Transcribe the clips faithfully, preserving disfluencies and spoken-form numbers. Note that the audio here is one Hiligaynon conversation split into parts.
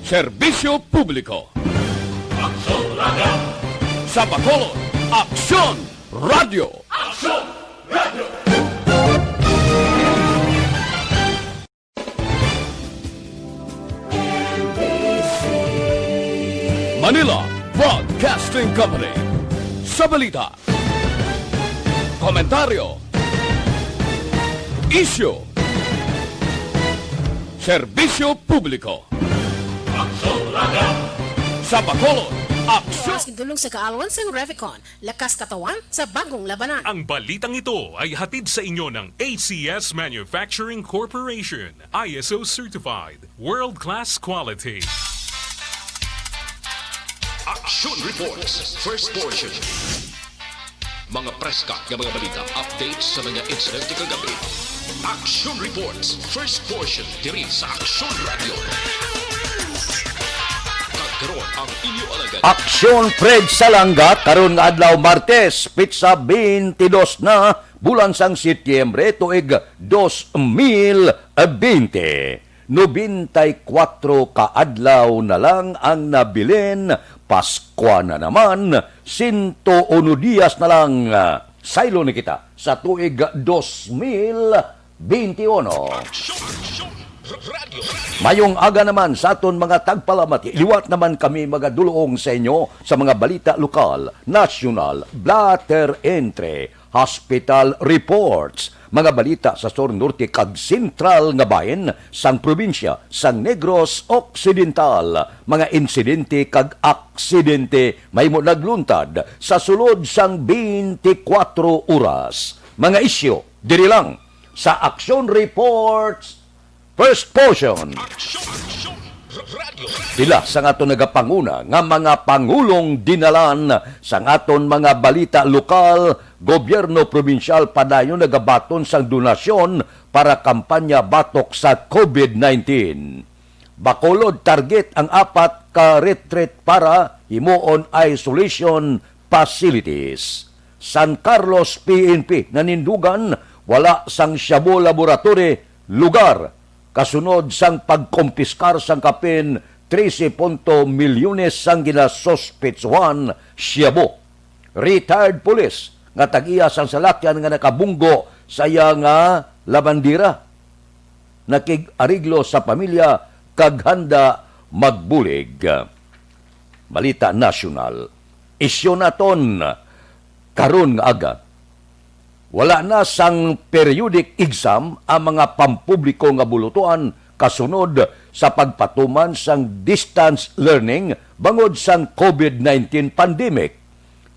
Serbisyo publiko. Aksyon Radio. Sa Bacolod, Aksyon Radio. Aksyon Radio. Manila Broadcasting Company. Sa balita, komentaryo, isyu, serbisyo publiko. Aksyon Radio. Sa Bacolod, aksyon. Mas gindulong sa kaalwan sang Revicon, lakas katawan sa bagong labanan. Ang balitang ito ay hatid sa inyo ng A C S Manufacturing Corporation, I S O certified, world-class quality. Action Reports, first portion. Mga preska nga mga balita, updates sa mga insidente kagabi. Action Reports, first portion, diri sa Action Radio. Kag karon ang inyo alagad. Aksyon Fred Salanga karon nga adlaw, Martes, pitsa twenty-two na, bulan sang Setyembre, tuig dos mil bente. Nobenta y kuwatro ka adlaw na lang ang nabilin, Paskwa na naman, sento uno dias na lang. Saylo na kita sa tuig dos mil benti uno. Mayong aga naman sa aton mga tagpalamati. Liwat naman kami magadulong sa inyo sa mga balita lokal, nasyonal, blotter entry, hospital reports, mga balita sa sur, norte, kag sentral nga bahin sang probinsya sang Negros Occidental, mga insidente kag aksidente mahimo nagluntad sa sulod sang twenty-four oras, mga isyu diri lang sa Action Reports First Portion. Pila sang aton nagapanguna nga mga pangulong dinalan sang aton mga balita lokal, gobyerno probinsyal padayon nagabaton sang donasyon para kampanya batok sa COVID nineteen. Bacolod, target ang apat ka retreat para himuon isolation facilities. San Carlos P N P nanindugan, wala sang shabu laboratory lugar, kasunod sang pagkompiskar sang kapin trese punto milyones sang ginasuspetsuhan shabu. Retired police nga tag-iya sang salakyan nga nakabunggo sa iya nga labandera, nakig-ariglo sa pamilya kag handa magbulig. Balita nasyonal. Isyu naton karon nga aga. Wala na sang periodic exam ang mga pampubliko nga bulutuan kasunod sa pagpatuman sang distance learning bangod sang COVID nineteen pandemic.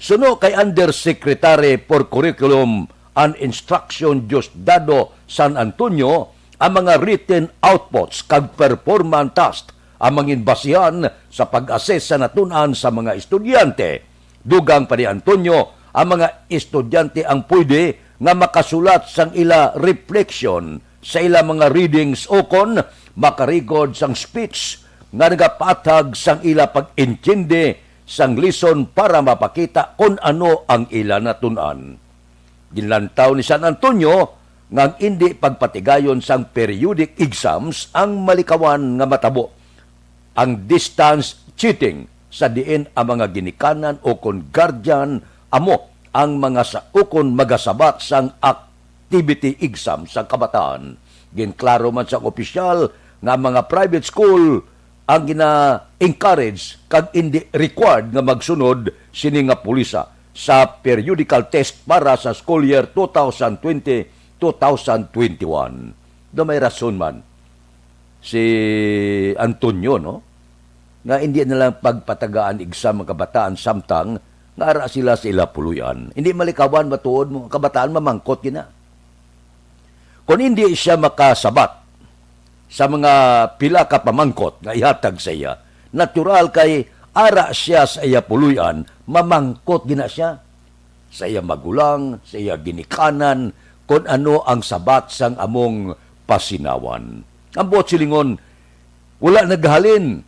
Suno kay Undersecretary for Curriculum and Instruction Diosdado San Antonio, ang mga written outputs kag performance test ang mangin basihan sa pag-assess sa natun-an sa mga estudyante. Dugang pa ni Antonio, ang mga estudyante ang pwede nga makasulat sang ila reflection sa ila mga readings ukon makarigod sang speech nga nagapatag sang ila pag-intindi sang lesson para mapakita kon ano ang ila natun-an. Ginlantaw ni San Antonio nga ang indi pagpatigayon sang periodic exams ang malikawan nga matabo, ang distance cheating, sa diin ang mga ginikanan ukon guardian amo ang mga sa ukon magasabat sang activity exam sang kabataan. Ginklaro man sang opisyal nga ang mga private school ang gina-encourage kag indi required nga magsunod sini nga pulisa sa periodical test para sa school year two thousand twenty, two thousand twenty-one. Daw may rason man si Antonio, no? Nga hindi na lang pagpatagaan exam ang kabataan samtang nga ara sila sa ila puloy-an. Hindi malikawan, matuod mo, ang kabataan mamangkot gina. Kung hindi siya makasabat sa mga pila ka pamangkot nga ihatag sa iya, natural kay ara siya sa iya puloy-an, mamangkot gina siya sa iya magulang, sa iya ginikanan, kon ano ang sabat sang among pasinawan. Ang buot silingon, wala naghalin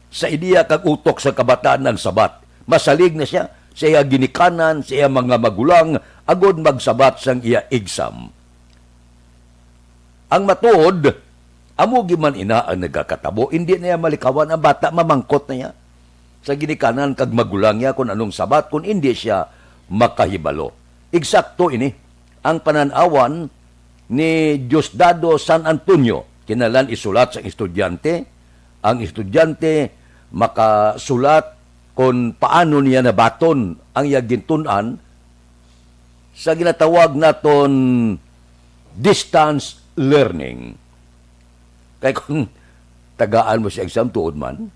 sa ideya kag utok sa kabataan ang sabat. Masalig na siya sa iya ginikanan, sa iya mga magulang, agod magsabat sang iya exam. Ang matuod, Amo gid man ina ang nagakatabo, indi na iya malikawan ang bata, mamangkot na iya sa ginikanan kag magulang niya kon anong sabat, kon indi sia makahibalo. Eksakto ini ang panan-awan ni Diosdado San Antonio. Kinahanglan isulat sang estudyante. Ang estudyante makasulat kon paano niya nabaton ang iya gintun-an sa ginatawag naton distance learning. Kay kung tagaan mo sa exam, tuod man,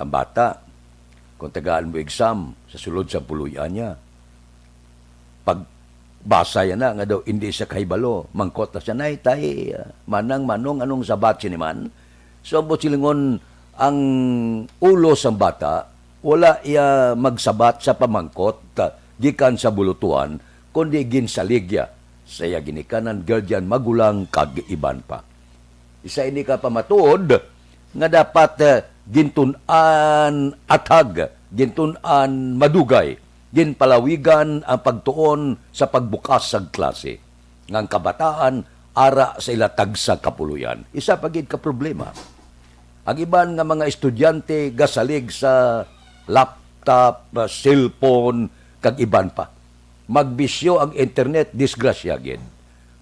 ang bata, kung tagaan mo exam sa sulod sa puloy-an niya, pagbasa niya na nga daw hindi siya kahibalo, mangkot na siya, "Nay, tay, ah, manang, manong, anong sabat sini man?" So, ang buot silingon, ang ulo sang bata, wala iya magsabat sa pamangkot, ah, gikan sa bulutuan, kundi ginsalig iya sa iya ginikanan, guardian, magulang, kag iban pa. Isa ini ka pamatuod nga dapat, eh, gintun-an athag, gintun-an madugay, ginpalawigan ang pagtuon sa pagbukas sang klase, nga ang kabataan ara sa ila tagsa ka puloy-an. Isa pa gid ka problema, ang iban nga mga estudyante gasalig sa laptop, cellphone, kag iban pa. Magbisyo ang internet, disgrasya gid.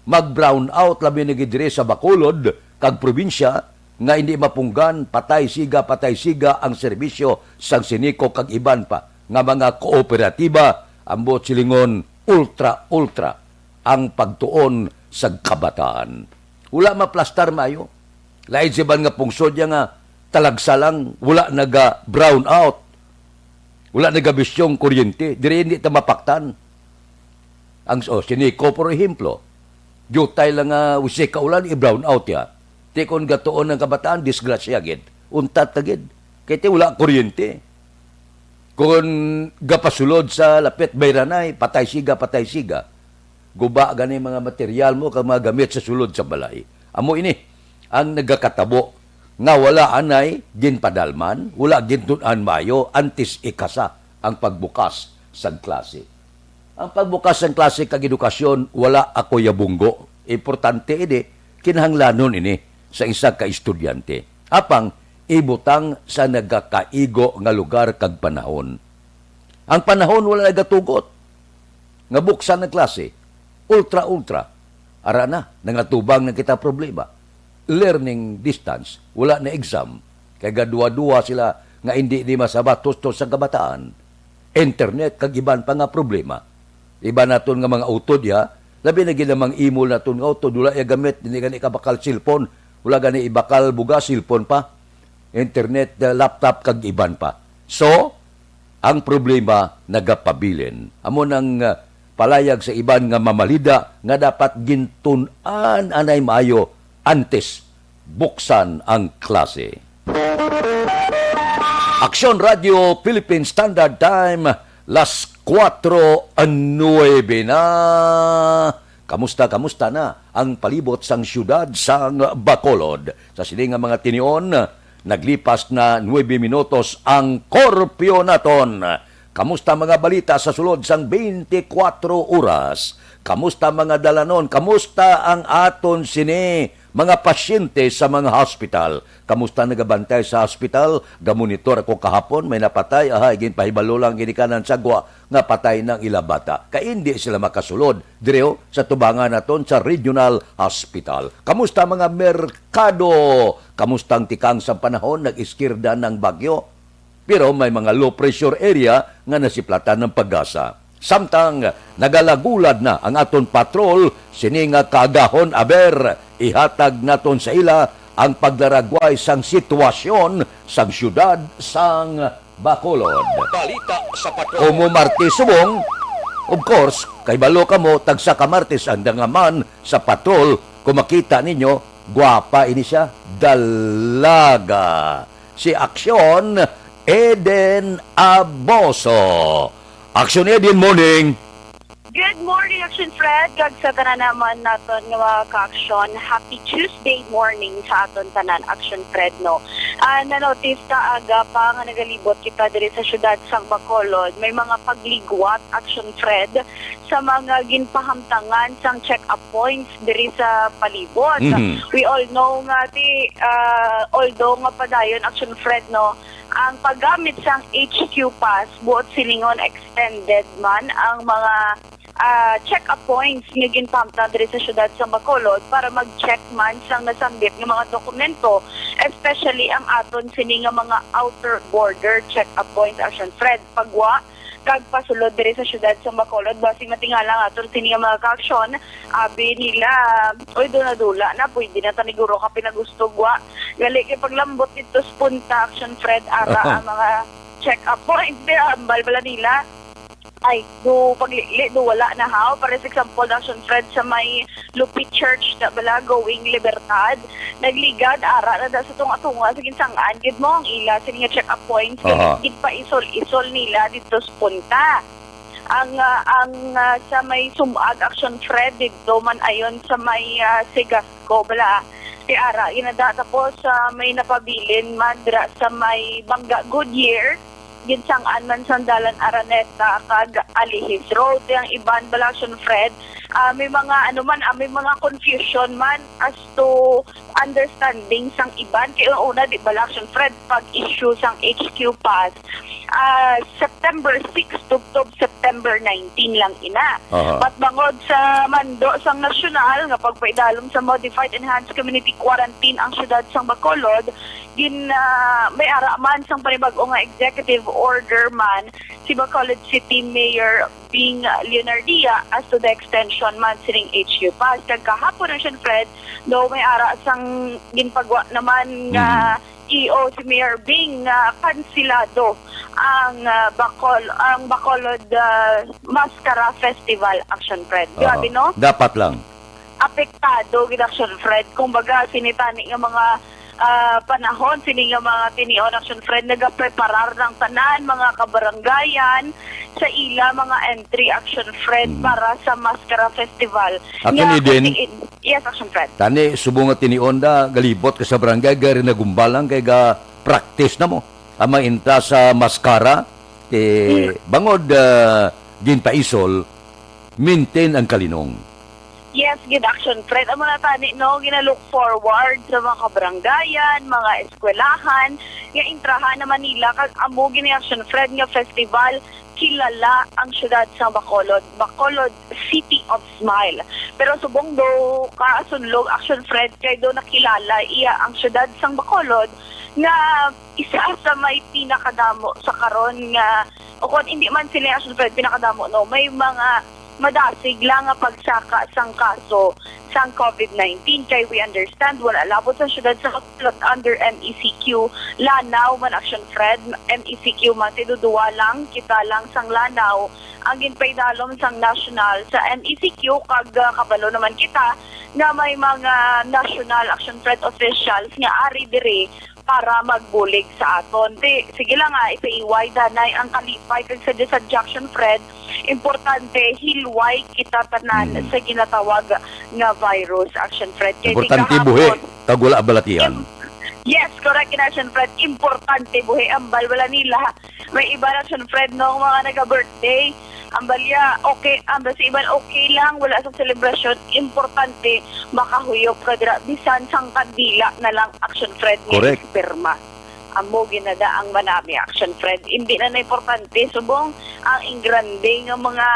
Mag-brownout labi na gid diri sa Bacolod kag probinsya nga hindi mapunggan, patay siga, patay siga ang serbisyo sang Sinico kag iban pa nga mga kooperatiba, ang buot silingon, ultra-ultra ang pagtuon sa kabataan. Wala maplastar maayo. Lain sa iban nga pungsod ya nga talagsa lang, wala naga-brown out. Wala nagabisyong kuryente. Diri hindi ta mapaktan. Ang, oh, Sinico, por ehemplo, diutay lang nga usay ka ulan, i-brown out ya. Ti kon gatuon ang kabataan, disgrasya gid. Untat ta gid. Kay ti wala kuryente. Kon gapasulod sa lapit bayranay, patay siga, patay siga. Guba gani mga material mo kag mga gamit sa sulod sa balay. Amo ini ang nagakatabo nga wala anay ginpadalman, wala gintun-an maayo antes ikasa ang pagbukas sang klase. Ang pagbukas sang klase kag edukasyon, wala ako yabunggo. Importante ini, kinahanglanon ini sa isa ka estudyante. Apang ibutang sa nagakaigo nga lugar kag panahon. Ang panahon wala nagatugot nga buksan ang klase, ultra-ultra. Ara na, nangatubang na kita problema. Learning distance, wala na exam. Kay gaduha-duha sila nga hindi ni masabat husto sa kabataan. Internet kag iban pa nga problema. Iban naton nga mga utod, ya, labi na gid ang mga imol naton nga utod, wala ya gamit, hindi gani kabakal cellphone, wala gani ibakal bugas, cellphone pa, internet, uh, laptop, kag iban pa. So, ang problema nagapabilin. Amo nang, uh, palayag sa iban nga mamalida nga dapat gintun-an anay maayo antes buksan ang klase. Aksyon Radio Philippine Standard Time, las kuwatro nuebe na. Kamusta, kamusta na ang palibot sang siyudad sang Bacolod? Sa sini nga mga tinion, naglipas na nuebe minutos ang korpyo naton. Kamusta mga balita sa sulod sang twenty-four oras? Kamusta mga dalanon? Kamusta ang aton sini mga pasyente sa mga hospital? Kamusta nagabantay sa hospital? Gamonitor ako kahapon, may napatay. Aha, ginpahibalo lang ginikanan sa gwa nga patay nang ila bata. Kay hindi sila makasulod diri, oh, sa tubangan naton sa Regional Hospital. Kamusta mga merkado? Kamusta ang tikang sa panahon? Nag-iskirda ng bagyo? Pero may mga low pressure area nga nasiplatan ng pag-asa. Samtang nagalagulad na ang aton patrol, sini nga kaagahon, aber, ihatag naton sa ila ang paglaragway sang sitwasyon sang siyudad sang Bacolod. Balita sa patrol. Kumo Martes subong, of course, kay balo kamo, tagsa ka Martes ang dangaman sa patrol. Kung makita ninyo, gwapa ini siya, dalaga. Si Aksyon Eden Aboso. Aksyon Eden, morning. Good morning, Action Fred. Kag sa tanan naman naton nga mga ka-aksyon, happy Tuesday morning sa aton tanan, Action Fred, no? Ah, na-notice ta aga pa nga nagalibot kita diri sa siyudad sang Bacolod, may mga pagligwat, Action Fred, sa mga ginpahamtangan sang check-up points diri sa palibot. Mhm. We all know nga ti, ah, although nga padayon, Action Fred, no, ang paggamit sang H Q pass, buot silingon extended man ang mga ah, check-up points nga ginpamtan diri sa siyudad sa Bacolod para mag-check man sang nasambit nga mga dokumento, especially ang aton sini nga mga outer border check-up points, Action Fred, pagwa kag pasulod diri sa siyudad sa Bacolod. Basi matingala nga aton sini nga mga kaaksyon, abi nila, oy, dula-dula na, pwede na ta niguro ka pinagustog wa. Gali kay paglambot dito sa punta, Action Fred, ara ang mga check-up points, di, ambal bala nila. Ay, do pagli do wala na haw. Pares example, Action Fred, sa may Lupit Church na bala, going Libertad. Nagligad, ara na da sa tunga-tunga sa ginsangan. Gid mo ang ila sini nga check-up points kay Aha. ginpaisol-isol nila dito sa punta. Ang, ah, ang, ah, sa may Sumag, Action Fred, dito man ayon sa may, ah, Segasco, bala. Kay ara, ginada, tapos sa may napabilin man, dira sa may Bangga Goodyear, ginsang-an man sang dalan Araneta kag Alihis Road. Kay ang iban bala, Action Fred, ah, may mga ano man, ah, may mga confusion man as to understanding sang iban. Kay una, di bala, Action Fred, pag-issue sang H Q pass, ah, September six tubtob September nineteen lang ina. Aha. But bangod sa mando sang nasyonal nga pagpaidalom sa Modified Enhanced Community Quarantine ang siyudad sang Bacolod, gin, ah, may ara man sang panibag-o nga executive order man si Bacolod City Mayor Bing Leonardia as to the extension man sining H U pass. Kag kahapon, Action Fred, daw may ara sang ginpagwa naman nga Mm. E O si Mayor Bing nga kansilado ang, ah, Bacol-, ang Bacolod, ah, Mascara Festival, Action Fred. Grabe, Oo. no? Dapat lang. Apektado gid, Action Fred. Kumbaga, sini tani nga mga, ah, panahon, sini nga mga tinion, Action Fred, nagapreparar ng tanan, mga kabaranggayan, sa ila mga entry, Action Fred, Mm. para sa Mascara Festival. Akin, Nga, Eden, kasi in-, yes, Action Fred. Tani, subong nga tinion da, galibot ka sa barangay, gari nagumbalang kay ga practice na mo. Ang mga inta sa Mascara, eh, Mm. bangod, ah, ginpaisol, maintain ang kalinong. Yes, gid, Action Fred. Amo na tani, no, ginalook forward sa mga kabaranggayan, mga eskwelahan, nga intrahan naman nila, kag amo gini, Action Fred, nga festival, kilala ang siyudad sa Bacolod, Bacolod City of Smile. Pero subong do ka, Action Fred, kay do nakilala iya ang siyudad sang Bacolod nga isa sa may pinakadamo sa karon nga, o kung hindi man sila, Action Fred, pinakadamo, no, may mga madasig lang nga pagsaka sang kaso sang COVID nineteen. Kay we understand, wala labot sa siyudad sa Bacolod under M E C Q. Lanao man, Action Fred, M E C Q man, si duduwa lang, kita lang sang Lanao ang ginpaidalom sang national sa M E C Q, kag, ah, kabalo naman kita nga may mga national, Action Fred, officials nga ari diri para magbulig sa aton. Ti, sige lang, ah, ipaiway danay ang kalipay kag sa disadya, Action Fred. Importante, hilway kita tanan Mm. sa ginatawag nga virus, Action Fred. Kay Importante buhi, kahapon, kag wala balatian. Im-, yes, correct, Action Fred. Importante buhi, ambal wala nila. May iba, Action Fred, no, mga naga-birthday. Ang balya, okay, ang sa iban, okay lang, wala sa selebrasyon. Importante, makahuyop ka dira, bisan sang kandila na lang, Action Fred, nga Correct. Ispirma. Amo ginada ang manami, Action Fred. Hindi na na importante, subong ang ingrande nga mga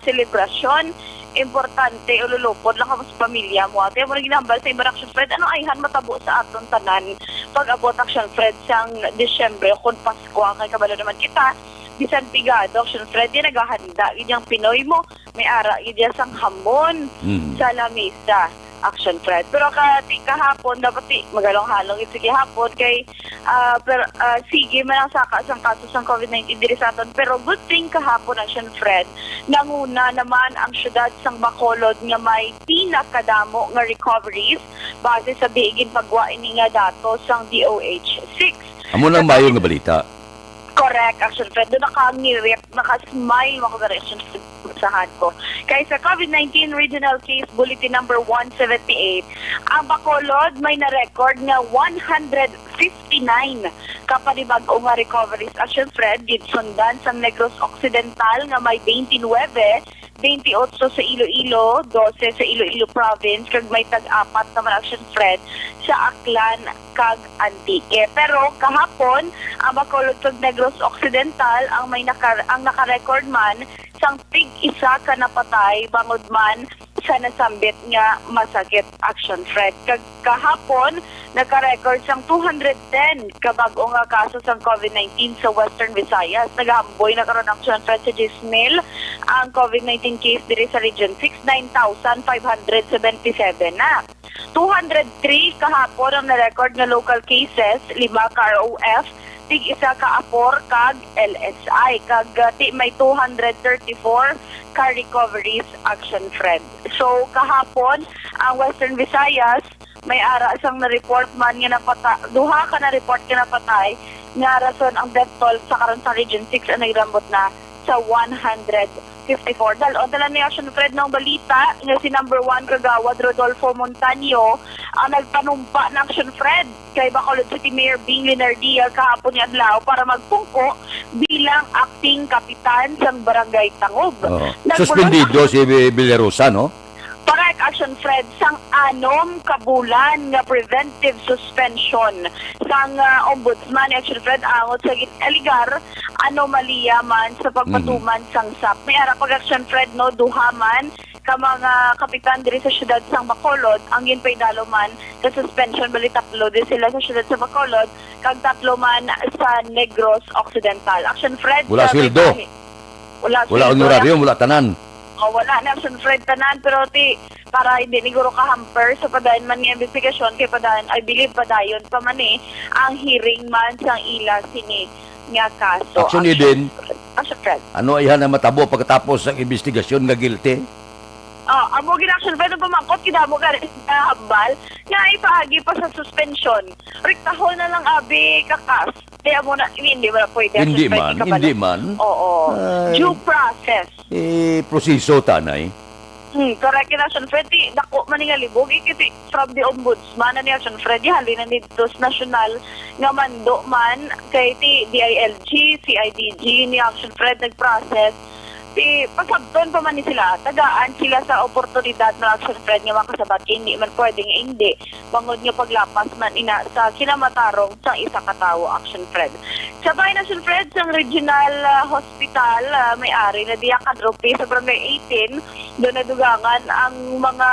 selebrasyon. Importante, ululupod lang ka sa pamilya mo. Ate, mo na ginambal sa iban, Action Fred. Ano ayhan matabo sa aton tanan pag-abot, Action Fred, sang Disyembre o kung Pasko, kay kabalo naman kita, bisan pigado, Action Fred, di naghahanda gid ang Pinoy mo. May ara gid ya sang hamon Mm. sa lamisa, Action Fred. Pero ka, ti, kahapon, dapat ti, magalong-halong gid sa gihapon kay, ah, pero, ah, sige man ang saka sang kaso sang COVID nineteen diri sa aton. Pero good thing kahapon, Action Fred, nanguna naman ang syudad sang Bacolod nga may pinakadamo nga recoveries base sa diin ginpagwa ini nga datos sang D O H six. Amo nang Sa mayo nga balita. Correct, Action Fred. Doon nakangirit, nakasmile mo ako, Action Fred. Sahan ko. Kay sa COVID nineteen Regional Case Bulletin Number one seventy-eight, ang Bacolod may na-record nga one hundred fifty-nine ka panibag-o nga recoveries, Action Fred, ginsundan sang Negros Occidental nga may twenty-nine, twenty-eight sa Iloilo, dose sa Iloilo Province, kag may tag-apat naman, Action Fred, sa Aklan kag Antique. Pero kahapon, ang Bacolod kag Negros Occidental ang may naka-, ang naka-record man sang tig-isa ka napatay bangod man sa nasambit nga masakit, Action Fred. Kag kahapon, naka-record sang two hundred ten ka bag-o nga kaso sang COVID nineteen sa Western Visayas. Nagahamboy na karon, Action Fred, sa diyes mil ang COVID nineteen case diri sa Region six, nine thousand five hundred seventy-seven na. Two hundred three kahapon ang na-record nga local cases, lima ka R O F, tig-isa ka APOR kag L S I, kag, ah, ti may two hundred thirty-four ka recoveries, Action Fred. So, kahapon, ang Western Visayas, may ara sang na-report man nga napata-, duha ka na-report nga napatay, nga rason ang death toll sa karon sa Region six ang naglambot na sa one hundred fifty-four. Dal-, o, dala ni Action Fred ng balita nga si number one Kagawad Rodolfo Montaño ang nagpanumpa na, Action Fred, kay Bacolod City Mayor Bing Linardia kahapon nga adlaw para magpungko bilang acting kapitan sang Barangay Tangub. Oo. Nagmula sa Suspendido si Bi-, Villarosa, no? Correct, Action Fred, sang anom ka bulan nga preventive suspension sang, ah, ombudsman ni Action Fred angot sa gin-alegar anomalya man sa pagpatuman Mhm. sang SAP. May ara pag Action Fred, no, duha man ka mga kapitan diri sa siyudad sang Bacolod ang ginpaidalo man sa suspension, bali tatlo din sila sa siyudad sa Bacolod, kag tatlo man sa Negros Occidental. Action Fred, Wala sa sweldo. mensahe. Wala Wala sweldo, honorarium, wala tanan. Oh, wala na, Action Fred, tanan, pero ti, para hindi ni guro ka-hamper sa padayon man nga investigasyon, kay padayon, I believe, padayon pa man eh, ang hearing man sang ila sini nga kaso. Action Eden. Action Fred. Ano iya na matabo pagkatapos sa investigasyon nga guilty? Oh, amo gid, Action Fred, ang pamangkot, kidamo ka rin nga hambal, nga ipaagi pa sa suspension. Rektahon na lang abi ka kas. Kaya mo na, hindi, hindi mo na pwede, Action Fred, Hindi man, ikabalo. hindi man. Oo. Ay. Due process. Eh, proseso, tanay. Hmm, correct yun, Action Fred. Ti, dako man nga libog. Eh, kasi from the ombudsman, ano, Action Fred, halin na dito sa nasyonal nga mando man, kay ti D I L G, C I D G, ni Action Fred, nag-process. Ti, pasabton pa man ni sila. Tagaan sila sa oportunidad na, Action Fred, nga makasabat. Hindi man pwede nga hindi. Bangod nga paglapas man ina sa kinamatarong sang isa ka tawo, Action Fred. Sa bahin, Action Fred, sang regional, ah, hospital, ah, may ari na diya kadropi sa Barangay eighteen, doon nadugangan ang mga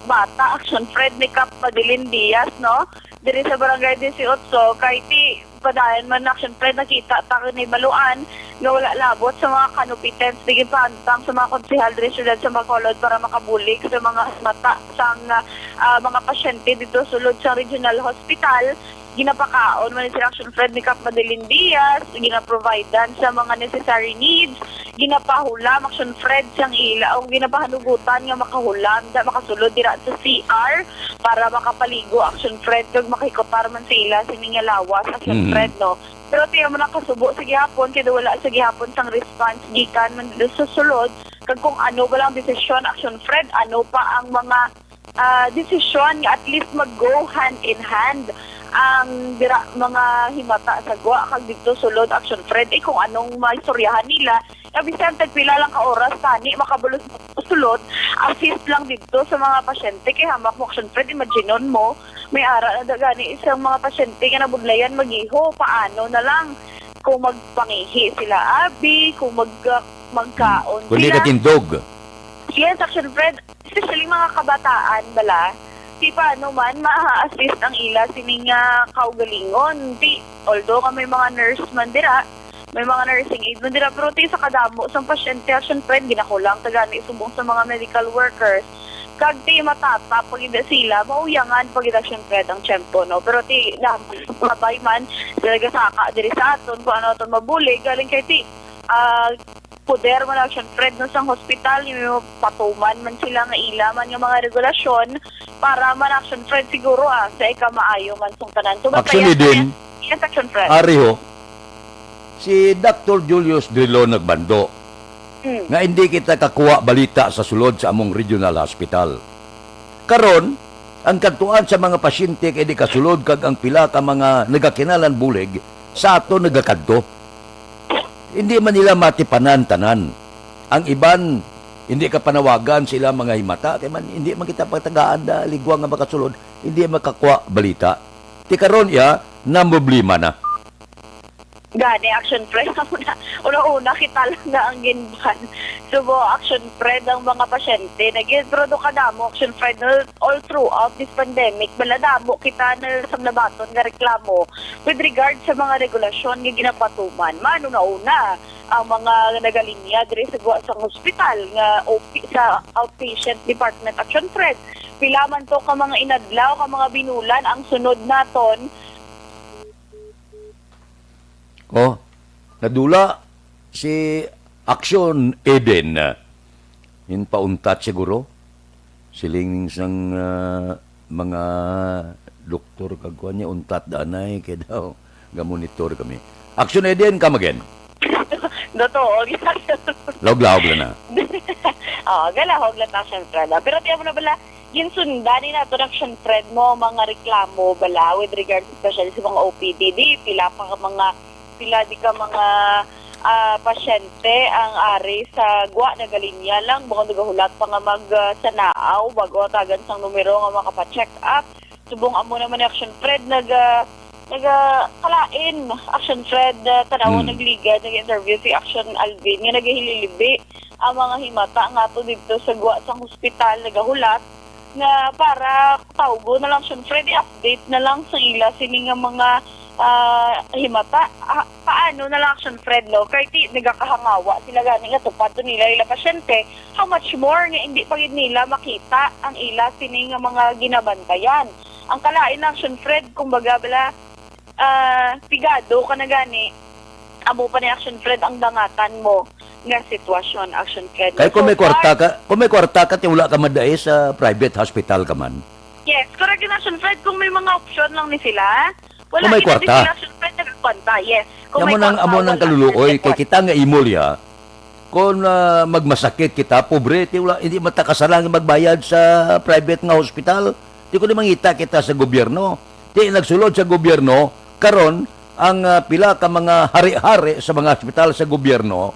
bata, Action Fred, ni Kap Madeline Diaz, no? Diri sa Barangay dieciocho, kay ti padayon man, Action Fred, nakita ta ni baluan nga wala labot sa mga kanupitens, di ginpaantang sa mga konsehal diri sa siyudad sa Bacolod para makabulig sa mga mata sang, ah, mga pasyente dito sulod sa regional hospital. Ginapakaon man ni sila, Action Fred, ni Kap Madeline Diaz, ginaprovidean sa mga necessary needs, ginapahulam, Action Fred, sang ila, o ginapahanugutan nga makahulam, da, makasulod dira sa C R para makapaligo, Action Fred, kag makahikutar man sa ila sini nga lawas, Action Mhm. Fred, no? Pero tiyan mo na kasubo sa gihapon, kay wala sa gihapon sang response gikan man dito sa sulod, kag kung ano ba lang desisyon, Action Fred, ano pa ang mga, ah, desisyon nga at least mag-go hand in hand ang dira mga himata sa gwa kag dito sulod, Action Fred, eh, kung anong maistoryahan nila, nga bisan tagpila lang ka oras tani makabulos sulod, assist lang dito sa mga pasyente kay hamak mo, Action Fred, imaginon mo, may ara na da gani isang mga pasyente nga nabudlayan mag-iho, paano na lang kung magpangihi sila, abi, kung mag-, magkaon Kung di sila. katindog. Yes, Action Fred, especially mga kabataan bala, di pa ano man, ma-assist ang ila sining, ah, kaugalingon. Di, although nga may mga nurse man dira, may mga nursing aid man dira, pero ti sa kadamo sang pasyente, Action Fred, ginakulang ta gani subong sa mga medical workers. Kag ti matata pa gid sila, mauyangan pa gid, Action Fred, ang tiyempo, no? Pero ti na-, kabay man, sila gasaka diri sa aton kung ano aton mabulig, galing kay ti, ah, poder man, Action Fred, no, sang hospital, yung patuman man sila nga ila man nga mga regulasyon para man, Action Fred, siguro, ah, sa ikamaayo man sang tanan. So, Action masaya Eden. Yes, Action Fred. Ari ho, si Doctor Julius Drilon nagbando. Mm. nga hindi kita kakuha balita sa sulod sa among regional hospital. Karon, ang kadtuan sa mga pasyente kay di kasulod kag ang pila ka mga nagakinahanglan bulig sa aton nagakadto. Hindi man nila matipanan tanan. Ang iban, hindi ka panawagan sila mga himata, kay man, hindi man kita patagaan na ligwa nga makasulod, hindi makakuha balita. Ti karon iya, na problema na. Gani, Action Fred, una, una-una, kita lang na ang ginban. Subo, Action Fred, ang mga pasyente. Nagin, pero do kadamo, Action Fred, no, all throughout this pandemic, bala damo kita na sa nabaton nga reklamo with regard sa mga regulasyon nga ginapatuman. Mano na una, ang mga nagalinya diri sa gwa sang hospital nga O P, sa outpatient department, Action Fred. Pila man to ka mga inadlaw, ka mga binulan, ang sunod naton, Oh, nadula si Action Eden. Yun pa untat siguro. Siling sang, ah, mga doktor kag kuwan niya, untat danay kay daw gamonitor kami. Action Eden, come again. Dotoo. Laog-laog lang na. Oh, galahog lang ta, syempre, na. Pero tiyan mo na bala, ginsundan ni nato ng Action Fred mo, mga reklamo bala with regards especially sa mga O P D. Di, pila pa ka mga, pila di ka mga, ah, pasyente ang ari sa gwa, nagalinya lang, baka nagahulat pa nga mag, ah, sanaaw, bago atagan sang numero nga makapacheck up. Subong amo naman ni Action Fred, naga, naga, kalain, Action Fred, ah, tanawon, Hmm. nagligad, nag-interview si Action Alvin, nga nagahililibi ang mga himata nga ato dito sa gwa sang hospital, nagahulat nga para tawgo na lang, Action Fred, i-update na lang sa ila sini nga mga, ah, himata. Ah, paano na lang, Action Fred, no? Kay ti, nagakahangawa sila gani nga tupad to nila ila pasyente. How much more nga hindi pa gid nila makita ang ila sini nga mga ginabantayan? Ang kalain na, Action Fred, kumbaga bala, ah, pigado ka na gani, amo pa ni Action Fred ang dangatan mo nga sitwasyon, Action Fred. Kay kung So may kwarta far, ka, kung may kwarta ka, ti wala ka madai sa private hospital ka man. Yes, correct yun, Action Fred, kung may mga opsyon lang ni sila. Wala, Kung may yun ang kwarta. sila, Action Fred, nagkwanta, yes. Kung Amo may nang, kwarta, amo nang wala, kaluluoy, kay nagkwanta. kita nga imo liya, kung, ah, magmasakit kita, pobre, ti wala, hindi man ta kasarang magbayad sa private nga hospital. Ti kundi mangita kita sa gobyerno. Ti nagsulod sa gobyerno, karon ang, ah, pila ka mga hari-hari sa mga hospital sa gobyerno,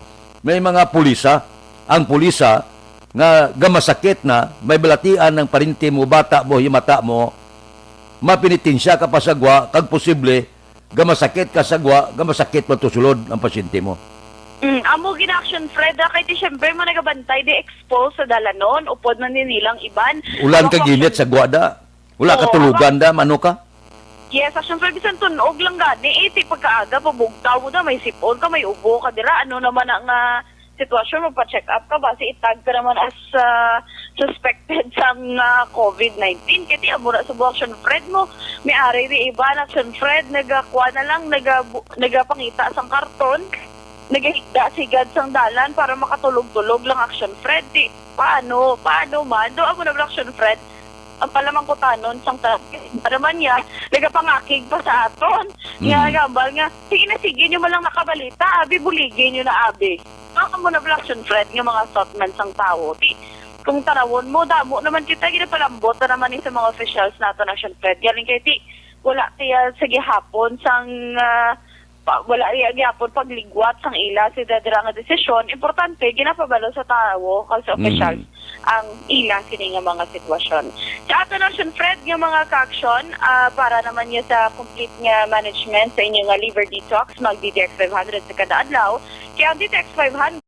may mga pulisa. Ang pulisa nga gamasakit na, may balatian ng parente mo, bata mo, himata mo, mapenitensya ka pa sa gwa, kag posible gamasakit ka sa gwa, gamasakit man to sulod ang pasyente mo. Mm, amo gina, Action Fred, ah, kay ti syempre mo nagabantay di expose sa dalanon, upod man din nilang iban. Ulan Amo ka ko, ginit Action sa gwa da. Wala ka Oo, tulugan amo da, mano ka? Yes, Action Fred, bisan tunog lang gani, eh, ti pagkaaga, pabugtaw mo da, may sipon ka, may ubo ka dira, ano naman ang, ah, sitwasyon mo, pa-check up ka, basi itag ka naman as, ah, suspected sang, ah, covid nineteen. Kaya ti, amo na sa buwak, Action Fred mo. May ari ri iba na, Action Fred, nagakuha na lang, nagabu-, nagapangita sang karton, nagahigda sigad sang dalan para makatulog-tulog lang, Action Fred. Di, paano? Paano man? Do, amo na, Action Fred. Ang palamangkutanon sang tanan, para man niya, nagapangakig pa sa aton. Nga, Mm. gambal nga, sige na, sige nyo man lang nakabalita, abi, buligi nyo na, abi. Ang amo na, Action Fred, nga mga thought man sang tawo. Di, kung tanawon mo, damo naman kita, ginapalambot na naman ni sa mga officials nato na, Action Fred. Galing kay, di, wala tiya sa gihapon sang, ah, pa, wala iya gyapon pagligwat sang ila sa dira nga desisyon. Importante, ginapabalo sa tawo kag sa Mm. officials ang ila sini nga mga sitwasyon. Sa ato na, Action Fred, nga mga ka-action, ah, para naman niya sa complete nga management sa inyo nga liver detox, mag-D T X five hundred sa kada adlaw. Kaya ang D T X five hundred,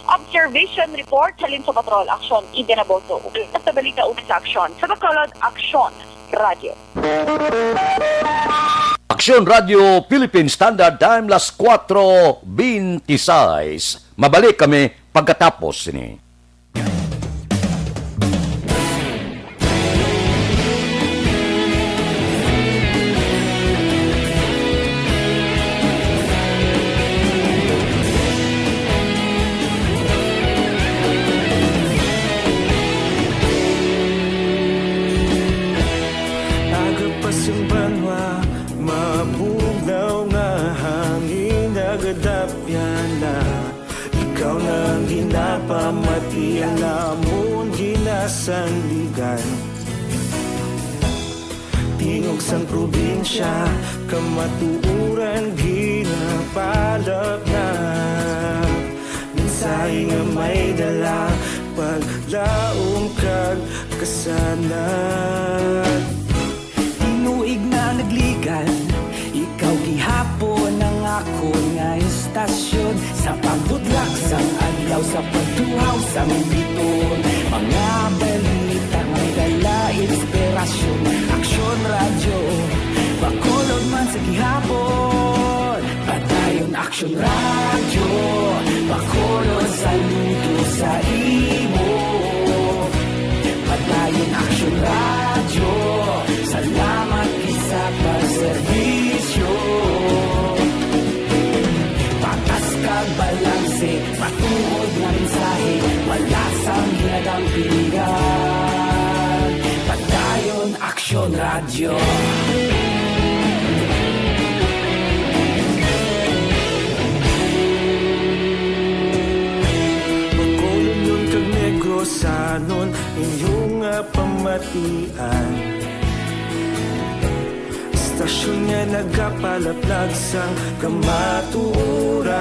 Observation report halin sa Patrol Aksyon, Eden Aburto. Ukol sa balita, una sa Aksyon sa Bacolod, Aksyon Radio. Aksyon Radio Philippine Standard Time, las kuwatro beintiseis. Mabalik kami pagkatapos sini. Aga pa sing banwa, mabugnaw nga hangin nagadapyan na. Ikaw na ang ginapamati, ang amon ginasandigan. Tingog sang probinsya, kamatuoran ginapalapnap. Mensahe nga may dala, paglaom kag kasanag. Tinuig na nagligan, ikaw gihapon ang akon nga istasyon. Sa pagbutlak sang adlaw, sa pagtuhaw sang biton, mga balita may dala inspirasyon. Aksyon Radyo, Bacolod man sa gihapon. Padayon Aksyon Radyo, Bacolod, saludo sa imo. Padayon Aksyon Radyo, salamat gid sa pagserbisyo. Patas kag balanse, matuod nga mensahe, wala sang ginadampigan. Padayon Aksyon Radyo. Bacolodnon kag Negrosanon, inyo nga pamatian. Istasyon nga nagapalaplag sang kamatuoran.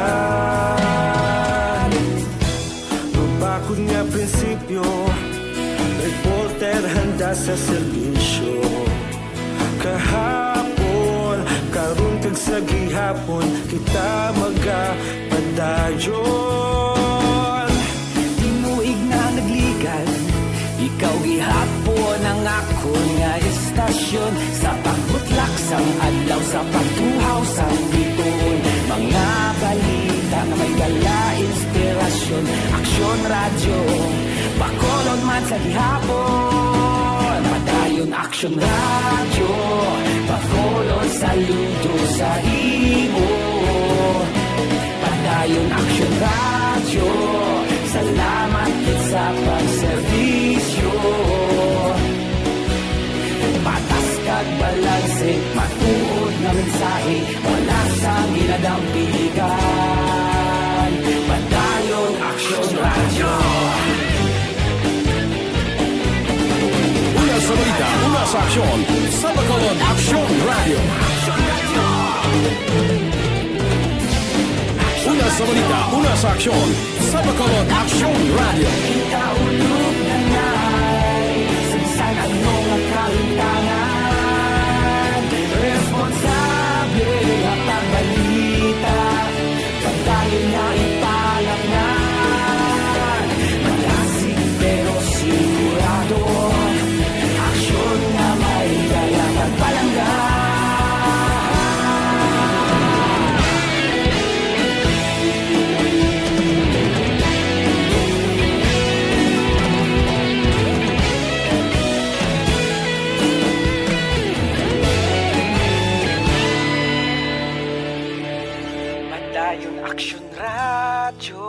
Mabakod nga prinsipyo, reporter handa sa serbisyo. Kahapon, karon kag sa gihapon, kita magapadayon. Tinuig na nagligan, ikaw gihapon ang akon nga istasyon. Sa pagbutlak sang adlaw, sa pagtuhaw sang biton, mga balita nga may dala inspirasyon. Aksyon Radyo, Bacolod man sa gihapon. Padayon Aksyon Radyo, Bacolod, saludo sa imo. Padayon Aksyon Radyo, salamat gid sa pagserbisyo. Patas kag balanse, matuod nga mensahe, wala sang ginadampigan. Padayon Aksyon Radyo. Una sa balita, una sa aksyon, sa Bacolod Aksyon Radyo. Una sa balita, una sa aksyon, sa Bacolod Aksyon Radyo. Kita ulog na ngay, sa bisan ano nga kahimtangan, responsable nga pagbalita. Padayon na ipalapnan, malasig pero sigurado. Aksyon nga may dala pagpalangga. Padayon Aksyon Radyo,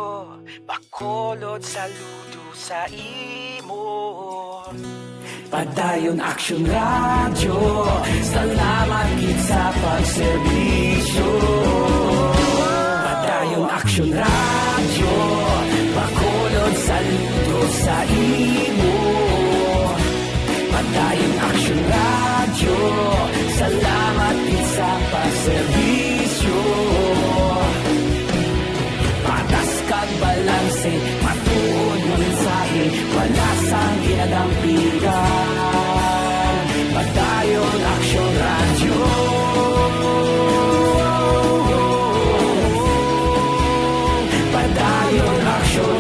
Bacolod, saludo sa imo. Padayon Aksyon Radyo, salamat gid sa pagserbisyo. Padayon Aksyon Radyo, Bacolod, saludo sa imo. Padayon Aksyon Radyo, salamat gid sa pagserbisyo. Patas kag balanse, matuod nga mensahe, wala sang ginadampigan. Padayon Aksyon Radyo. Padayon Aksyon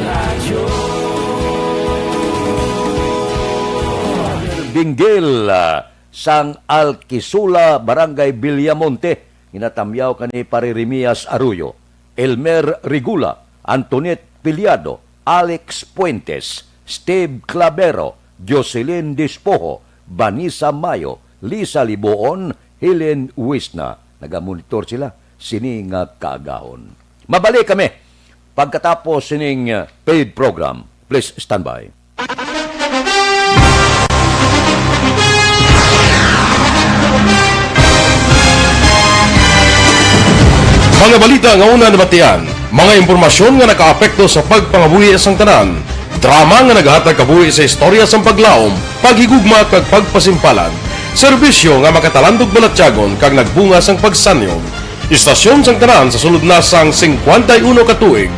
Inggil, ah, sang Alquisula, Barangay Villamonte, ginatamyaw kani Pare Remias Arroyo, Elmer Regula, Antoinette Piliado, Alex Fuentes, Steve Clavero, Jocelyn Despojo, Vanessa Mayo, Lisa Liboon, Helen Wisna. Nagamonitor sila sini nga kaagahon. Mabalik kami pagkatapos sining, uh, paid program. Please stand by. Mga balita nga una nabatian, mga impormasyon nga nakaapekto sa pagpangabuhi sang tanan, drama nga nagahatag kabuhi sa istorya sang paglaom, paghigugma kag pagpasimpalan, serbisyo nga makatalandog balatyagon kag nagbunga sang pagsanyog. Istasyon sang tanan sa sulod na sang singkwenta y uno ka tuig.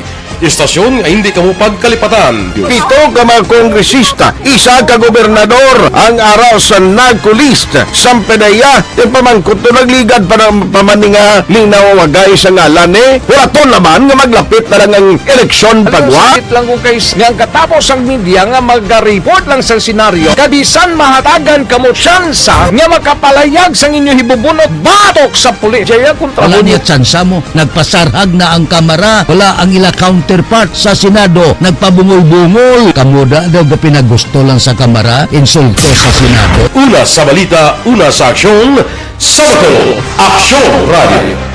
Istasyon nga hindi kamo pagkalipatan. Pito ka mga kongresista, isa ka gobernador ang ara sa NAGCOLEST. Sampay na iya, ti pamangkot to nagligad pa ng pamaninga ning nawawagay sa ngalan ni. Wala to naman nga maglapit na lang ang eleksyon pagwa. Sakit lang ko kay nga ang katapos ang media nga magareport lang sa senaryo. Kabisan mahatagan kamo tsansa nga makapalayag sang inyo hibubunot batok sa pulis. Jaya kontra Wala mo niya tsansa mo. Nagpasarhag na ang Kamara. Wala ang ila counterpart sa Senado. Nagpabungol-bungol. Kamo da daw gapinagusto lang sa Kamara, insulto sa Senado. Una sa balita, una sa aksyon, sa Bacolod, Aksyon Radio.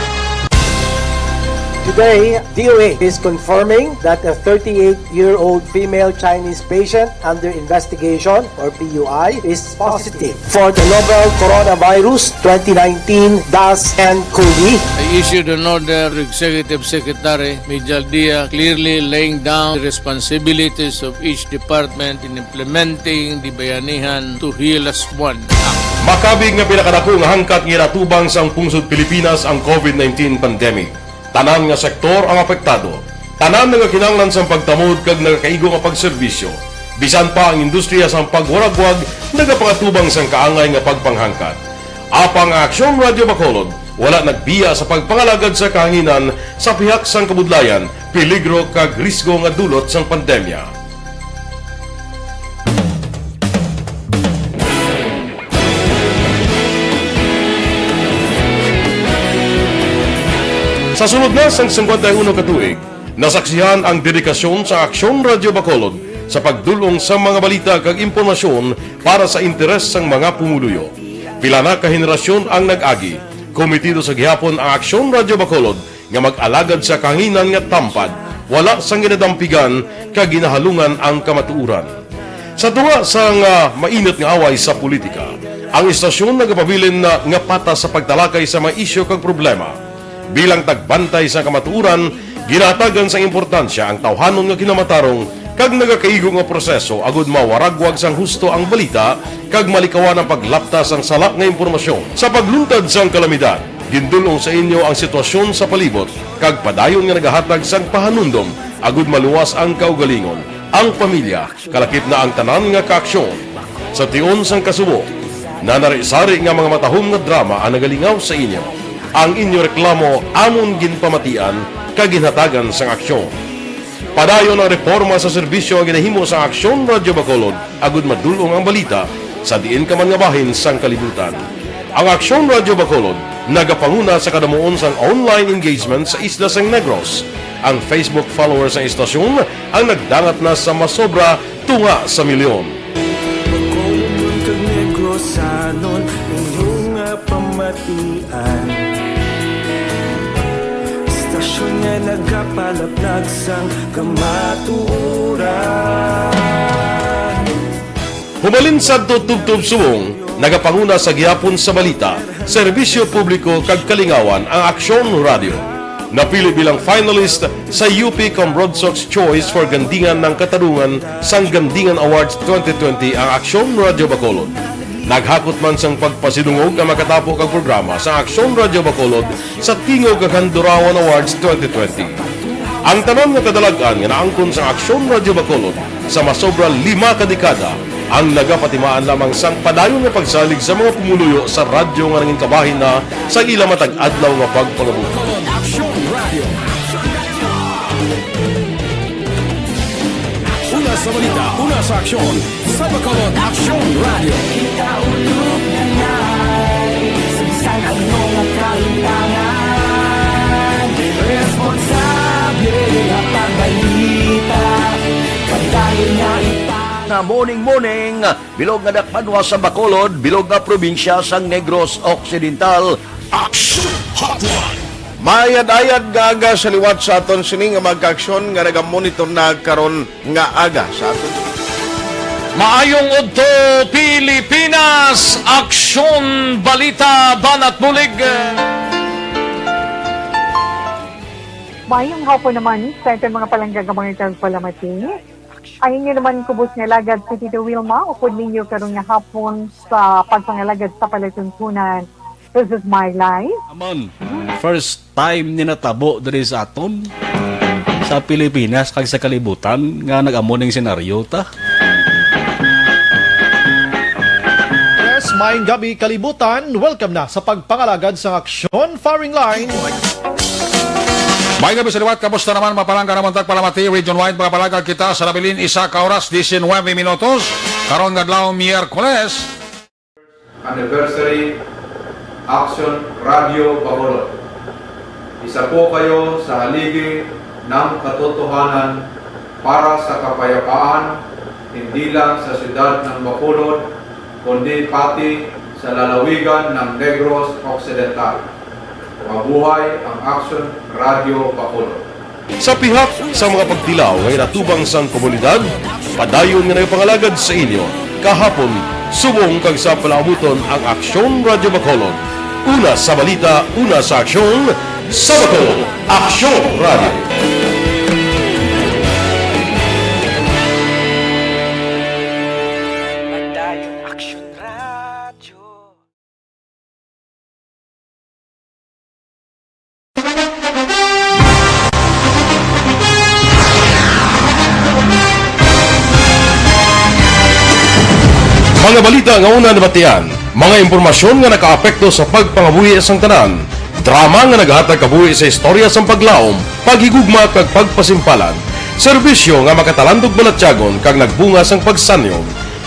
Today, D O A is confirming that a thirty-eight-year-old female Chinese patient under investigation, or P U I, is positive for the novel coronavirus twenty nineteen dash N cov. I issued an order to Executive Secretary Mijal Dia, clearly laying down the responsibilities of each department in implementing the Bayanihan to Heal As One Act. Makabig nga pinakadako nga hangkat nga ginatubang sang pungsod Pilipinas ang covid nineteen pandemic. Tanan nga sektor ang apektado. Tanan nga kinahanglan sang pagtamod kag nagakaigo nga pagserbisyo. Bisan pa ang industriya sang pagwaragwag nagapangatubang sang kaangay nga pagpanghangkat. Apang ang Aksyon Radio Bacolod wala nagbiya sa pagpangalagad sa kahanginan sa pihak sang kabudlayan, peligro kag risgo nga dulot sang pandemya. Sa sulod na sang singkwenta y uno ka tuig, nasaksihan ang dedikasyon sa Aksyon Radio Bacolod sa pagdul-ong sa mga balita kag impormasyon para sa interes sang mga pumuluyo. Pila na ka henerasyon ang nag-agi, kometido sa gihapon ang Aksyon Radio Bacolod nga mag-alagad sa kahanginan nga tampad, wala sang ginadampigan kag ginahalungan ang kamatuoran. Sa tunga sang, ah, mainit nga away sa politika, ang istasyon nagapabilin na nga patas sa pagtalakay sa mga isyu kag problema. Bilang tagbantay sa kamatuoran, ginahatagan sang importansya ang tawhanon nga kinamatarong kag nagakaigo nga proseso agud mawaragwag sang husto ang balita kag malikawan ang paglapta sang sala nga impormasyon. Sa pagluntad sang kalamidad, gindul-ong sa inyo ang sitwasyon sa palibot kag padayon nga nagahatag sang pahanumdom agud maluwas ang kaugalingon, ang pamilya, kalakip na ang tanan nga kaaksyon. Sa tion sang kasubo, nanari-sari nga mga matahom nga drama ang nagalingaw sa inyo. Ang inyo reklamo amon ginpamatian kag ginhatagan sang aksyon. Padayon ang reporma sa serbisyo nga ginahimo sa Aksyon Radio Bacolod agud madul-ong ang balita sa diin ka man nga bahin sang kalibutan. Ang Aksyon Radio Bacolod nagapanguna sa kadamuon sang online engagement sa isla sang Negros. Ang Facebook followers sang istasyon ang nagdangat na sa masobra tunga sa milyon. Bacolod kag Negrosanon, inyo nga pamatian. Istasyon nga nagapalaplag sang kamatuoran. Hubalin sadto tubtob subong, nagapanguna sa gihapon sa balita, serbisyo publiko kag kalingawan ang Aksyon Radio. Napili bilang finalist sa U P Cambrodsoc's Choice for Gandingan ng Katarungan sang Gandingan Awards twenty twenty ang Aksyon Radio Bacolod. Naghakot man sang pagpasidungog ang makatapo kag programa sa Aksyon Radio Bacolod sa Tingog kag Handurawan Awards twenty twenty. Ang tanan nga kadalag-an nga naangkon sang Aksyon Radio Bacolod sa masobra lima ka dekada ang nagapatimaan lamang sang padayon nga pagsalig sa mga pumuluyo sa radyo nga nangin kabahin na sa ila matag adlaw nga pagpangabuhi. Una Sa balita, una sa aksyon, sa Bacolod Aksyon Radio. Kita ulog na nai, sa bisan ano nga kalutangan, responsable nga pagbalita, padayon nga ipa- Nga morning, morning, bilog nga dakpanwa sa Bacolod, bilog nga probinsya sang Negros Occidental. Aksyon Hotline. Maayad-ayad nga aga sa liwat sa aton sini nga mga kaaksyon nga nagamonitor na karon nga aga sa aton. Maayong udto, Pilipinas! Aksyon, balita, banat, bulig. Maayong hapon naman sa aton mga palangga nga mga tagpalamati. Ang inyo naman kubos nga alagad si Tito Wilma, upod ninyo karon nga hapon sa pagpangalagad sa palatuntunan. This is my life. Amon, first time ni natabo diri sa aton, sa Pilipinas kag sa kalibutan, nga nag-amo ning senaryo ta. Yes, maayong gabi, kalibutan. Welcome na sa pagpangalagad sa Aksyon Firing Line. Maayong gabi sa liwat, kamusta naman, mga palangga namon tagpalamati, region wide, mga palangga kita sa nabilin, isa ka oras, diecinuebe minutos, karon nga adlaw, Miyerkules. Anniversary Action Radio Bacolod. Isa po kayo sa haligi ng katotohanan para sa kapayapaan, hindi lang sa siyudad ng Bacolod, kundi pati sa lalawigan ng Negros Occidental. Mabuhay ang Action Radio Bacolod. Sa pihak sa mga pagtilaw nga ginatubang sang komunidad, padayon nga nagapangalagad sa inyo kahapon, subong kag sa palaabuton ang Aksyon Radyo Bacolod. Una sa balita, una sa aksyon, sa Bacolod, Aksyon Radyo. Padayon Aksyon Radyo. Mga balita nga una nabatian, mga impormasyon nga nakaapekto sa pagpangabuhi sang tanan, drama nga naghatag kabuhi sa istorya sang paglaom, paghigugma kag pagpasimpalan, serbisyo nga makatalandog balatyagon kag nagbunga sang pagsanyog.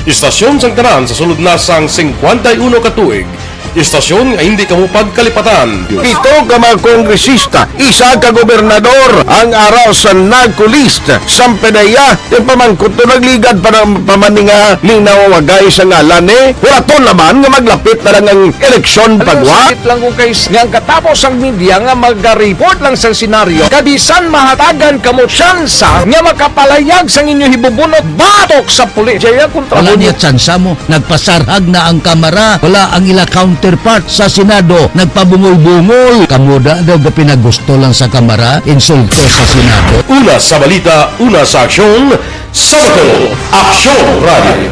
Istasyon sang tanan sa sulod na sang singkwenta y uno ka tuig. Istasyon nga hindi kamo pagkalipatan. Pito ka mga kongresista, isa ka gobernador ang ara sa narco list. Sampe na iya, yung pamangkot to nagligad pa ng pamaninga, linaw wagay sa ngalan ni. Hulaton naman nga maglapit na lang ang eleksyon. Alam mo, pagwa. Sakit lang ko kay s-, nga ang katapos ang media nga mag-report lang sa senaryo, kabisan mahatagan kamo tsansa nga makapalayag sang inyo hibubunot batok sa pulis. Jaya kontra. Wala niya tsansa mo. Nagpasarhag na ang Kamara. Wala ang ila counterpart sa Senado. Nagpabungol-bungol. Kamo da daw gapinagusto lang sa Kamara. Insulto sa Senado. Una sa balita, una sa aksyon, sa Bacolod Aksyon Radio.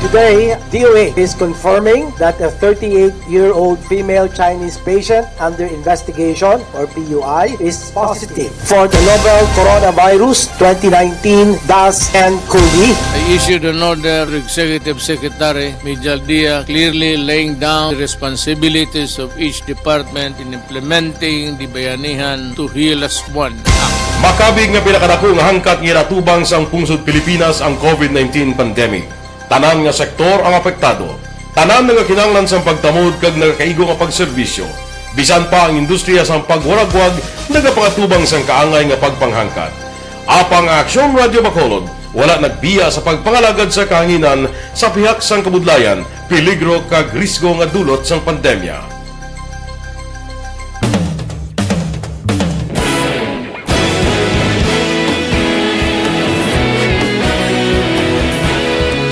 Today, D O A is confirming that a thirty-eight-year-old female Chinese patient under investigation, or P U I, is positive for the novel coronavirus twenty nineteen dash N cov. I issued an order to Executive Secretary Mijal Dia, clearly laying down the responsibilities of each department in implementing the Bayanihan to Heal As One Act. Makabig nga pinakadako nga hangkat nga ginatubang sang pungsod Pilipinas ang covid nineteen pandemic. Tanan nga sektor ang apektado. Tanan nagakinahanglan sang pagtamod kag nagakaigo nga pagserbisyo. Bisan pa ang industriya sang pagwaragwag nagapangatubang sang kaangay nga pagpanghangkat. Apang ang Aksyon Radio Bacolod wala nagbiya sa pagpangalagad sa kahanginan sa pihak sang kabudlayan, peligro kag risgo nga dulot sang pandemya.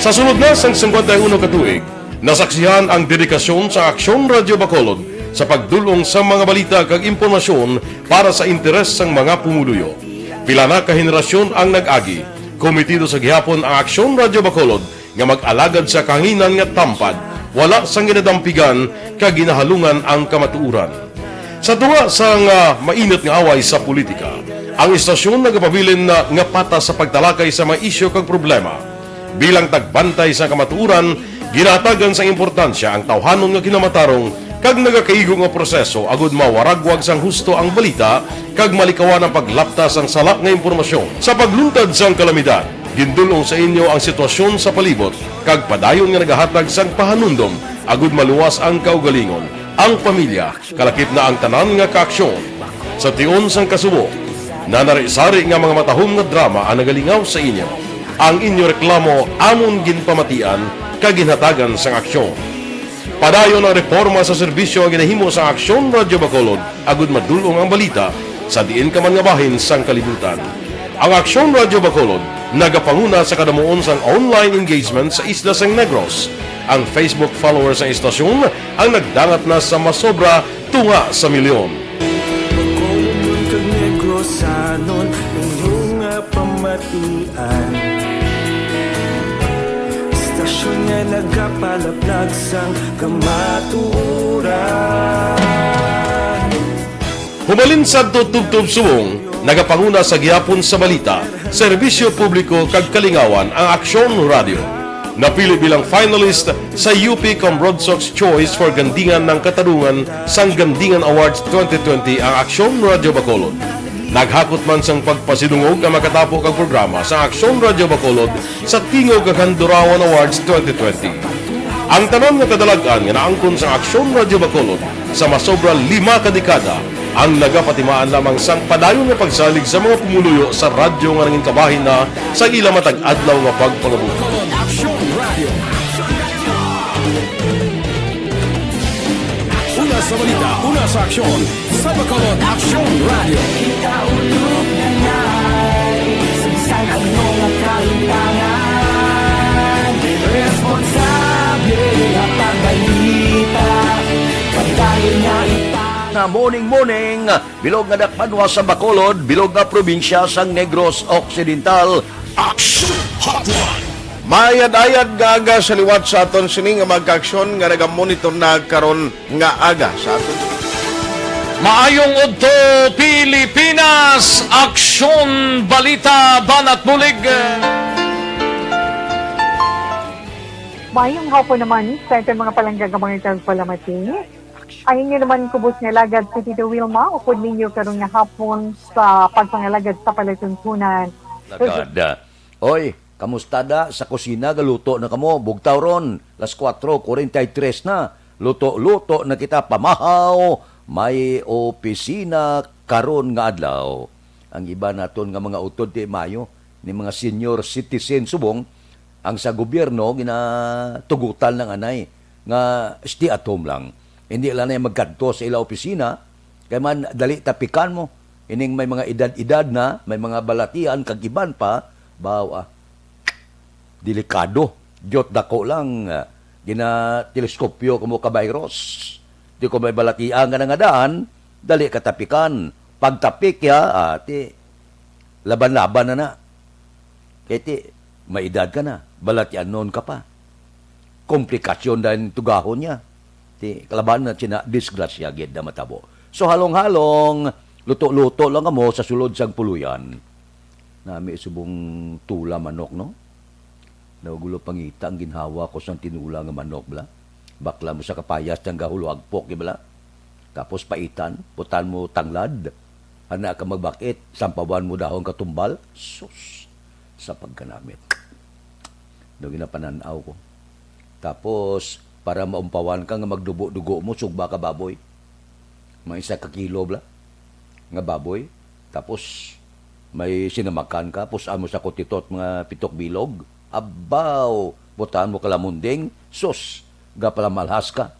Sa sulod na sang singkwenta y uno ka tuig, nasaksihan ang dedikasyon sa Aksyon Radio Bacolod sa pagdul-ong sa mga balita kag impormasyon para sa interes sang mga pumuluyo. Pila na ka henerasyon ang nag-agi. Komitido sa gihapon ang Aksyon Radio Bacolod nga mag-alagad sa kahanginan nga tampad, wala sang ginadampigan kag ginahalungan ang kamatuoran. Sa tunga sang, ah, mainit nga away sa politika, ang istasyon nagapabilin na nga patas sa pagtalakay sa mga isyu kag problema. Bilang tagbantay sa kamatuoran, ginahatagan sang importansya ang tawhanon nga kinamatarong kag nagakaigo nga proseso agud mawaragwag sang husto ang balita kag malikawan ang paglapta sang sala nga impormasyon. Sa pagluntad sang kalamidad, gindul-ong sa inyo ang sitwasyon sa palibot kag padayon nga nagahatag sang pahanumdom agud maluwas ang kaugalingon, ang pamilya, kalakip na ang tanan nga kaaksyon. Sa tion sang kasubo, nanari-sari nga mga matahom nga drama ang nagalingaw sa inyo. Ang inyo reklamo amon ginpamatian kag ginhatagan sang aksyon. Padayon ang reporma sa serbisyo nga ginahimo sang Aksyon Radyo Bacolod agud madul-ong ang balita sa diin ka man nga bahin sang kalibutan. Ang Aksyon Radyo Bacolod nagapanguna sa kadamuon sang online engagement sa isla sang Negros. Ang Facebook followers sang istasyon ang nagdangat na sa masobra tunga sa milyon. Bacolod kag Negrosanon, inyo nga pamatian. Istasyon nga nagapalaplag sang kamatuoran. Hubalin sadto tubtob subong, nagapanguna sa gihapon sa balita, serbisyo publiko kag kalingawan ang Aksyon Radyo. Napili bilang finalist sa U P Cambrodsoc's Choice for Gandingan ng Katarungan sang Gandingan Awards twenty twenty ang Aksyon Radyo Bacolod. Naghakot man sang pagpasidungog ang makatapo kag programa sa Aksyon Radyo Bacolod sa Tingog kag Handurawan Awards twenty twenty. Ang tanan nga kadalag-an nga naangkon sa Aksyon Radyo Bacolod sa masobra lima ka dekada ang nagapatimaan lamang sang padayon nga pagsalig sa mga pumuluyo sa radyo nga nangin kabahin na sa ila matag adlaw nga pagpangabuhi. Aksyon Radio. Una sa balita, una sa aksyon, sa Bacolod Aksyon Radio. Kaulog na nai, sa bisan ano nga kahimtangan, responsable nga pagbalita, pagdayon nga ipang- Na morning, morning, bilog nga dakbanwa sa Bacolod, bilog nga probinsya sang Negros Occidental. Action Hotline. Maayad-ayad nga aga sa liwat sa aton sini nga mga kaaksyon nga nagamonitor na karon nga aga sa aton. Maayong udto, Pilipinas! Aksyon, balita, banat bulig. Maayong hapon naman sa aton mga palangga nga mga tagpalamati. Ang inyo naman kubos nga lagad si Tito Wilma, upod ninyo karon nga hapon sa pagpangalagad sa palatuntunan. Lagad. Oy, kamusta da sa kusina? Galuto na kamo? Bugtaw ron, las kuwatro kuwarenta y tres na. Luto-luto na kita, pamahaw. May opisina karon nga adlaw. Ang iba naton nga mga utod ti maayo ni mga senior citizen subong ang sa gobyerno ginatugutan lang anay nga stay at home lang. Hindi lang na magkadto sa ila opisina kay man dali tapikan mo. Ining may mga edad-edad na, may mga balatian kag iban pa, baw, ah, delikado. Diyot dako lang, ah, ginateleskopyo kamo ka virus. Di ko may balatian nga nangadaan, dali ka tapikan. Pagtapik ya, ah, ti, laban-laban na na. Kay ti, may edad ka na, balatianon ka pa. Komplikasyon dahil tugahon niya. Ti, kalaban na sina, disgrasya gid na matabo. So, halong-halong, luto-luto lang kamo sa sulod sang puluyan. Nami subong tula manok, no? Nagulo pangita ang ginhawa ko sang tinula nga manok, bala. Bakla mo sa kapayas nga gahulo agpok, di bala? Tapos paitan, putan mo tanglad. Ana ka magbakit, sampawan mo dahon katumbal. Sus, sa pagkanamit. No, ginapanan-aw ko. Tapos, para maumpawan ka nga magdugo-dugo mo, sugba ka baboy. Mga isa ka kilo, bala, nga baboy. Tapos, may sinamakan ka, pus-an mo sa kutitot mga pitok bilog. Abaw! Butaan mo kalamunding, sus! Gapalamalhas ka.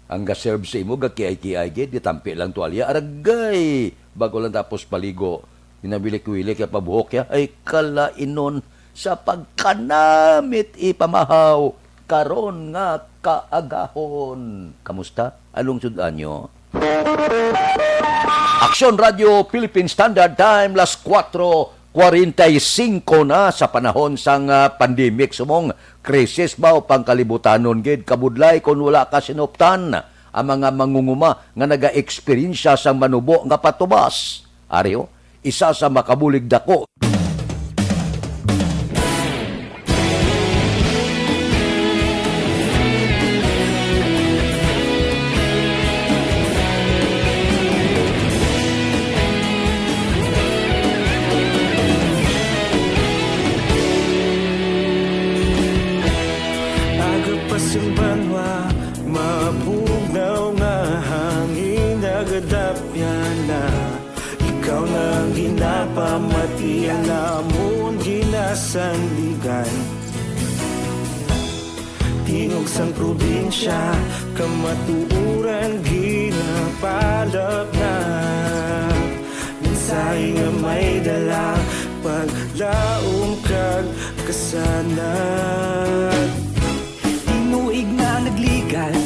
Ang ga-serve sa imo, gakiay-kiay gid, gitampi lang tuwalya. Aragay! Bago lang tapos paligo, ginawilik-wilik ya pabuhok ya. Ay, kalainon sa pagkanamit ipamahaw karon nga kaagahon. Kamusta? Anong sud-an nyo? Aksyon Radio Philippine Standard Time, las kuwatro kuwarenta y singko na sa panahon sang, ah, pandemic. Sumong krisis ba o pangkalibutanon gid, kabudlay kon wala ka sinuptan ang mga mangunguma nga nagaeksperyensya sang manubo nga patubas. Ari, oh, isa sa makabulig dako. Pati ang lamon ginasandigan. Tingog sang probinsya, kamatuoran ginapalapnag. Mensahe nga may dala, paglaom kag kasanag. Tinuig na nagligan,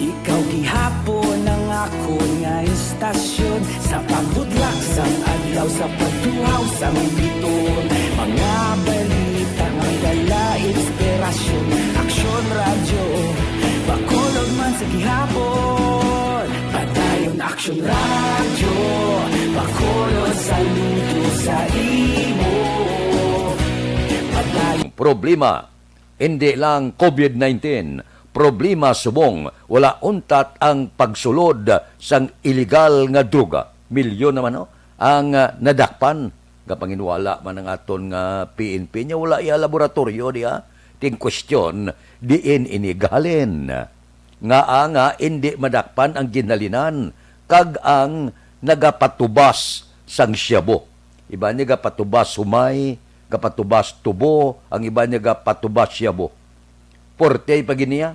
ikaw gihapon ang akon nga istasyon. Sa pagbudlak sang adlaw, sa pagtuhaw sang biton, mga balita may dala inspirasyon. Aksyon Radyo, Bacolod man sa gihapon. Padayon Aksyon Radyo, Bacolod saludo sa imo. Padayon. Problema, hindi lang COVID nineteen, problema subong wala untat ang pagsulod sang iligal nga droga. Milyon naman, no, ang ah, nadakpan. Gapanginwala man ang aton nga P N P niya, wala iya laboratorio diha. Ting question, diin ini gahalin? Ngaa nga indi madakpan ang ginhalinan kag ang nagapatubas sang shabu? Iban niya gapatubas humay, gapatubas tubo, ang iban niya gapatubas shabu. Porte pa gid niya.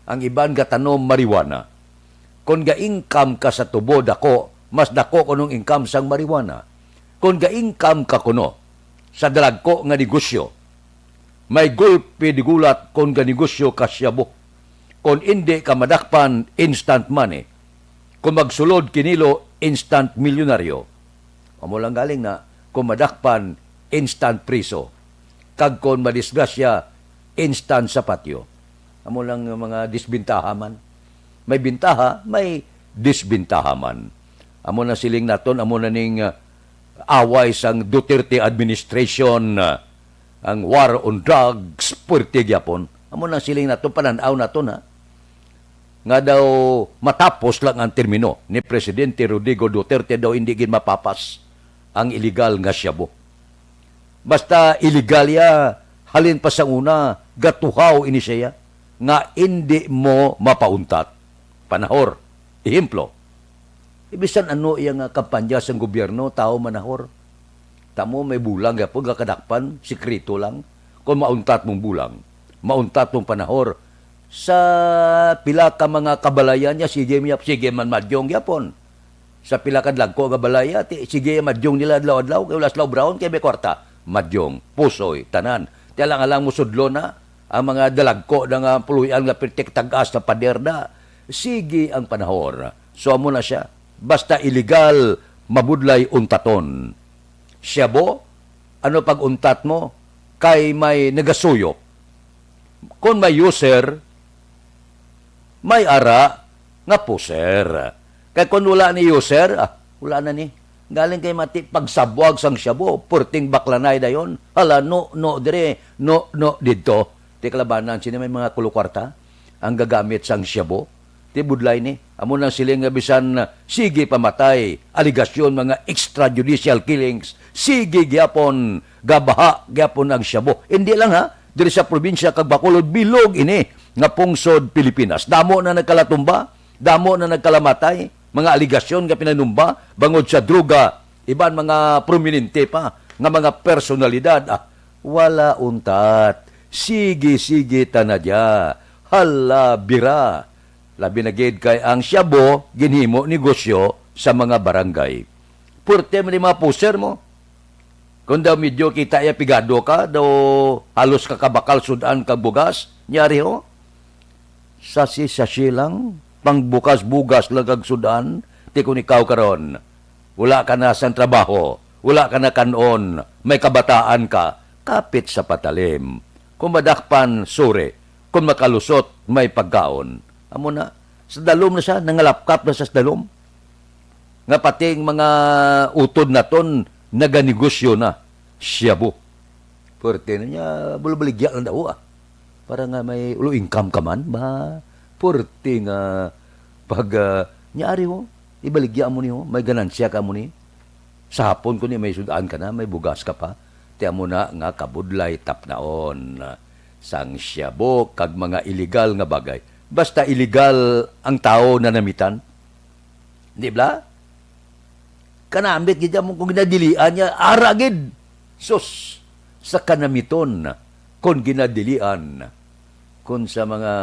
Ang iban gatanom marijuana. Kon ga-income ka sa tubo dako, mas dako kuno ang income sang marijuana. Kon ga-income ka kuno sa dalagko nga negosyo, may gulpi di gulat kon ganegosyo ka shabu. Kon indi ka madakpan, instant money. Kon magsulod kinilo, instant milyonaryo. Amo lang galing na, kon madakpan, instant priso. Kag kon madisgrasya, instant sa patyo. Amo lang nga mga disbintaha man. May bintaha, may disbintaha man. Amo na siling naton, amo na ning ah, away sang Duterte administration, ah, ang war on drugs, puwerte gyapon. Amo na siling naton, panan-aw naton, ha. Nga daw matapos lang ang termino ni Presidente Rodrigo Duterte, daw hindi gid mapapas ang iligal nga shabu. Basta iligal ya, halin pa sa una, gatuhaw ini siya, nga indi mo mapauntat. Panahor. Ehemplo, bisan ano iya nga kampanya sang gobyerno, tawo manahor. Tamo may bulang gyapon nga kadakpan, sikreto lang. Kung mauntat mong bulang, mauntat mong panahor, sa pila ka mga kabalayan niya, sige, niya, sige man madyong gyapon. Sa pila ka dagko nga balaya, ti, sige, madyong nila adlaw-adlaw, kay wala sila obrahon, kay may kwarta. Madyong, pusoy, tanan. Ti alang-alang mo sudlo na, ang mga dalagko na nga puloy-an nga pirtik tag-as na pader na, sige ang panahor. So, amo na siya. Basta iligal, mabudlay untaton. Shabu, ano pag-untat mo? Kay may nagasuyop. Kon may user, may ara nga poser. Kay kon wala ni user, ah, wala na ni. Galing kay mati pagsabwag sang shabu, purting baklanay dayon. Hala, no, no, dire, no, no, didto. Ti kalabanan, sini may mga kulukwarta ang gagamit sang shabu. Ti budlay ni. Amo nang siling nga bisan, ah, sige pamatay, aligasyon, mga extrajudicial killings, sige gyapon, gabaha gyapon ang shabu. Hindi lang, ha, diri sa probinsya kag Bacolod, bilog ini nga pungsod Pilipinas. Damo na nagkalatumba, damo na nagkalamatay, mga aligasyon nga pinanumba bangod sa droga, iban mga prominente pa nga mga personalidad. Ah, wala untat. Sige-sige ta na dya. Hala, bira. Labi na gid kay ang shabu ginhimo negosyo sa mga barangay. Purte man ni mga poser mo. Kung daw medyo kita iya pigado ka, daw halos ka kabakal sud-an kag bugas, nyari ho. Sasi-sasi lang, pangbukas-bugas lang kag sud-an, ti kun ikaw karon, wala ka na sang trabaho, wala ka na kan-on, may kabataan ka, kapit sa patalim. Kung madakpan, suri, kung makalusot, may pagkaon. Amo na, sa dalom na siya, nangalapkap na siya sa dalom. Nga pati ang mga utod naton, naganegosyo na, shabu. Pwerte na niya, bulabaligya lang daw, ah. Para nga may ulo income ka man, ba? Pwerte nga pag, ah, nyari ho, ibaligya mo ni ho, may ganansya ka mo ni. Sa hapon ko ni may sudaan ka na, may bugas ka pa. Ti amo na nga kabudlay tapnaon. Sang shabu kag mga iligal nga bagay. Basta iligal ang tawo na namitan. Di ba? Kanamit gid amon kon ginadilian niya, ara gid. Sus, sa kanamiton kon ginadilian, kon sa mga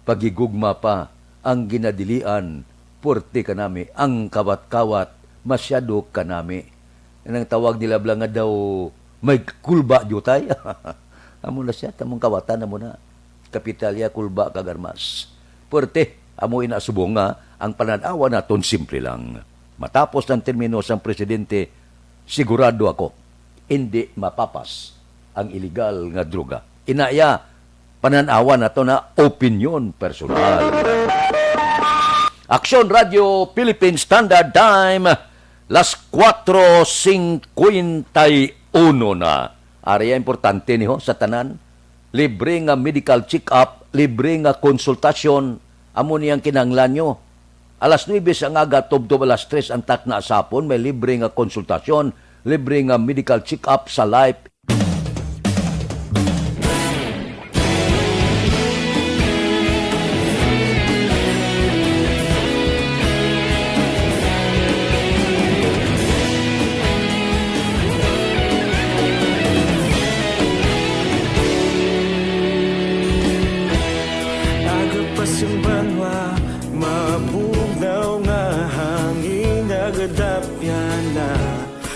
paghigugma pa ang ginadilian, puwerte kanami ang kawat-kawat, masyado kanami. Nang tawag nila bala nga daw may kulba diutay. Amo na siya, tamong kawatan, amo na. Kapitalya, kulba, kag armas. Puwerte, amo ina subong nga ang panan-awan naton simple lang. Matapos ang termino sang presidente, sigurado ako, indi mapapas ang iligal nga droga. Ina iya, panan-awan nato na opinyon personal. Aksyon Radio Philippine Standard Time, las kuwatro singkwenta y uno na. Ari ang importante ni ho sa tanan. Libre nga medical check-up, libre nga konsultasyon, amo ni ang kinahanglan nyo. Alas nuebe sa aga, tubtob alas tres ang takna sa hapon, may libre nga konsultasyon, libre nga medical check-up sa Life. Aga pa sing banwa, mabugnaw nga hangin nagadapyan na.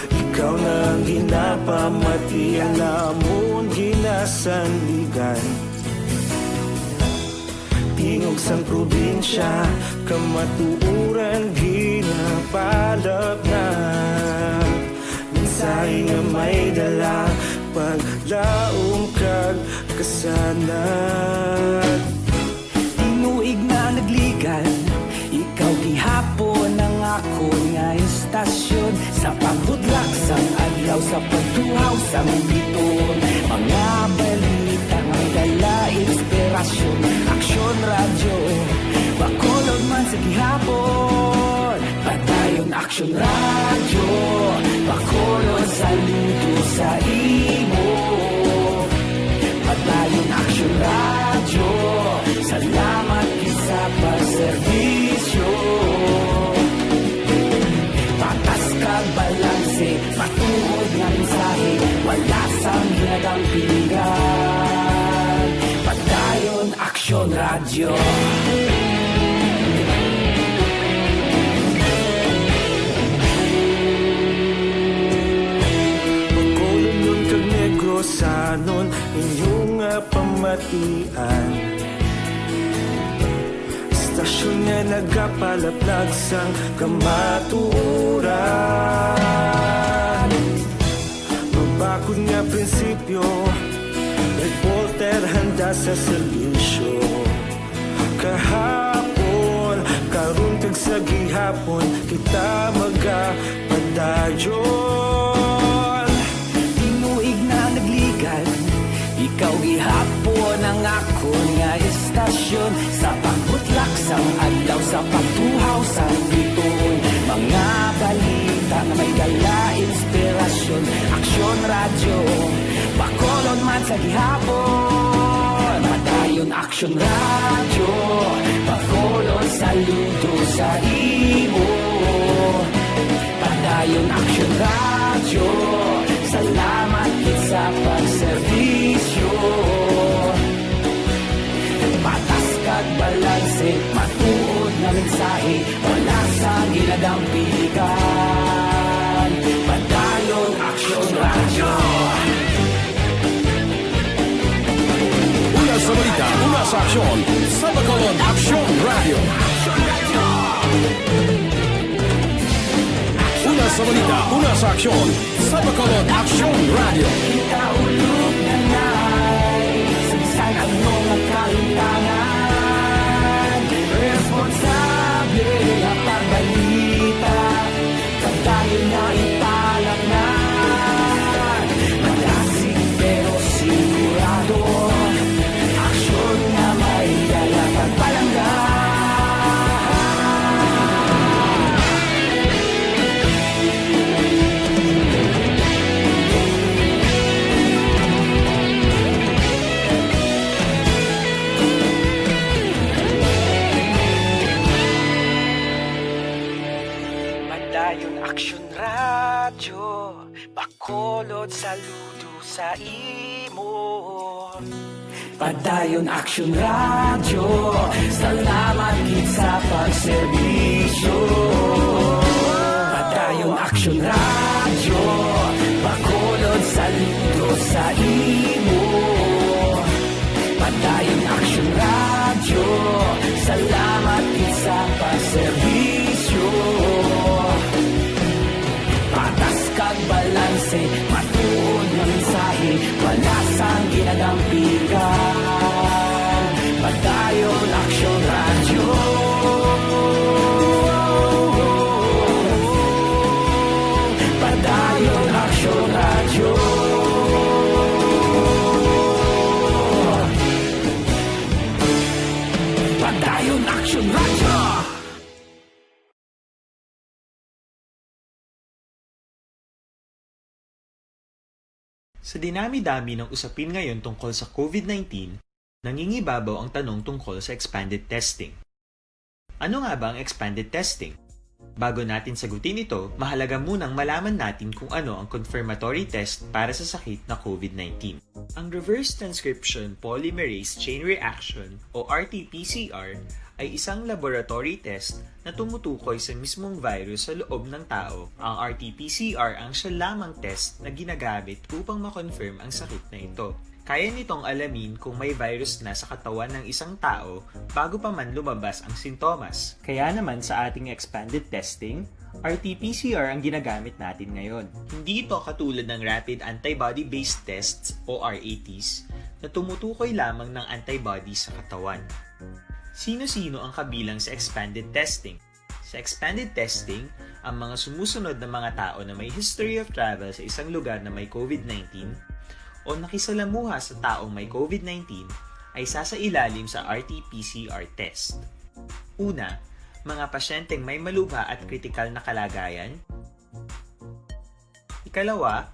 Ikaw na ang ginapamatian namon ginasandigan. Tingog sang probinsya, kamatuoran ginapalapnap. Mensahe nga may dala, paglaom kag kasanag. Tinuig na nagligad, ikaw gihapon ang akon nga istasyon. Sa pagbudlak sang adlaw, sa pagtuhaw sang bituon, mga balita nga may dala inspirasyon. Aksyon Radyo, Bacolod man sa gihapon. Padayon Aksyon Radyo, Bacolod, saludo sa imo. Padayon Aksyon Radyo, salamat gid sa pagserbisyo. Patas kag balanse, matuod nga mensahe, wala sang ginadampingan. Padayon Aksyon Radyo. Bacolodnon kag Negrosanon, inyo nga pamatian. Istasyon nga nagapalaplag sang kamatuoran. Mabakod nga prinsipyo, reporter handa sa serbisyo. Kahapon, karon kag sa gihapon, kita magapadayon. Tinuig na nagligad, ikaw gihapon ang akon nga istasyon. Sa pagbutlak sang adlaw, sa pagtuhaw sang bituon, mga balita nga may dala inspirasyon. Aksyon Radyo, Bacolod man sa gihapon. Padayon Aksyon Radyo, Bacolod, saludo sa imo. Padayon Aksyon Radyo, salamat gid sa pagserbisyo. Patas kag balanse, matuod nga mensahe, wala sang ginadampigan. Padayon Aksyon Radyo. Una sa balita, una sa aksyon, sa Bacolod Aksyon Radyo. Una sa balita, una sa aksyon, sa Bacolod Aksyon Radyo. Kita ulog na nay, sa bisan ano nga kahimtangan, responsable nga pagbalita. Padayon na ipalaknad, madasig pero sigurado. Aksyon nga may dala kag palangga. Bacolod, saludo sa imo. Padayon Aksyon Radyo, salamat gid sa pagserbisyo. Padayon Aksyon Radyo, Bacolod, saludo sa imo. Padayon Aksyon Radyo, salamat gid sa pagserbisyo. Patas kag balanse, matuod nga mensahe, wala sang ginadampigan. Padayon Aksyon Radyo. Padayon Aksyon Radyo. Padayon Aksyon Radyo. Sa dinami-dami ng usapin ngayon tungkol sa COVID nineteen, nangingibabaw ang tanong tungkol sa expanded testing. Ano nga ba ang expanded testing? Bago natin sagutin ito, mahalaga munang malaman natin kung ano ang confirmatory test para sa sakit na COVID nineteen. Ang reverse transcription polymerase chain reaction o R T P C R ay isang laboratory test na tumutukoy sa mismong virus sa loob ng tao. Ang R T P C R ang siya lamang test na ginagamit upang ma-confirm ang sakit na ito. Kaya nitong alamin kung may virus na sa katawan ng isang tao bago pa man lumabas ang sintomas. Kaya naman sa ating expanded testing, R T P C R ang ginagamit natin ngayon. Hindi ito katulad ng rapid antibody-based tests o R A Ts na tumutukoy lamang ng antibody sa katawan. Sino-sino ang kabilang sa expanded testing? Sa expanded testing, ang mga sumusunod na mga tao na may history of travel sa isang lugar na may COVID nineteen o nakisalamuha sa taong may COVID nineteen ay sasailalim sa R T P C R test. Una, mga pasyenteng may malubha at kritikal na kalagayan. Ikalawa,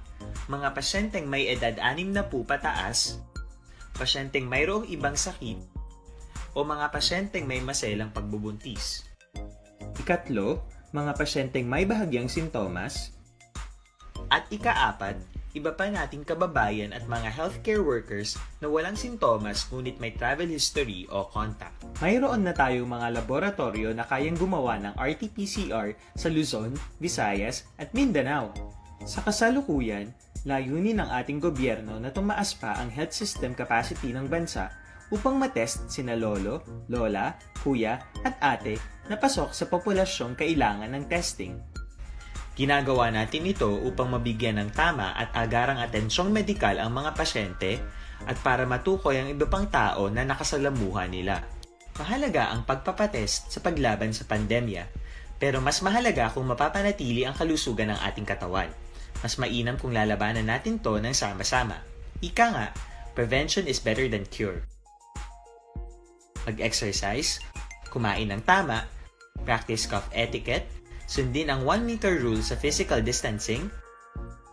mga pasyenteng may edad anim na po pataas, pasyenteng mayroong ibang sakit, o mga pasyenteng may maselang pagbubuntis. Ikatlo, mga pasyenteng may bahagyang sintomas. At ikaapat, iba pa nating kababayan at mga healthcare workers na walang sintomas ngunit may travel history o contact. Mayroon na tayong mga laboratoryo na kayang gumawa ng R T P C R sa Luzon, Visayas, at Mindanao. Sa kasalukuyan, layunin ng ating gobyerno na tumaas pa ang health system capacity ng bansa upang matest sina lolo, lola, kuya, at ate na pasok sa populasyong kailangan ng testing. Ginagawa natin ito upang mabigyan ng tama at agarang atensyong medikal ang mga pasyente at para matukoy ang iba pang tao na nakasalamuha nila. Mahalaga ang pagpapatest sa paglaban sa pandemya, pero mas mahalaga kung mapapanatili ang kalusugan ng ating katawan. Mas mainam kung lalabanan natin 'to ng sama-sama. Ika nga, prevention is better than cure. Mag-exercise, kumain ng tama, practice cough etiquette, sundin ang one meter rule sa physical distancing,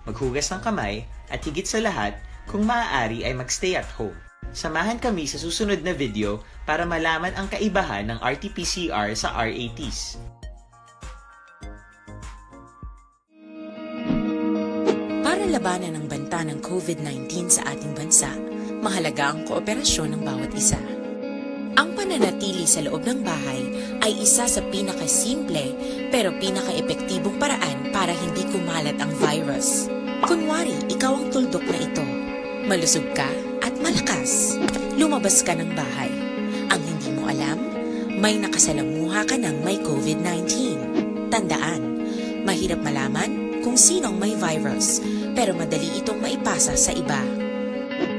maghugas ng kamay, at higit sa lahat, kung maaari ay mag-stay at home. Samahan kami sa susunod na video para malaman ang kaibahan ng R T P C R sa R A Ts. Para labanan ang banta ng COVID nineteen sa ating bansa, mahalaga ang kooperasyon ng bawat isa. Ang pananatili sa loob ng bahay ay isa sa pinakasimple pero pinakaepektibong paraan para hindi kumalat ang virus. Kunwari, ikaw ang tuldok na ito. Malusog ka at malakas. Lumabas ka ng bahay. Ang hindi mo alam, may nakasalamuha ka ng may COVID nineteen. Tandaan, mahirap malaman kung sino ang may virus, pero madali itong maipasa sa iba.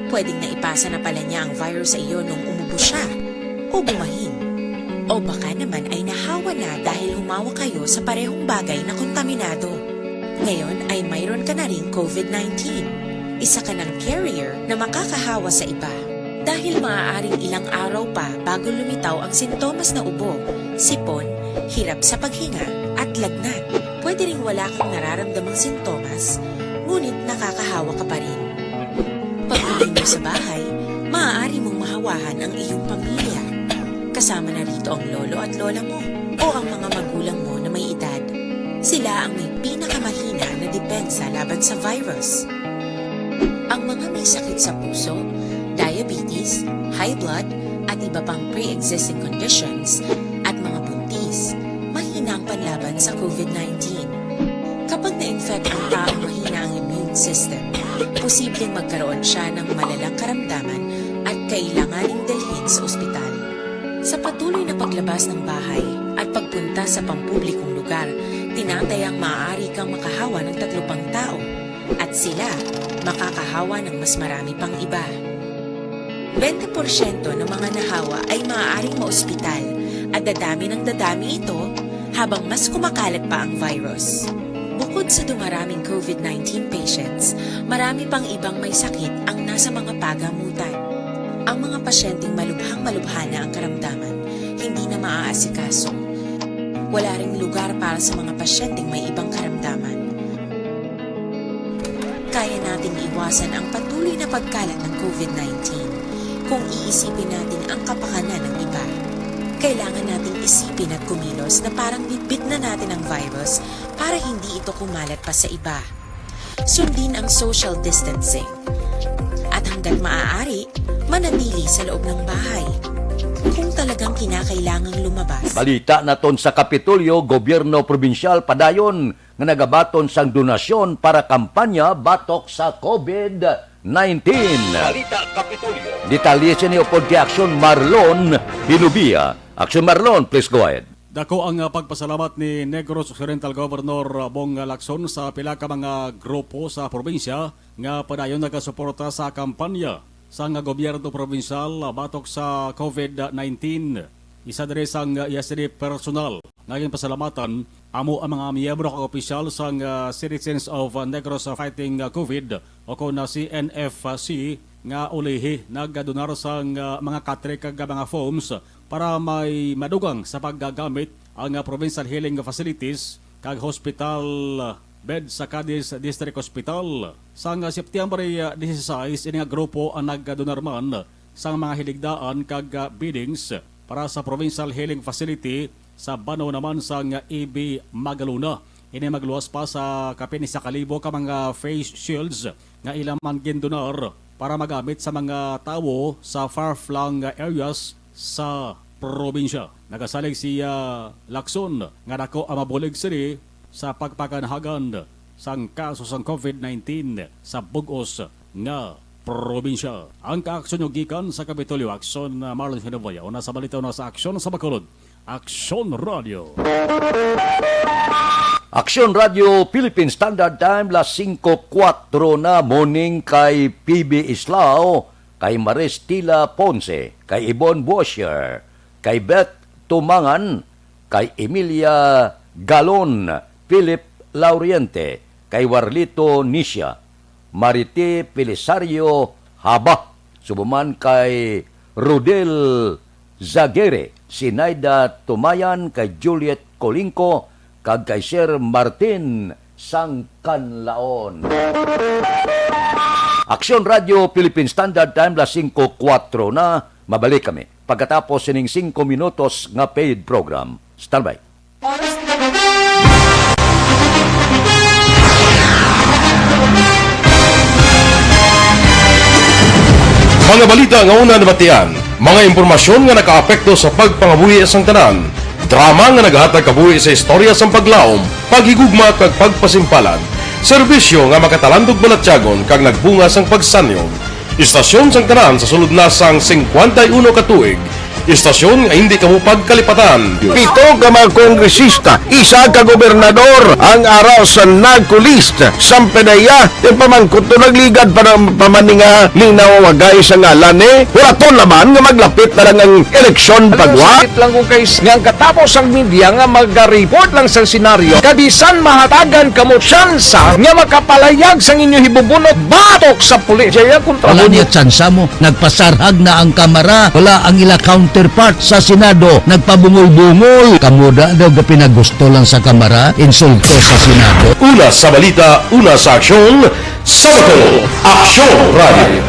Pwedeng naipasa na pala niya ang virus sa iyo nung umubo siya o bumahin. O baka naman ay nahawa na dahil humawa kayo sa parehong bagay na kontaminado. Ngayon ay mayroon ka na ring COVID nineteen. Isa ka ng carrier na makakahawa sa iba. Dahil maaaring ilang araw pa bago lumitaw ang sintomas na ubo, sipon, hirap sa paghinga, at lagnat. Pwede ring wala kang nararamdamang sintomas, ngunit nakakahawa ka pa rin. Pag-uwi mo sa bahay, maaari mong mahawahan ang iyong pamilya. Kasama na rito ang lolo at lola mo o ang mga magulang mo na may edad. Sila ang may pinakamahina na depensa laban sa virus. Ang mga may sakit sa puso, diabetes, high blood, at iba pang pre-existing conditions, at mga buntis, mahina ang panlaban sa COVID nineteen. Kapag na-infect ang taong mahina ang immune system, posibleng magkaroon siya ng malalang karamdaman at kailanganing dalhin sa ospital. Sa patuloy na paglabas ng bahay at pagpunta sa pampublikong lugar, tinatayang maaari kang makahawa ng tatlo pang tao at sila makakahawa ng mas marami pang iba. Twenty porsyento ng mga nahawa ay maaaring maospital at dadami ng dadami ito habang mas kumakalat pa ang virus. Bukod sa dumaraming COVID nineteen patients, marami pang ibang may sakit ang nasa mga pagamutan. Ang mga pasyenteng malubhang-malubha na ang karamdaman, hindi na maaasikaso. Wala ring lugar para sa mga pasyenteng may ibang karamdaman. Kaya nating iwasan ang patuloy na pagkalat ng COVID nineteen kung iisipin natin ang kapakanan ng iba. Kailangan nating isipin at kumilos na parang bitbit na natin ang virus para hindi ito kumalat pa sa iba. Sundin ang social distancing. At hanggat maaari, manatili sa loob ng bahay. Kung talagang kinakailangang lumabas. Balita naton sa Kapitolyo, gobyerno probinsyal padayon nga nagabaton sang donasyon para kampanya batok sa COVID nineteen. Balita Kapitolyo. Detalye sini upod kay Aksyon Marlon Hinubia. Aksyon Marlon, please go ahead. Dako ang, ah, pagpasalamat ni Negros Occidental Governor, ah, Bong Lacson sa pila ka mga grupo sa probinsya nga padayon nagasuporta sa kampanya sang gobyerno probinsyal, ah, batok sa COVID nineteen. Isa diri sang, ah, iya sini personal nga ginpasalamatan amo ang mga miyembro kag opisyal sang, ah, Citizens of, ah, Negros Fighting, ah, COVID o kon na C N F C nga ulihi nagadonar sang, ah, mga katre kag mga foams para may madugang sa paggagamit ang, ah, provincial healing facilities kag hospital bed sa Cadiz District Hospital. Sang, ah, September, ah, dieciséis, ini nga grupo ang nagdonar man sang mga hiligdaan kag, ah, beddings para sa Provincial Healing Facility sa banaw naman sang, ah, E B Magalona. Ini magluwas pa sa kapin isa ka libo ka mga face shields nga ila man gindonar para magamit sa mga tawo sa far-flung areas sa probinsya. Nagasalig si, ah, Lacson nga dako ang mabulig sini sa pagpakanhagan sang kaso sang COVID nineteen sa bug-os nga probinsya. Ang kaaksyon nyo gikan sa Kapitolyo, Aksyon, ah, Marlon Hinubia. Una sa balita, una sa aksyon sa Bacolod. Aksyon Radio. Aksyon Radio Philippine Standard Time, las singko kuwatro na, morning kay P B Islao, kay Maris Tila Ponce, kay Ibon Bosher, kay Beth Tumangan, kay Emilia Galon, Philip Lauriente, kay Warlito Nisha, Marite Pelisario Haba, subo man kay Rodel Zagere, Sinaida Tumayan, kay Juliet Colingco, kag kay Sir Martin Sangkanlaon. Aksyon Radio Philippine Standard Time, las singko kuwatro na. Mabalik kami pagkatapos sining singko minutos nga paid program. Standby. Mga balita nga una nabatian, mga impormasyon nga nakaapekto sa pagpangabuhi sang tanan, drama nga nagahatag kabuhi sa istorya sang paglaom, paghigugma kag pagpasimpalan, serbisyo nga makatalandog balatyagon kag nagbunga sang pagsanyog. Istasyon sang tanan sa sulod na sang singkwenta y uno ka tuig. Istasyon nga hindi kamo pagkalipatan. Pito ka mga kongresista, isa ka gobernador ang ara sa NAGCO list. Sampanaya, ti pamangkot to nagligad pa na, pa man ni nga linawagay sa ngalan ni. Huraton naman nga maglapit na lang ang eleksyon pagwa. Sakit lang kung kay nga ang katapos ang media nga maga-report lang sa senaryo. Kabisan mahatagan kamo tsansa nga makapalayag sang inyo hibubunot batok sa pulis. Jaya kontra Wala mo. Niya tsansa mo. Nagpasarhag na ang Kamara. Wala ang ila counterpart sa Senado. Nagpabungol-bungol. Kamo da daw ga pinagusto lang sa Kamara. Insulto sa Senado. Una sa balita, una sa aksyon, sa Bacolod, Aksyon Radio.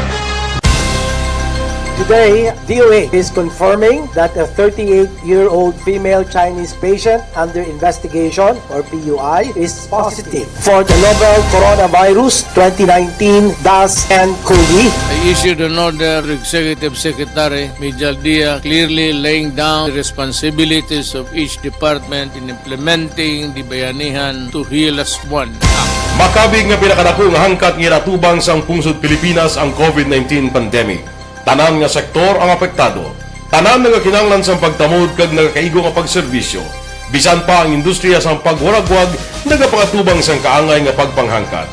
Today, D O H is confirming that a thirty-eight-year-old female Chinese patient under investigation, or P U I, is positive for the novel coronavirus twenty nineteen DAS nCoV. I issued an order to Executive Secretary Mijal Dia, clearly laying down the responsibilities of each department in implementing the Bayanihan to Heal Us One Act. Makabig nga pinakadako nga hangkat nga ginatubang sang pungsod Pilipinas ang COVID nineteen pandemic. Tanan nga sektor ang apektado. Tanan nagakinahanglan sang pagtamod kag nagakaigo nga pagserbisyo. Bisan pa ang industriya sang pagwaragwag nagapangatubang sang kaangay nga pagpanghangkat.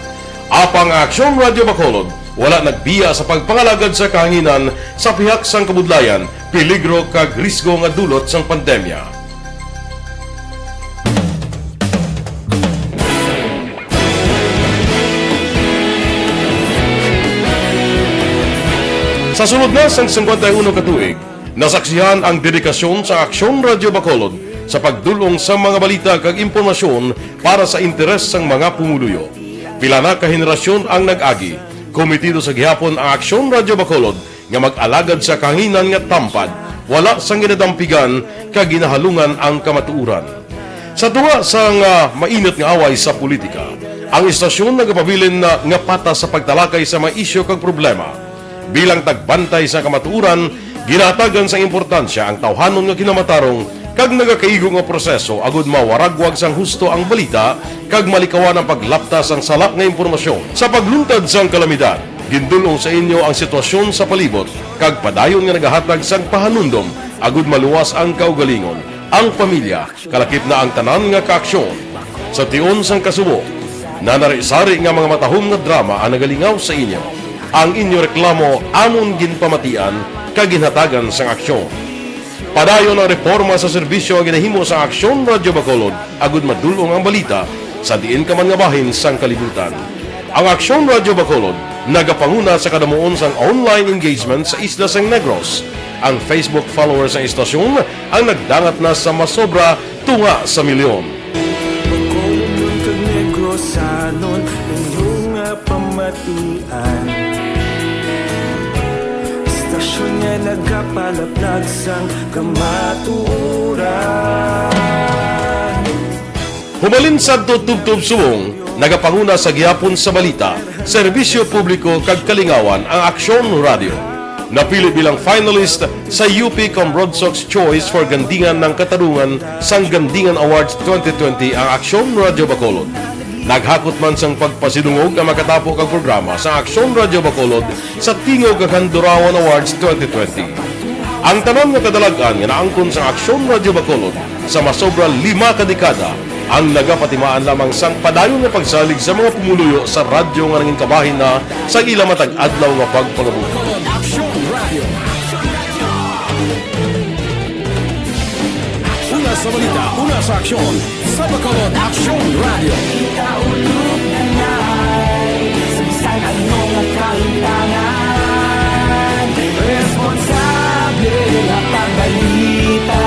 Apang ang Aksyon Radyo Bacolod wala nagbiya sa pagpangalagad sa kahanginan sa pihak sang kabudlayan, peligro kag risgo nga dulot sang pandemya. Sa sulod na sang singkwenta y uno ka tuig, nasaksihan ang dedikasyon sa Aksyon Radyo Bacolod sa pagdul-ong sa mga balita kag impormasyon para sa interes sang mga pumuluyo. Pila na ka henerasyon ang nag-agi, komitido sa gihapon ang Aksyon Radyo Bacolod nga mag-alagad sa kahanginan nga tampad, wala sang ginadampigan kag ginahalungan ang kamatuoran. Sa tunga sang, ah, mainit nga away sa politika, ang istasyon nagapabilin na nga patas sa pagtalakay sa mga isyu kag problema. Bilang tagbantay sa kamatuoran, ginahatagan sang importansya ang tawhanon nga kinamatarong kag nagakaigo nga proseso agud mawaragwag sang husto ang balita kag malikawan ang paglapta sang sala nga impormasyon. Sa pagluntad sang kalamidad, gindul-ong sa inyo ang sitwasyon sa palibot kag padayon nga nagahatag sang pahanumdom agud maluwas ang kaugalingon, ang pamilya, kalakip na ang tanan nga kaaksyon. Sa tion sang kasubo, nanari-sari nga mga matahom nga drama ang nagalingaw sa inyo. Ang inyo reklamo amon ginpamatian kag ginhatagan sang aksyon. Padayon ang reporma sa serbisyo nga ginahimo sang Aksyon Radyo Bacolod agud madul-ong ang balita sa diin ka man nga bahin sang kalibutan. Ang Aksyon Radyo Bacolod nagapanguna sa kadamuon sang online engagement sa isla sang Negros. Ang Facebook followers sang istasyon ang nagdangat na sa masobra tunga sa milyon. Bacolodnon kag Negrosanon, inyo nga pamatian. Istasyon nga nagapalaplag sang kamatuoran. Hubalin sadto tubtob subong, nagapanguna sa gihapon sa balita, serbisyo publiko kag kalingawan ang Aksyon Radyo. Napili bilang finalist sa U P Cambronsox Choice for Gandingan ng Katarungan sang Gandingan Awards twenty twenty ang Aksyon Radyo Bacolod. Naghakot man sang pagpasidungog ang makatapo kag programa sa Aksyon Radyo Bacolod sa Tingog kag Handurawan Awards twenty twenty. Ang tanan nga kadalag-an nga naangkon sang Aksyon Radyo Bacolod sa masobra lima ka dekada ang nagapatimaan lamang sang padayon nga pagsalig sa mga pumuluyo sa radyo nga nangin kabahin na sa ila matag adlaw nga pagpangabuhi. Aksyon Radyo. Una sa balita, una sa aksyon, sa Bacolod Aksyon Radyo. Kita ulog na nai, sa bisan ano nga kaintanan, responsable nga pagbalita,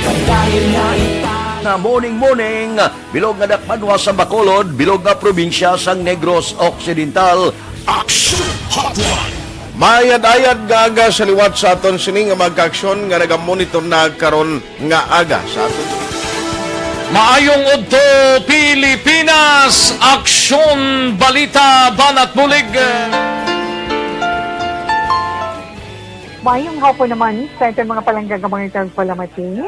padayon na ita. Na morning, morning, bilog nga dakbanwa sa Bacolod, bilog nga probinsya sang Negros Occidental. Action Hotline. Mayad-ayad nga aga sa liwat sa aton sini nga mga kaaksyon nga nagamonitor na karon nga aga sa aton. Maayong udto, Pilipinas! Aksyon, balita, banat bulig. Mayong hapon naman sa aton mga palangga nga mga tagpalamati.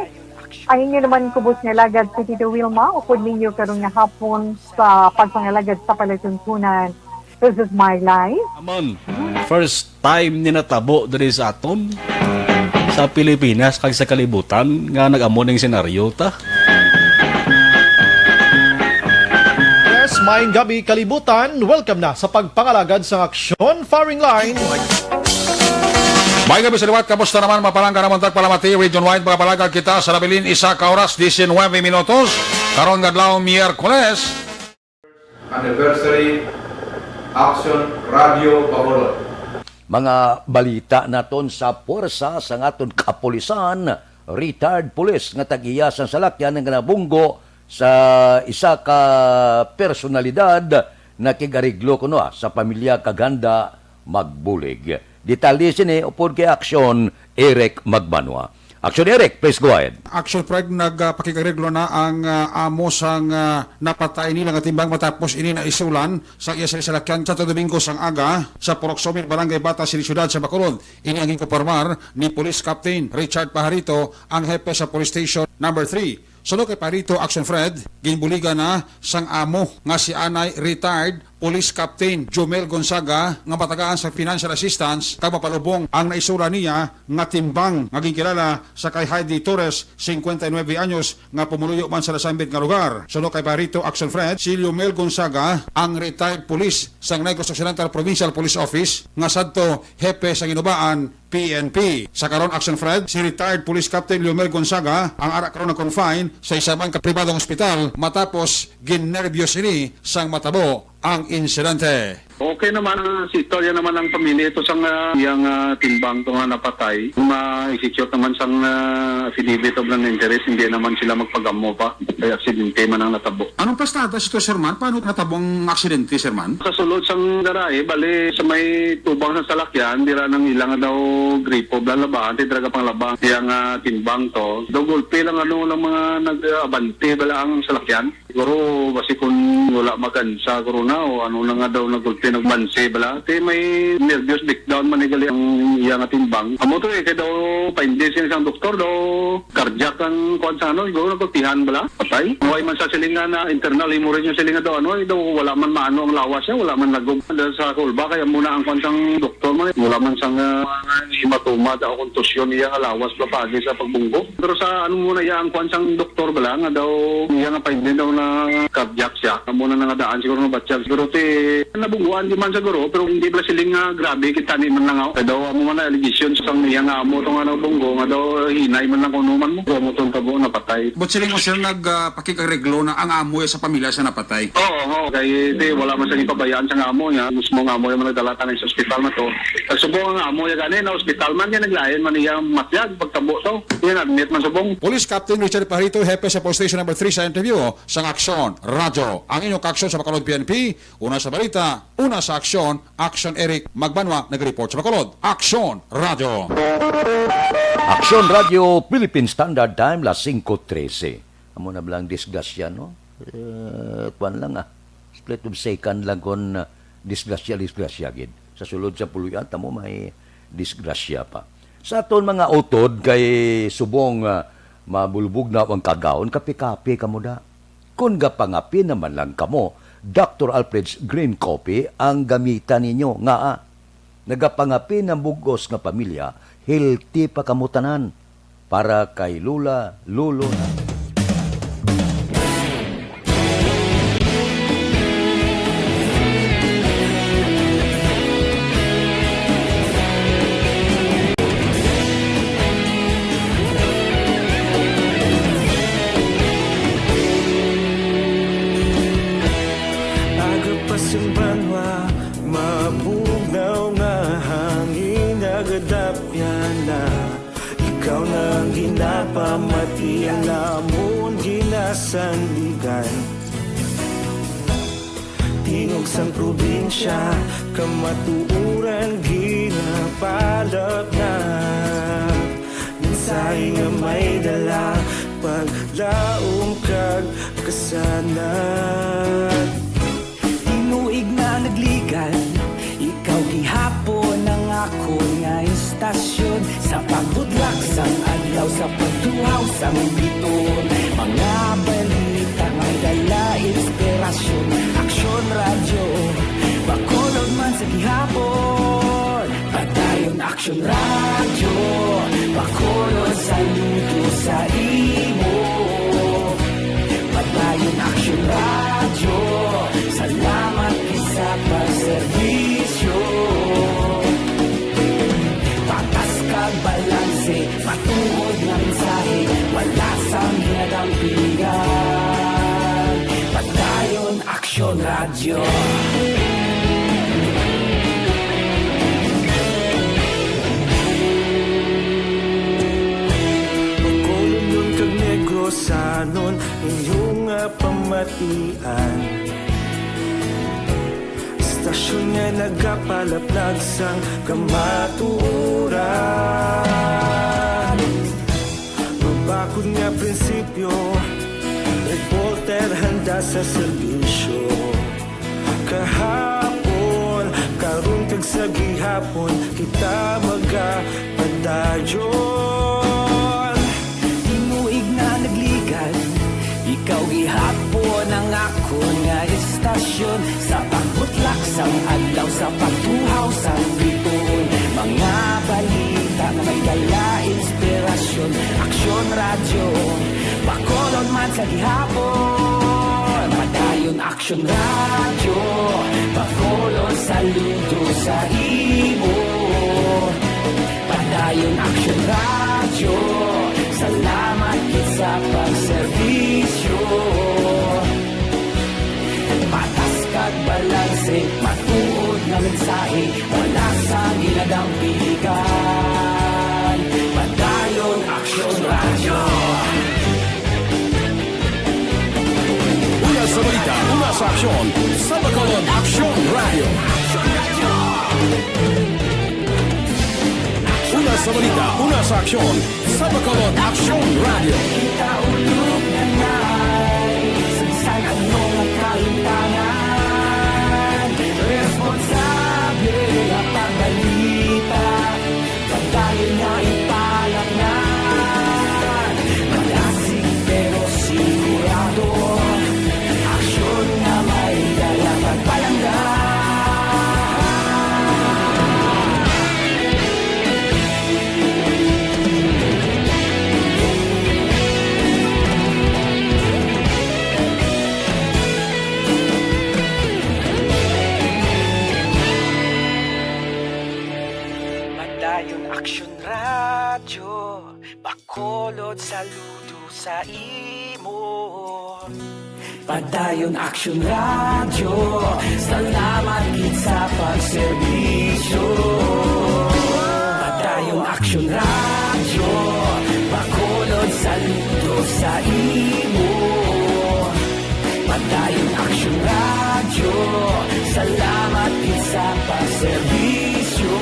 Ang inyo naman kubos nga alagad, si Tito Wilma, upod ninyo karon nga hapon sa pagpangalagad sa palatuntunan. This is my life. Aman, first time ni natabo diri sa aton, sa Pilipinas kag sa kalibutan nga nag-amo ning senaryo ta. Yes, maayong gabi, kalibutan. Welcome na sa pagpangalagad sang aksyon, firing line. Maayong gabi sa liwat, kamusta naman, mga palangga namon tagpalamati, region wide, mga palangga kita sa nabilin, isa ka oras, diecinuebe minutos, karon nga adlaw, Miyerkules. Anniversary, Action Radio Bacolod. Mga balita naton sa puwersa sang aton kapulisan, retired pulis nga tag-iya sang salakyan nga nabunggo sa isa ka personalidad nakig-ariglo kuno, ah, sa pamilya kag handa magbulig. Detalye sini upod kay Aksyon Eric Magbanwa. Aksyon Eric, please go ahead. Action Preg, nagpakig-areglo na ang, ah, amo sang, ah, napatay nila nga timbang matapos ini naisulan sa iya sa salakyan sa Santo Domingo sang aga sa Purok Sumil, Barangay Bata, City Siyudad sa Bacolod. Ini ang ginkumpirmar ni Police Captain Richard Pajarito, ang hepe sa Police Station Number Three. Suno kay Pajarito, Action Fred, ginbuligan na sang amo nga si anay retired Police Captain Jomel Gonzaga nga matagaan sa financial assistance kag mapalubong ang naisura niya nga timbang nga ginkilala sa kay Heidi Torres, cincuenta y nueve anyos, nga pumuluyo man sa nasambit nga lugar. Suno kay Pajarito, Action Fred, si Jomel Gonzaga ang retired police sang Negros Occidental Provincial Police Office nga sadto hepe sa Ginubaan P N P. Sa karon, Action Fred, si retired Police Captain Leomel Gonzaga ang ara karon nag-confine sa isa man ka pribadong ospital matapos ginnerbyos ini sang matabo ang insidente. Okay naman, ah, si istorya naman ang pamilya ito sang, ah, iyang, ah, timbang to nga napatay. Ma-execute naman sang, ah, affidavit of non-interest, hindi naman sila magpagamo pa. Kay aksidente man ang natabo. Anong pastada sito, sir, man? Paano natabo ang aksidente, sir, man? Sa sulod sang garahe, bali sa may tubang sa salakyan, dira nang ilang daw gripo, bla, labahan, ti draga pang labang. Iya nga timbang to. Daw gulpi lang, ano, lang mga nag-abante, bala ang salakyan. Siguro, basi kung wala magansa, siguro na, o ano na nga daw nagulpi, nagbanse, bala. Ti may nervous breakdown man ni gali ang iya nga timbang. Amo to eh, kay daw paindi siya sang doktor, daw cardiac ang kuwan sa ano, siguro nagulpihan bala, patay. Way man sa siling nga na internal hemorrhage yung siling nga daw ano, eh, daw wala man maano ang lawas niya, wala man lagom. Dahil sa kulba, kaya muna ang kuwan sang doktor man, eh, wala man sang, ah, hematoma, daw kontusyon iya nga lawas, papagi sa pagbunggo. Pero sa ano muna iya ang kuwan sang doktor bala, nga daw iya nga paindi daw na cardiac siya. Amo na nga daan siguro nga batyag. Siguro ti nabungguan di man siguro, pero hindi bala siling nga grabe, kita ni man lang ako. Kaya daw amo man na allegation sang iya nga amo to nga nabunggo, nga daw hinay man lang kuno man mo. Amo tong tabo napatay. But siling mo, sir, nag, ah, pakig-areglo na ang amo sa pamilya sa napatay? Oo, oo. Kay di, wala man sa ipabayaan sa amo niya. Mismo nga amo yung nagdala tanan sa ospital na to. Subong ang amo niya gani, na ospital man niya, naglain man niya matyag, pagtabo to. Yan, admit man subong. Police Captain Richard Pajarito, hepe sa Police Station Number Three sa interview sang Aksyon Radyo. Ang inyong kaaksyon sa Bacolod P N P, una sa balita, una sa aksyon, Aksyon Eric Magbanwa, nag-report sa Bacolod. Aksyon Radyo. Aksyon Radyo, Philippine Standard Time, las singko trese. Amo na bala ang disgrasya, no? Eh, kwan lang, ah. Split of second lang kon, ah, disgrasya, disgrasya gid. Sa sulod sa puloy-an, tamo may disgrasya pa. Sa aton mga utod kay subong, ah, mabulbog na ang kagahon, kape-kape kamo da. Kon gapangape naman lang kamo, Doctor Alfred's Green Coffee ang gamitan ninyo. Nga, ah, nagapangape ng bugos nga pamilya, healthy pa kamo tanan. Para kay Lola, Lolo na. Aga pa sa banwa, mabugnaw nga hangin, nagadapyan na. Ikaw na ang ginapamati, ang amon ginasandigan. Tingog sang probinsya, kamatuoran ginapalapnap. Mensahe nga may dala, paglaom kag kasanag. Tinuig na nagligan, ikaw gihapon ang akon nga istasyon. Sa pagbudlak sang adlaw, sa pagtuhaw sang biton, mga balita may dala inspirasyon. Aksyon Radyo, Bacolod man sa gihapon. Padayon Aksyon Radyo, Bacolod, saludo sa imo. Padayon Aksyon Radyo, salamat gid sa pagserbisyo. Patas kag balanse, matuod nga mensahe, wala sang ginadampigan. Padayon Aksyon Radyo. Bacolodnon kag Negrosanon, inyo nga pamatian. Istasyon nga nagapalaplag sang kamatuoran. Mabakod nga prinsipyo, reporter handa sa serbisyo. Kahapon, karon kag sa gihapon, kita magapadayon. Tinuig na nagligad, ikaw gihapon ang akon nga istasyon. Sa pagbutlak sang adlaw, sa pagtuhaw sang bituon, mga balita nga may dala inspirasyon. Aksyon Radyo, Bacolod man sa gihapon. Padayon Aksyon Radyo, Bacolod, saludo sa imo. Padayon Aksyon Radyo, salamat gid sa pagserbisyo. Patas kag balanse, matuod nga mensahe, wala sang ginadampigan. Padayon Aksyon Radyo. Una sa balita, una sa aksyon, sa Bacolod Aksyon Radyo. Una sa balita, una sa aksyon, sa Bacolod Aksyon Radyo. Kita ulog na nai, saysay ano nga kahimtangan. Responsable nga pagbalita, padayon nga ipalatnan. Malasig pero sigurado, aksyon nga may dala pagpalangga. Padayon Aksyon Radyo, Bacolod, saludo sa imo. Padayon Aksyon Radyo, salamat gid sa pagserbisyo. Padayon Aksyon Radyo, Bacolod, saludo sa imo. Padayon Aksyon Radyo, salamat gid sa pagserbisyo.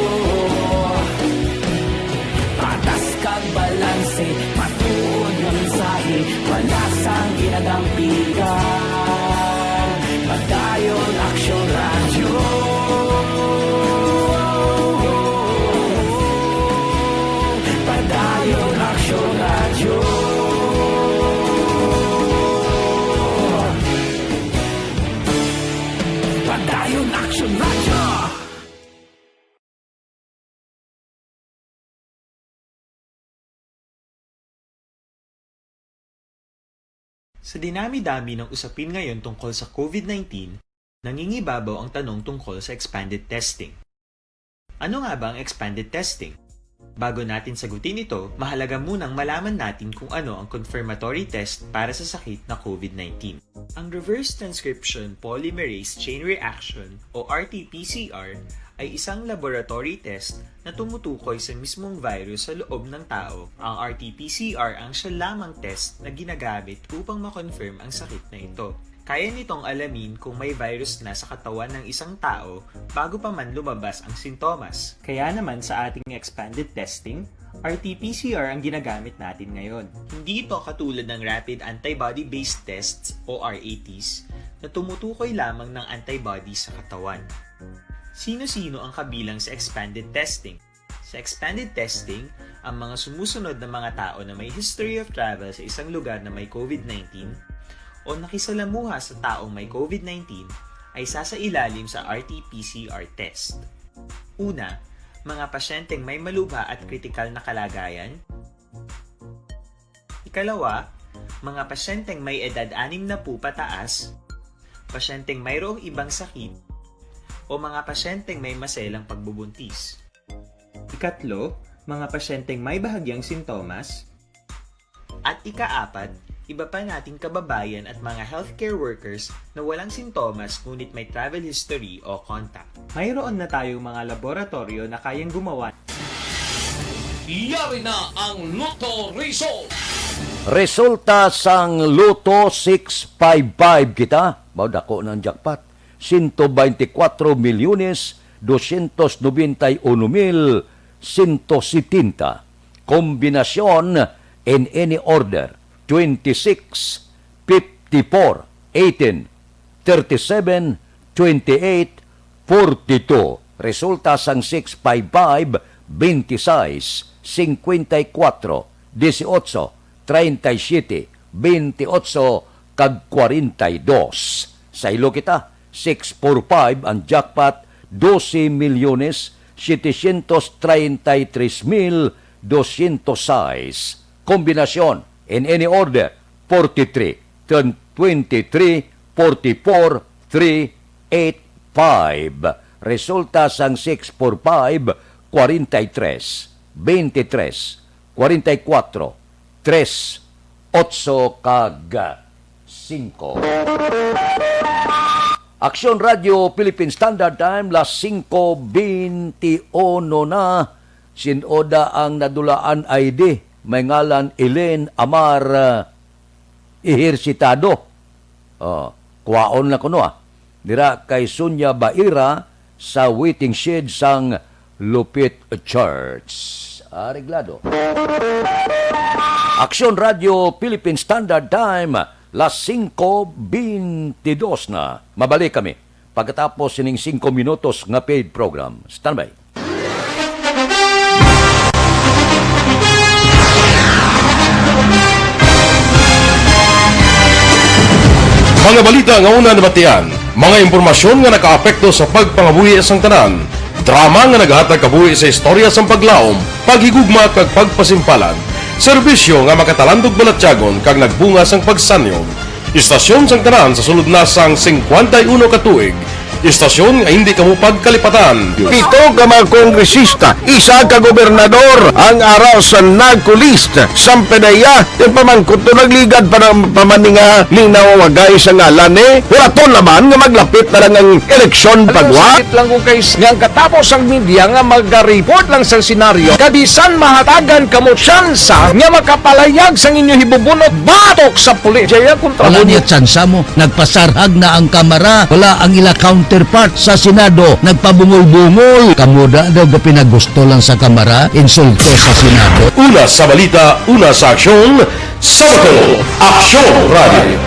Patas kag balanse, matuod nga mensahe, wala sang ginadampigan. Padayon Aksyon Radyo. Padayon Aksyon Radyo. Padayon Aksyon Radyo. Sa dinami-dami ng usapin ngayon tungkol sa COVID nineteen, nangingibabaw ang tanong tungkol sa expanded testing. Ano nga ba ang expanded testing? Bago natin sagutin ito, mahalaga munang malaman natin kung ano ang confirmatory test para sa sakit na COVID nineteen. Ang reverse transcription polymerase chain reaction o R T P C R ay isang laboratory test na tumutukoy sa mismong virus sa loob ng tao. Ang R T P C R ang siya lamang test na ginagamit upang ma-confirm ang sakit na ito. Kaya nitong alamin kung may virus na sa katawan ng isang tao bago pa man lumabas ang sintomas. Kaya naman sa ating expanded testing, R T P C R ang ginagamit natin ngayon. Hindi ito katulad ng rapid antibody-based tests o R A Ts na tumutukoy lamang ng antibody sa katawan. Sino-sino ang kabilang sa expanded testing? Sa expanded testing, ang mga sumusunod na mga tao na may history of travel sa isang lugar na may COVID nineteen o nakisalamuha sa taong may COVID nineteen ay sasailalim sa R T P C R test. Una, mga pasyenteng may malubha at kritikal na kalagayan. Ikalawa, mga pasyenteng may edad anim na po pataas, pasyenteng mayroong ibang sakit, o mga pasyenteng may maselang pagbubuntis. Ikatlo, mga pasyenteng may bahagyang sintomas. At ikaapat, iba pa nating kababayan at mga healthcare workers na walang sintomas ngunit may travel history o contact. Mayroon na tayong mga laboratoryo na kayang gumawa. Yari na ang Lotto Result. Resulta sang Lotto six five five kita. Mao, dako na ang jackpot. ciento veinticuatro millones doscientos noventa y uno mil ciento setenta. Kombinasyon in any order, twenty-six, fifty-four, eighteen, thirty-seven, twenty-eight, forty-two. Resulta sang six five five, twenty-six, cincuenta y cuatro, dieciocho, treinta y siete, veintiocho, kag cuarenta y dos. Saylo kita, six four five ang jackpot, doce milyones setecientos treinta y tres mil doscientos seis. Kombinasyon, in any order, forty-three, twenty-three, forty-four, three eight five. Resulta sang six four five, forty-three, twenty-three, forty-four, tres, otso kag singko. Aksyon Radio Philippine Standard Time, las singko beintiuno na. Sin-o da ang nadulaan I D, may ngalan Elaine Amar, ah, Ejercitado. Oh, kuwaon na kuno, ah. Dira kay Sonia Baira sa waiting shed sang Lupit Church. Areglado. Aksyon Radio Philippine Standard Time, las singko beintidos na. Mabalik kami pagkatapos sining singko minutos nga paid program. Standby. Mga balita nga una nabatian, mga impormasyon nga nakaapekto sa pagpangabuhi sang tanan, drama nga nagahatag kabuhi sa istorya sang paglaom, paghigugma kag pagpasimpalan, serbisyo nga makatalandog balatyagon kag nagbunga sang pagsanyog. Istasyon sang tanan sa sulod na sang singkwenta y uno ka tuig. Istasyon nga hindi kamo pagkalipatan. Pito ka mga kongresista, isa ka gobernador ang ara sa narco list. Sampanaya, yung pamangkot to nagligad pa ng pamaninga ni nawawagay sa ngalan ni Huraton naman nga maglapit na lang ang eleksyon pagwa. Sakit lang ko kay s-, nga ang katapos ang media nga mag-report lang sa senaryo, kabisan mahatagan kamo tsansa nga makapalayag sang inyo hibubunot batok sa pulis. Jaya kontra Wala mo. Niya tsansa mo. Nagpasarhag na ang Kamara. Wala ang ila counterpart sa Senado. Nagpabungol-bungol. Kamo da daw ga pinagusto lang sa Kamara, insulto sa Senado. Una sa balita, una sa aksyon, sa Bacolod, Aksyon Radio.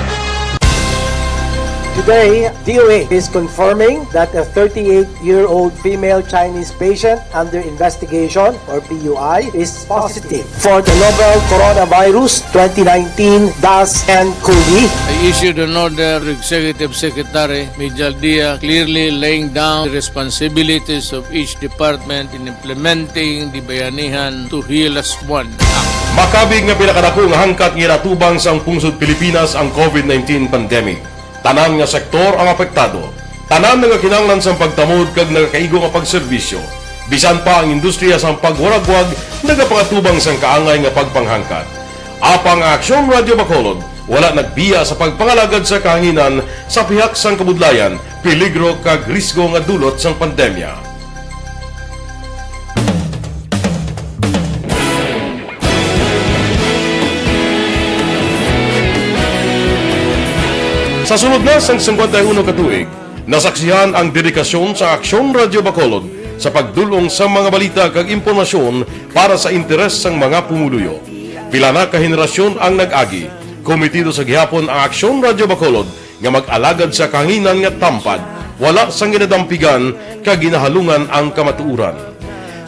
Today, D O A is confirming that a thirty-eight-year-old female Chinese patient under investigation, or P U I, is positive for the novel coronavirus twenty nineteen dash N cov. I issued an order to Executive Secretary Mijal Dia, clearly laying down the responsibilities of each department in implementing the Bayanihan to Heal As One Act. Makabig nga pinakadako nga hangkat nga ginatubang sang pungsod Pilipinas ang covid nineteen pandemic. Tanan nga sektor ang apektado. Tanan nga kinahanglan sang pagtamod kag nagakaigo nga pagserbisyo. Bisan pa ang industriya sang pagwaragwag nagapangatubang sang kaangay nga pagpanghangkat. Apang ang Aksyon Radio Bacolod wala nagbiya sa pagpangalagad sa kahanginan sa pihak sang kabudlayan, peligro kag risgo nga dulot sang pandemya. Sa sulod na sang singkwenta y uno ka tuig, nasaksihan ang dedikasyon sa Aksyon Radio Bacolod sa pagdul-ong sa mga balita kag impormasyon para sa interes sang mga pumuluyo. Pila na ka henerasyon ang nag-agi. Komitido sa gihapon ang Aksyon Radio Bacolod nga mag-alagad sa kahanginan nga tampad, wala sang ginadampigan kag ginahalungan ang kamatuoran.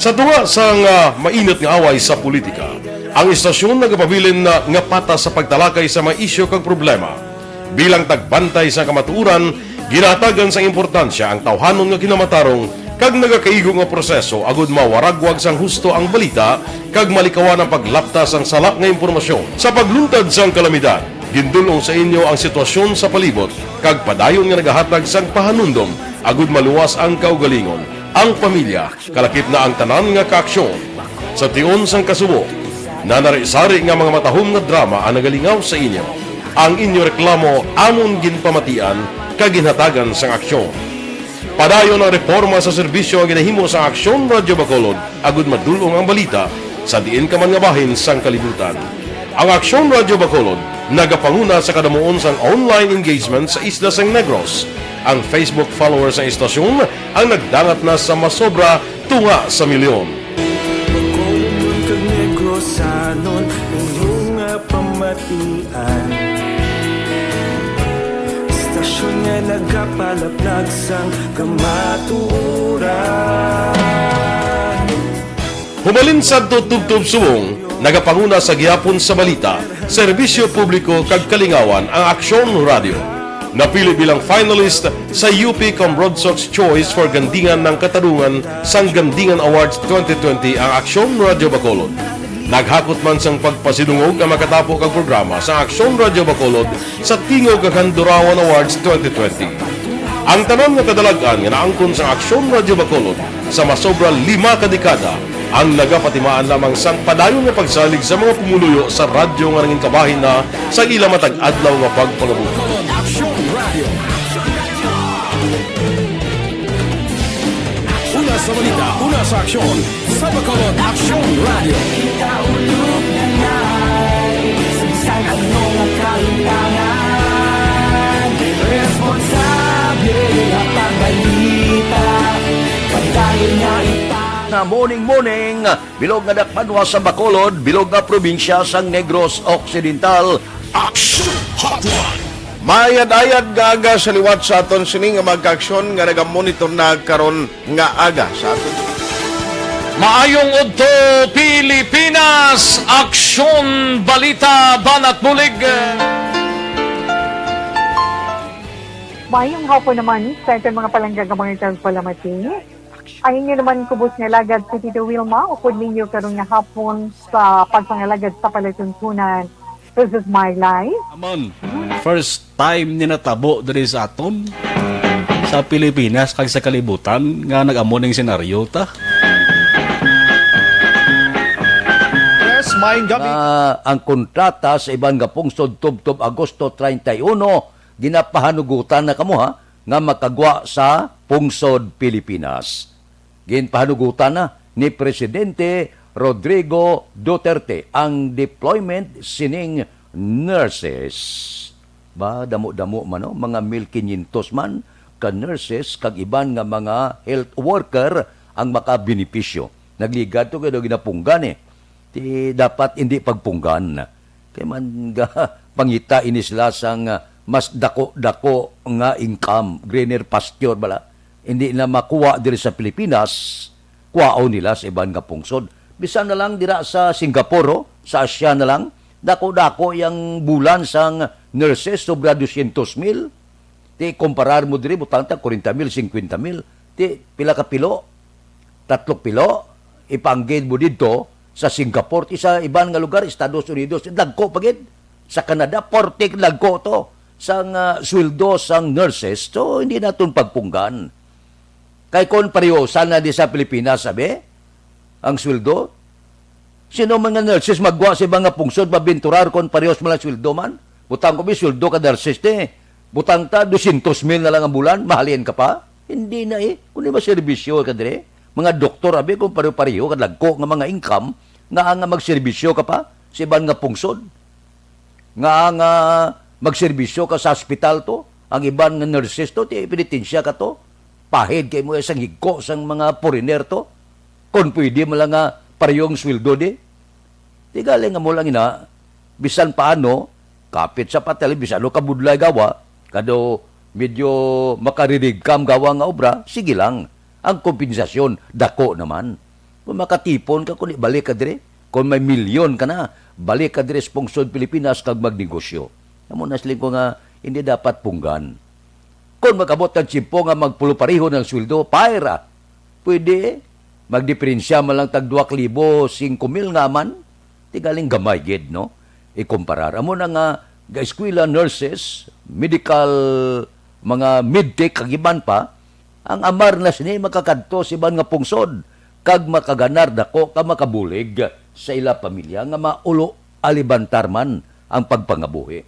Sa tunga sang, ah, mainit nga away sa politika, ang istasyon nagapabilin na nga patas sa pagtalakay sa mga isyu kag problema. Bilang tagbantay sa kamatuoran, ginahatagan sang importansya ang tawhanon nga kinamatarong kag nagakaigo nga proseso agud mawaragwag sang husto ang balita kag malikawan ang paglapta sang sala nga impormasyon. Sa pagluntad sang kalamidad, gindul-ong sa inyo ang sitwasyon sa palibot kag padayon nga nagahatag sang pahanumdom agud maluwas ang kaugalingon, ang pamilya, kalakip na ang tanan nga kaaksyon. Sa tion sang kasubo, nanari-sari nga mga matahom nga drama ang nagalingaw sa inyo. Ang inyo reklamo amon ginpamatian kag ginhatagan sang aksyon. Padayon ang reporma sa serbisyo nga ginahimo sang Aksyon Radyo Bacolod agud madul-ong ang balita sa diin ka man nga bahin sang kalibutan. Ang Aksyon Radyo Bacolod nagapanguna sa kadamuon sang online engagement sa isla sang Negros. Ang Facebook followers sang istasyon ang nagdangat na sa masobra tunga sa milyon. Bacolod kag Negrosanon, inyo nga pamatian. Istasyon nga nagapalaplag sang kamatuoran. Humalin sadto tubtob subong, nagapanguna sa gihapon sa balita, serbisyo publiko kag kalingawan ang Aksyon Radio. Napili bilang finalist sa U P Cambronsox Choice for Gandingan ng Katarungan sang Gandingan Awards twenty twenty ang Aksyon Radio Bacolod. Naghakot man sang pagpasidungog ang makatapo kag programa sa Aksyon Radio Bacolod sa Tingog kag Handurawan Awards twenty twenty. Ang tanan nga kadalag-an nga naangkon sa Aksyon Radio Bacolod sa masobra lima ka dekada ang nagapatimaan lamang sang padayon nga pagsalig sa mga pumuluyo sa radyo nga nangin kabahin na sa ila matag adlaw nga pagpangabuhi. Aksyon Radio. Una sa balita, una sa aksyon, sa Bacolod Aksyon Radio. Kita ulog na nai, sa bisan ano nga kalimtangan, responsable nga pagbalita, padayon nga ipang- Na morning, morning, bilog nga dakbanwa sa Bacolod, bilog nga probinsya sang Negros Occidental. Action Hotline. Maayad-ayad nga aga sa liwat sa aton sini nga mga kaaksyon nga nagamonitor na karon nga aga sa aton. Maayong udto, Pilipinas! Aksyon Balita Banat Bulig! Maayong hapon naman sa aton mga palangga nga mga tagpalamati. Ang inyo naman kubos nga alagad si Tito Wilma, upod ninyo karon nga hapon sa pagpangalagad sa palatuntunan. This is my life. Amon, first time ni natabo diri sa aton, sa Pilipinas, kag sa kalibutan, nga nag-amo ning senaryo ta. Yes, maayong gabi. Nga ang kontrata sa iban nga pungsod tubtob Agosto treinta y uno, ginapahanugutan na kamo, ha, nga makagwa sa pungsod Pilipinas. Ginpahanugutan na ni Presidente Rodrigo Duterte ang deployment sining nurses. Ba, damo-damo man, no? Mga mil quinientos man ka nurses kag iban nga mga health worker ang makabenepisyo. Nagligad to kay daw ginapunggan, eh. Ti dapat hindi pagpunggan. Kay man ga-, pangita ini sila sang, ah, mas dako-dako nga income, greener pasture bala. Hindi na makuha diri sa Pilipinas, kuhaon nila sa iban nga pungsod. Bisan na lang dira sa Singapore, oh, sa Asia na lang, dako-dako yang bulan sang nurses, sobra dosyentos mil. Ti kumparar mo diri, butang ta kwarenta mil, singkwenta mil. Ti pila ka pilo? Tatlo ka pilo? Ipaanggid mo didto sa Singapore, ti sa iban nga lugar, Estados Unidos, dagko pa gid. Sa Canada, forty dagko to sang, ah, sweldo sang nurses. So, hindi naton pagpunggan. Kay kon pareho sana di sa Pilipinas, sabi, ang sweldo, sino man nga nurses magwa sa iba nga pungsod, mabinturar kon parehos man lang sweldo man? Butang ko, may sweldo ka nurses, te. Butang ta, dosyentos mil na lang ang bulan, mahalin ka pa? Hindi na, eh. Kung di maserbisyo ka dire, mga doktor, abi, kung pareho-pareho ka dagko nga mga income, nga nga magserbisyo ka pa sa iban nga pungsod, nga nga magserbisyo ka sa hospital to, ang iban nga nurses to, ti penitensya ka to, pahid kay mo sang higko sang mga foreigner to, kon pwede mo lang nga parehong sweldo di. Ti gali nga mo lang ina, bisan paano, kapit sa patel, bisan ano kabudlay gawa, kado medyo makaririgkam gawa nga obra, sige lang. Ang kompensasyon, dako naman. Kung makatipon ka, kung balik ka dire, kung may milyon ka na, balik ka dire sa pungsod Pilipinas kag magnegosyo. Amo na siling ko nga, hindi dapat punggan. Kung mag-abot ang tiyempo nga magpulo-pareho ng sweldo, paira. Pwede, eh. Magdiperensya man lang tag duwa ka libo, singko mil nga man. Ti galing gamay gid, no? Ikumparar. Amo na nga, ga-eskwela, nurses, medical, mga medtech, kag iban pa, ang amar na sini makakadto sa iban nga pungsod, kag makaganar dako ka makabulig sa ila pamilya nga maulo alibantar man ang pagpangabuhi.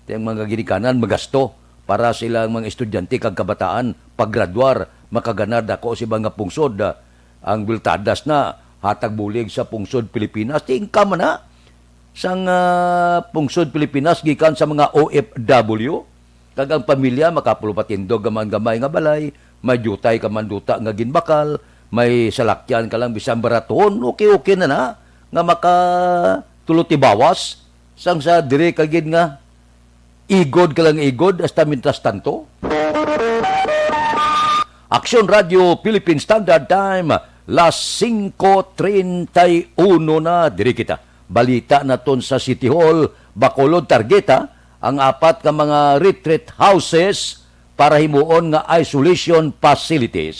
Ti ang mga ginikanan magasto para sa ilang mga estudyante kag kabataan paggraduar, makaganar dako sa iban nga pungsod. Ang biltadas na hatag bulig sa pungsod Pilipinas, ti income man na sang, ah, pungsod Pilipinas gikan sa mga O F W. Kag ang pamilya makapulupatindog ka man gamay nga balay, may diutay ka man duta nga ginbakal, may salakyan ka lang bisan baraton, okay-okay na na nga maka tulo tibawas, sang sa diri ka gid nga igod ka lang igod hasta mientras tanto. Aksyon Radio Philippine Standard Time, las singko treinta y uno na, diri kita. Balita naton sa City Hall, Bacolod, targeta ang apat ka mga retreat houses para himuon nga isolation facilities.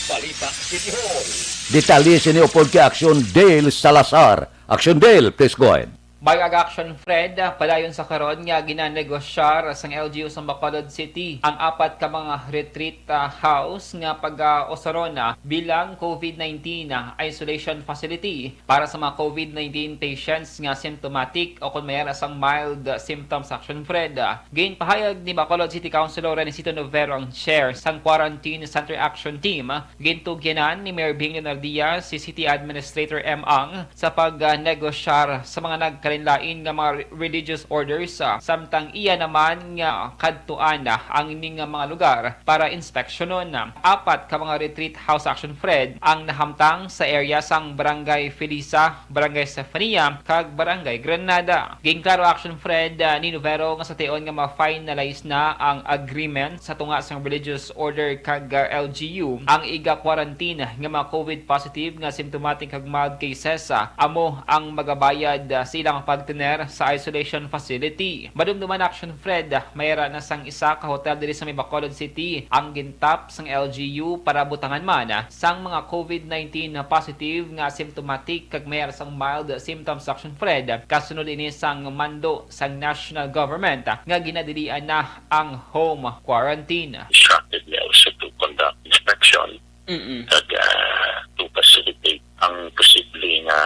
Balita City Hall. Detalye sini upod kay Aksyon Dale Salazar. Aksyon Dale, please go ahead. May aga, Aksyon Fred, padayon sa karon nga ginanegosyar sang L G U sa Bacolod City ang apat ka mga retreat, ah, house nga pag-usaron na bilang COVID nineteen, ah, isolation facility para sa mga COVID nineteen patients nga symptomatic o kon may ara sang mild symptoms, Aksyon Fred. Ginpahayag ni Bacolod City Councilor Renisito Novero, ang chair sang Quarantine Center Action Team, gintugyanan ni Mayor Bing Leonardia si City Administrator M. Ang sa pagnegosyar sa mga nagkalainlain nga mga re-, religious orders, ah, samtang iya naman nga kadtuan, ah, ang ini nga mga lugar para inspeksyonon. Apat ka mga retreat house, Action Fred, ang nahamtang sa area sang Barangay Felisa, Barangay Sefania, kag Barangay Granada. Ginklaro, Action Fred, ah, ni Novero nga sa tion nga ma-finalize na ang agreement sa tunga sang religious order kag, ah, L G U, ang iga-quarantine nga mga COVID positive nga symptomatic kag mild cases, ah, amo ang magabayad, ah, sa ilang pagtener sa isolation facility. Madumduman, Action Fred, ah, may ara na sang isa ka hotel diri sa may Bacolod City ang gintap sang L G U para butangan man, ah, sang mga COVID nineteen na positive nga symptomatic kag may ara sang mild symptoms, Action Fred, kasunod ini sang mando sang national government, ah, nga ginadilian na ang home quarantine. Instructed me also to conduct inspection Mm-mm. kag, ah, to facilitate ang posible nga,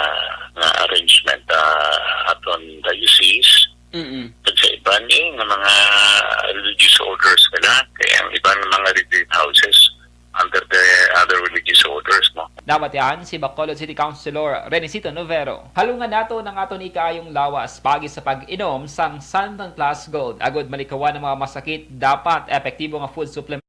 nga arrangement, ah, aton diocese. Mm-mm. Kag sa iban, eh, nga mga religious orders nila, kay ang iban nga mga retreat houses under the other religious orders, no? Nabatian si Bacolod City Councilor Renisito Novero. Halungan nato ang aton ikaayong lawas paagi sa pag-inom sang Santon Plus Gold. Agud malikawan ang mga masakit, dapat epektibo nga food supplement.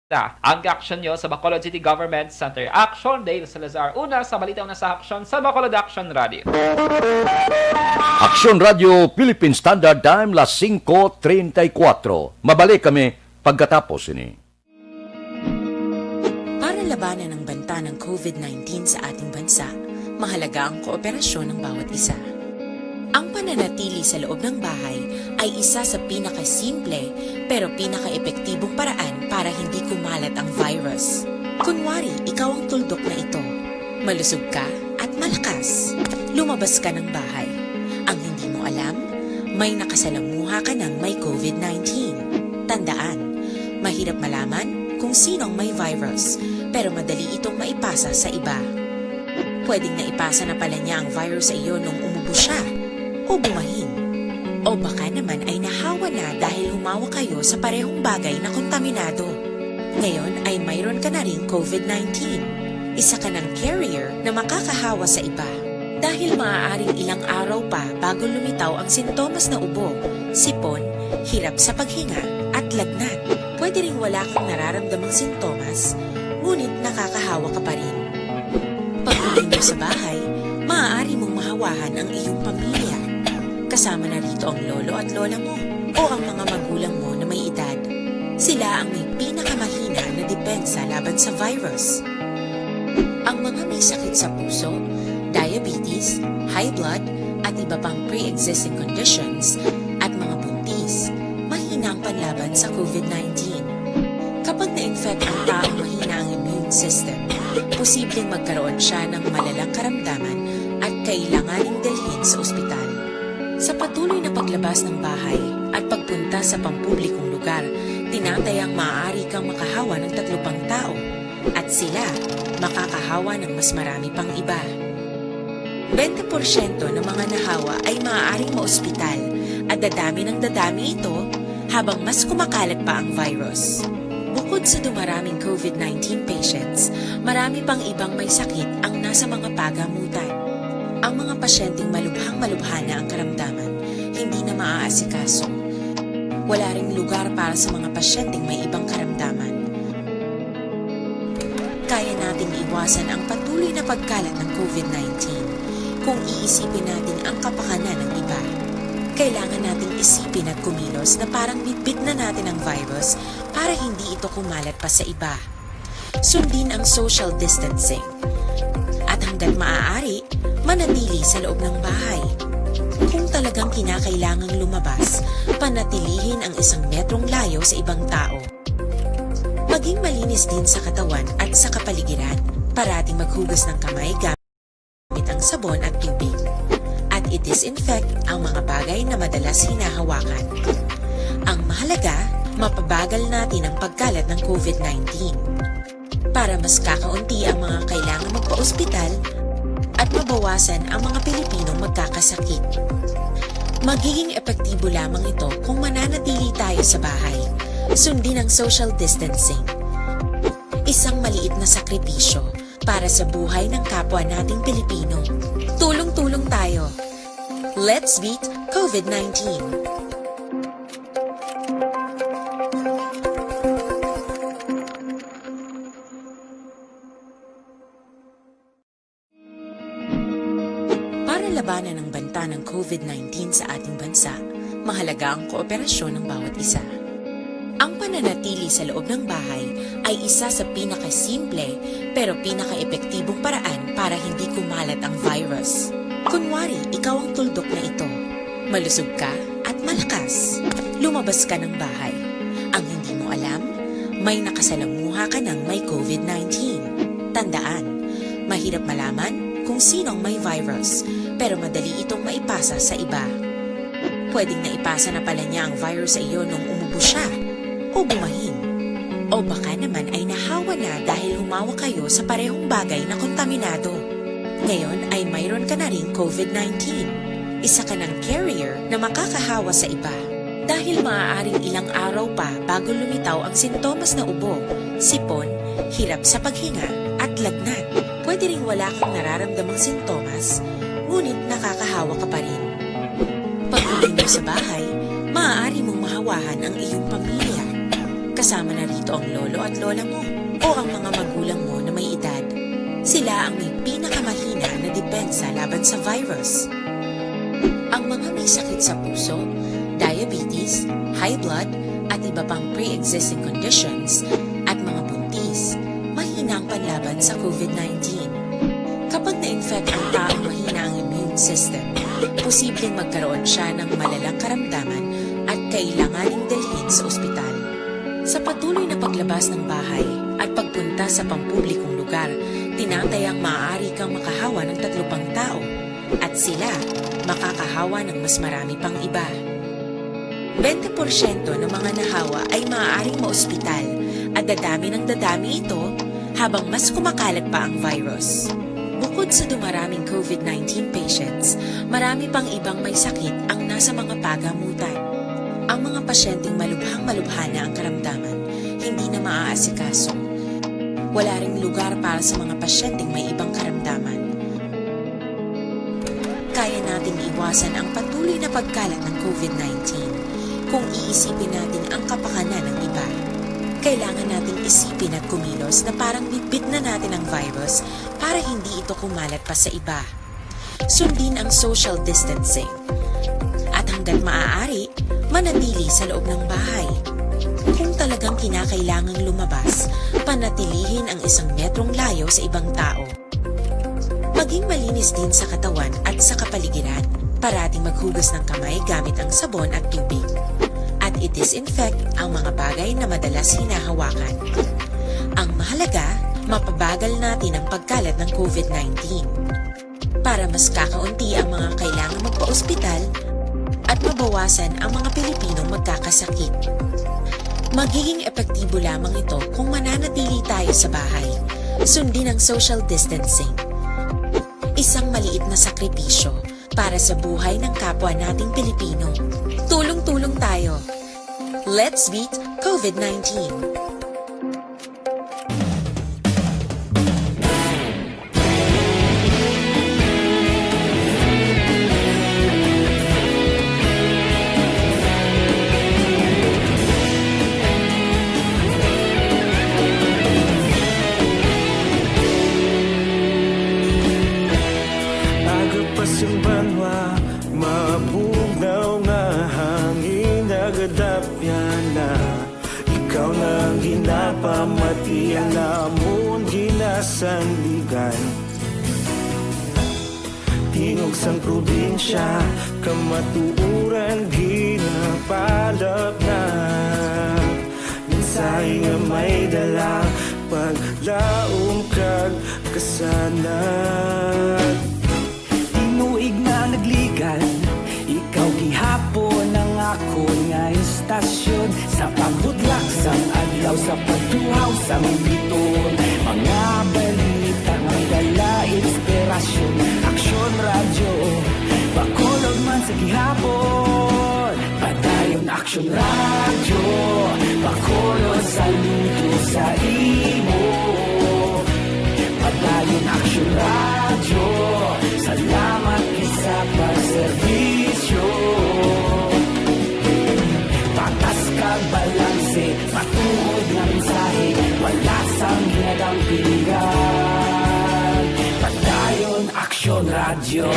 Ta, ang aksyon nyo sa Bacolod City Government Center. Action, Dale Salazar. Una sa balita, una sa aksyon sa Bacolod Action Radio. Action Radio, Philippine Standard Time, las singko treinta y cuatro. Mabalik kami pagkatapos ini. Para labanan ang banta ng COVID nineteen sa ating bansa, mahalaga ang kooperasyon ng bawat isa. Ang pananatili sa loob ng bahay ay isa sa pinakasimple pero pinakaepektibong paraan para hindi kumalat ang virus. Kunwari, ikaw ang tuldok na ito. Malusog ka at malakas. Lumabas ka ng bahay. Ang hindi mo alam, may nakasalamuha ka ng may COVID nineteen. Tandaan, mahirap malaman kung sino ang may virus, pero madali itong maipasa sa iba. Pwedeng naipasa na pala niya ang virus sa iyo nung umubo siya o bumahin. O baka naman ay nahawa na dahil humawa kayo sa parehong bagay na kontaminado. Ngayon ay mayroon ka na ring COVID nineteen. Isa ka ng carrier na makakahawa sa iba. Dahil maaaring ilang araw pa bago lumitaw ang sintomas na ubo, sipon, hirap sa paghinga, at lagnat. Pwede ring wala kang nararamdamang sintomas, ngunit nakakahawa ka pa rin. Pag-uwi niyo sa bahay, Maaari mong mahawahan ang iyong pamilya. Kasama na rito ang lolo at lola mo o ang mga magulang mo na may edad. Sila ang may pinakamahina na depensa laban sa virus. Ang mga may sakit sa puso, diabetes, high blood, at iba pang pre-existing conditions, at mga buntis, mahina ang panlaban sa COVID nineteen. Kapag na-infect ang taong mahina ang immune system, posibleng magkaroon siya ng malalang karamdaman at kailanganing dalhin sa ospital. Sa patuloy na paglabas ng bahay at pagpunta sa pampublikong lugar, tinatayang maaari kang makahawa ng tatlo pang tao, at sila makakahawa ng mas marami pang iba. Bente porsyento ng mga nahawa ay maaaring maospital at dadami ng dadami ito habang mas kumakalat pa ang virus. Bukod sa dumaraming COVID nineteen patients, marami pang ibang may sakit ang nasa mga pagamutan. Ang mga pasyenteng malubhang-malubha na ang karamdaman, hindi na maaasikaso. Wala ring lugar para sa mga pasyenteng may ibang karamdaman. Kaya nating iwasan ang patuloy na pagkalat ng COVID nineteen kung iisipin natin ang kapakanan ng iba. Kailangan nating isipin at kumilos na parang bitbit na natin ang virus para hindi ito kumalat pa sa iba. Sundin ang social distancing. At hanggat maaari, manatili sa loob ng bahay. Kung talagang kinakailangang lumabas, panatilihin ang isang metrong layo sa ibang tao. Maging malinis din sa katawan at sa kapaligiran. Parating maghugas ng kamay gamit ang sabon at tubig. At i-disinfect ang mga bagay na madalas hinahawakan. Ang mahalaga, mapabagal natin ang pagkalat ng COVID nineteen para mas kakaunti ang mga kailangan magpa-ospital at mabawasan ang mga Pilipinong magkakasakit. Magiging epektibo lamang ito kung mananatili tayo sa bahay. Sundin ang social distancing. Isang maliit na sakripisyo para sa buhay ng kapwa nating Pilipino. Tulong-tulong tayo. Let's beat COVID nineteen. Para labanan ang banta ng COVID nineteen sa ating bansa, mahalaga ang kooperasyon ng bawat isa. Ang pananatili sa loob ng bahay ay isa sa pinakasimple pero pinakaepektibong paraan para hindi kumalat ang virus. Kunwari, ikaw ang tuldok na ito. Malusog ka at malakas. Lumabas ka ng bahay. Ang hindi mo alam, may nakasalamuha ka ng may COVID nineteen. Tandaan, mahirap malaman kung sino ang may virus, pero madali itong maipasa sa iba. Pwedeng naipasa na pala niya ang virus sa iyo nung umubo siya o bumahin. O baka naman ay nahawa na dahil humawak kayo sa parehong bagay na kontaminado. Ngayon ay mayroon ka na ring COVID nineteen. Isa ka ng carrier na makakahawa sa iba. Dahil maaaring ilang araw pa bago lumitaw ang sintomas na ubo, sipon, hirap sa paghinga, at lagnat. Pwede ring wala kang nararamdamang sintomas, ngunit nakakahawa ka pa rin. Pag-uwi mo sa bahay, maaari mong mahawahan ang iyong pamilya. Kasama na rito ang lolo at lola mo o ang mga magulang mo na may edad. Sila ang may pinakamahina na depensa laban sa virus. Ang mga may sakit sa puso, diabetes, high blood, at iba pang pre-existing conditions, at mga buntis, mahina ang panlaban sa COVID nineteen. Kapag na-infect ang taong mahina ang immune system, posibleng magkaroon siya ng malalang karamdaman at kailanganing dalhin sa ospital. Sa patuloy na paglabas ng bahay at pagpunta sa pampublikong lugar, tinatayang maaari kang makahawa ng tatlo pang tao, at sila makakahawa ng mas marami pang iba. Bente porsyento ng mga nahawa ay maaaring maospital, at dadami ng dadami ito habang mas kumakalat pa ang virus. Bukod sa dumaraming COVID nineteen patients, marami pang ibang may sakit ang nasa mga pagamutan. Ang mga pasyenteng malubhang-malubha na ang karamdaman, hindi na maaasikaso. Wala ring lugar para sa mga pasyenteng may ibang karamdaman. Kaya nating iwasan ang patuloy na pagkalat ng COVID nineteen kung iisipin natin ang kapakanan ng iba. Kailangan nating isipin at kumilos na parang bitbit na natin ang virus para hindi ito kumalat pa sa iba. Sundin ang social distancing. At hanggat maaari, manatili sa loob ng bahay. Kung talagang kinakailangang lumabas, panatilihin ang isang metrong layo sa ibang tao. Maging malinis din sa katawan at sa kapaligiran. Parating maghugas ng kamay gamit ang sabon at tubig. At i-disinfect ang mga bagay na madalas hinahawakan. Ang mahalaga, mapabagal natin ang pagkalat ng COVID nineteen. Para mas kakaunti ang mga kailangang magpa-ospital at mabawasan ang mga Pilipinong magkakasakit. Magiging epektibo lamang ito kung mananatili tayo sa bahay. Sundin ang social distancing. Isang maliit na sakripisyo para sa buhay ng kapwa nating Pilipino. Tulong-tulong tayo. Let's beat COVID nineteen. Aga pa sing banwa, mabugnaw nga hangin nagadapyan na. Ikaw na ang ginapamatian namon ginasandigan. Tingog sang probinsya, kamatuoran ginapalapnag. Mensahe nga may dala, paglaom kag kasanag. Tinuig na nagligan, ikaw gihapon ang akon nga istasyon. Sa pagbutlak sang adlaw, sa pagtuhaw sang biton, mga balita nga dala inspirasyon. Aksyon Radyo, Bacolod man sa gihapon. Padayon Aksyon Radyo, Bacolod, saludo sa imo. Padayon Aksyon Radyo, salamat gid sa pagserbisyo. Patas kag balanse, matuod nga mensahe, wala sang ginadampigan. Padayon Aksyon Radyo.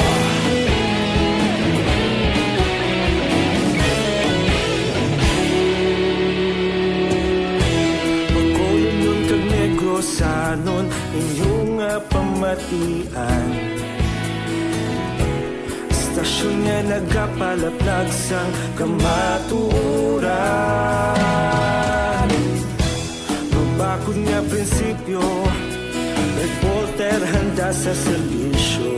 Bacolodnon kag Negrosanon, inyo nga pamatian. Istasyon nga nagapalaplag sang kamatuoran. Mabakod nga prinsipyo, reporter handa sa serbisyo.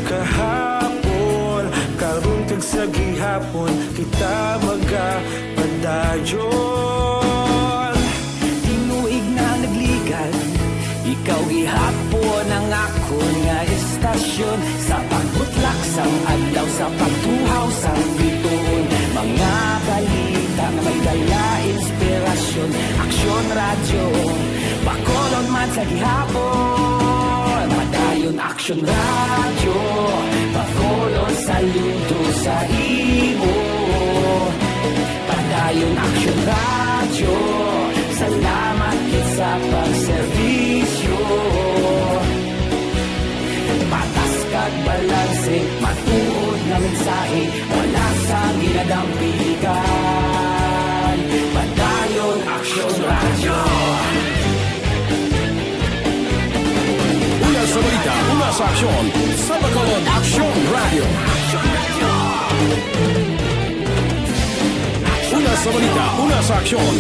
Kahapon, karon kag sa gihapon, kita magapadayon. Tinuig na nagligan, ikaw gihapon ang akon nga istasyon. Sa pagbutlak sang adlaw, sa pagtuhaw sang bituon, mga balita nga may dala inspirasyon. Aksyon Radyo, Bacolod man sa gihapon. Padayon Aksyon Radyo, Bacolod, saludo sa imo. Padayon Aksyon Radyo, salamat gid sa pagserbisyo. Patas kag balanse, matuod nga mensahe, wala sang ginadampigan. Padayon Aksyon Radyo. Una sa balita, una sa aksyon, sa Bacolod, Aksyon Radyo. Una sa balita, una sa aksyon.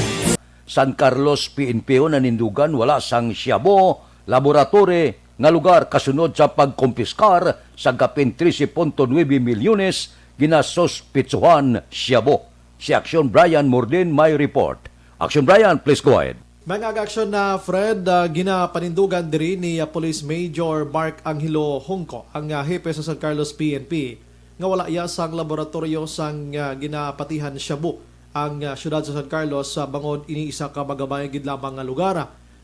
San Carlos P N P o nanindugan wala sang shabu laboratory nga lugar kasunod sa pagkumpiskar sa kapin trese punto nuebe milyones ginasuspitsuhan shabu. Si Aksyon Brian Morden may report. Aksyon Brian, please go ahead. Mga aksyon na Fred, ah, ginapanindugan diri ni, ah, Police Major Mark Angelo Hongco, ang, ah, hepe sa San Carlos P N P, nga wala iya sang laboratoryo sang, ah, ginapatihan shabu ang, ah, siyudad sa San Carlos, ah, bangod ini isa ka magamay gid lamang nga lugar.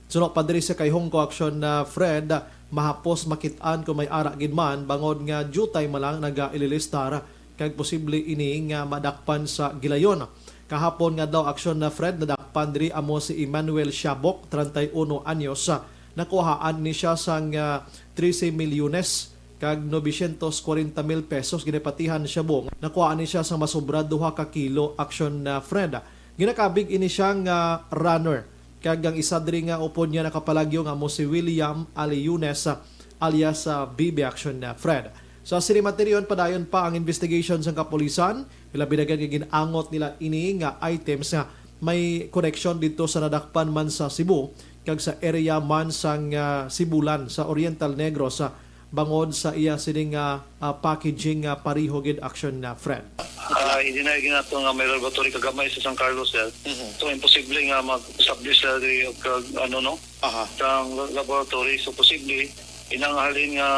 Suno pa diri sa kay Hongco, aksyon na Fred, mahapos makit-an kung may ara gid man, bangod nga diutay man lang naga-ililistar, kag posible ini nga madakpan sa gilayon. Kahapon nga daw aksyon na Fred, nadakpan diri amo si Emmanuel Shabok, treinta y uno anyos. Nakuhaan ni siya sang, ah, trese milyones kag novecientos kwarenta mil pesos. Ginapatihan shabu. Nakuha ni siya sa masobra duha ka kilo, Action, ah, Fred. Ginakabig ini siya nga runner. Kag ang isa diri nga upod niya nakapalagyo nga amo si William Aliunes, ah, alias, ah, Bibi, Action, ah, Fred. Sa sini matiryon, padayon pa ang investigation sang kapulisan. Ilabi na gid nga gin-angot nila ini nga items nga may koneksyon didto sa nadakpan man sa Cebu kag sa area man sang, ah, Sibulan sa Oriental Negros, ah, bangod sa iya sining, ah, ah, packaging nga pareho gid, Action, ah, Fred. Ah, i-deny gid nato nga may laboratory kagamay sa San Carlos, sir. Mhm. So, imposible nga mag-establish sa diri og kag, ano, no? Aha. Sang la-, laboratory. So, posible, inang halin nga,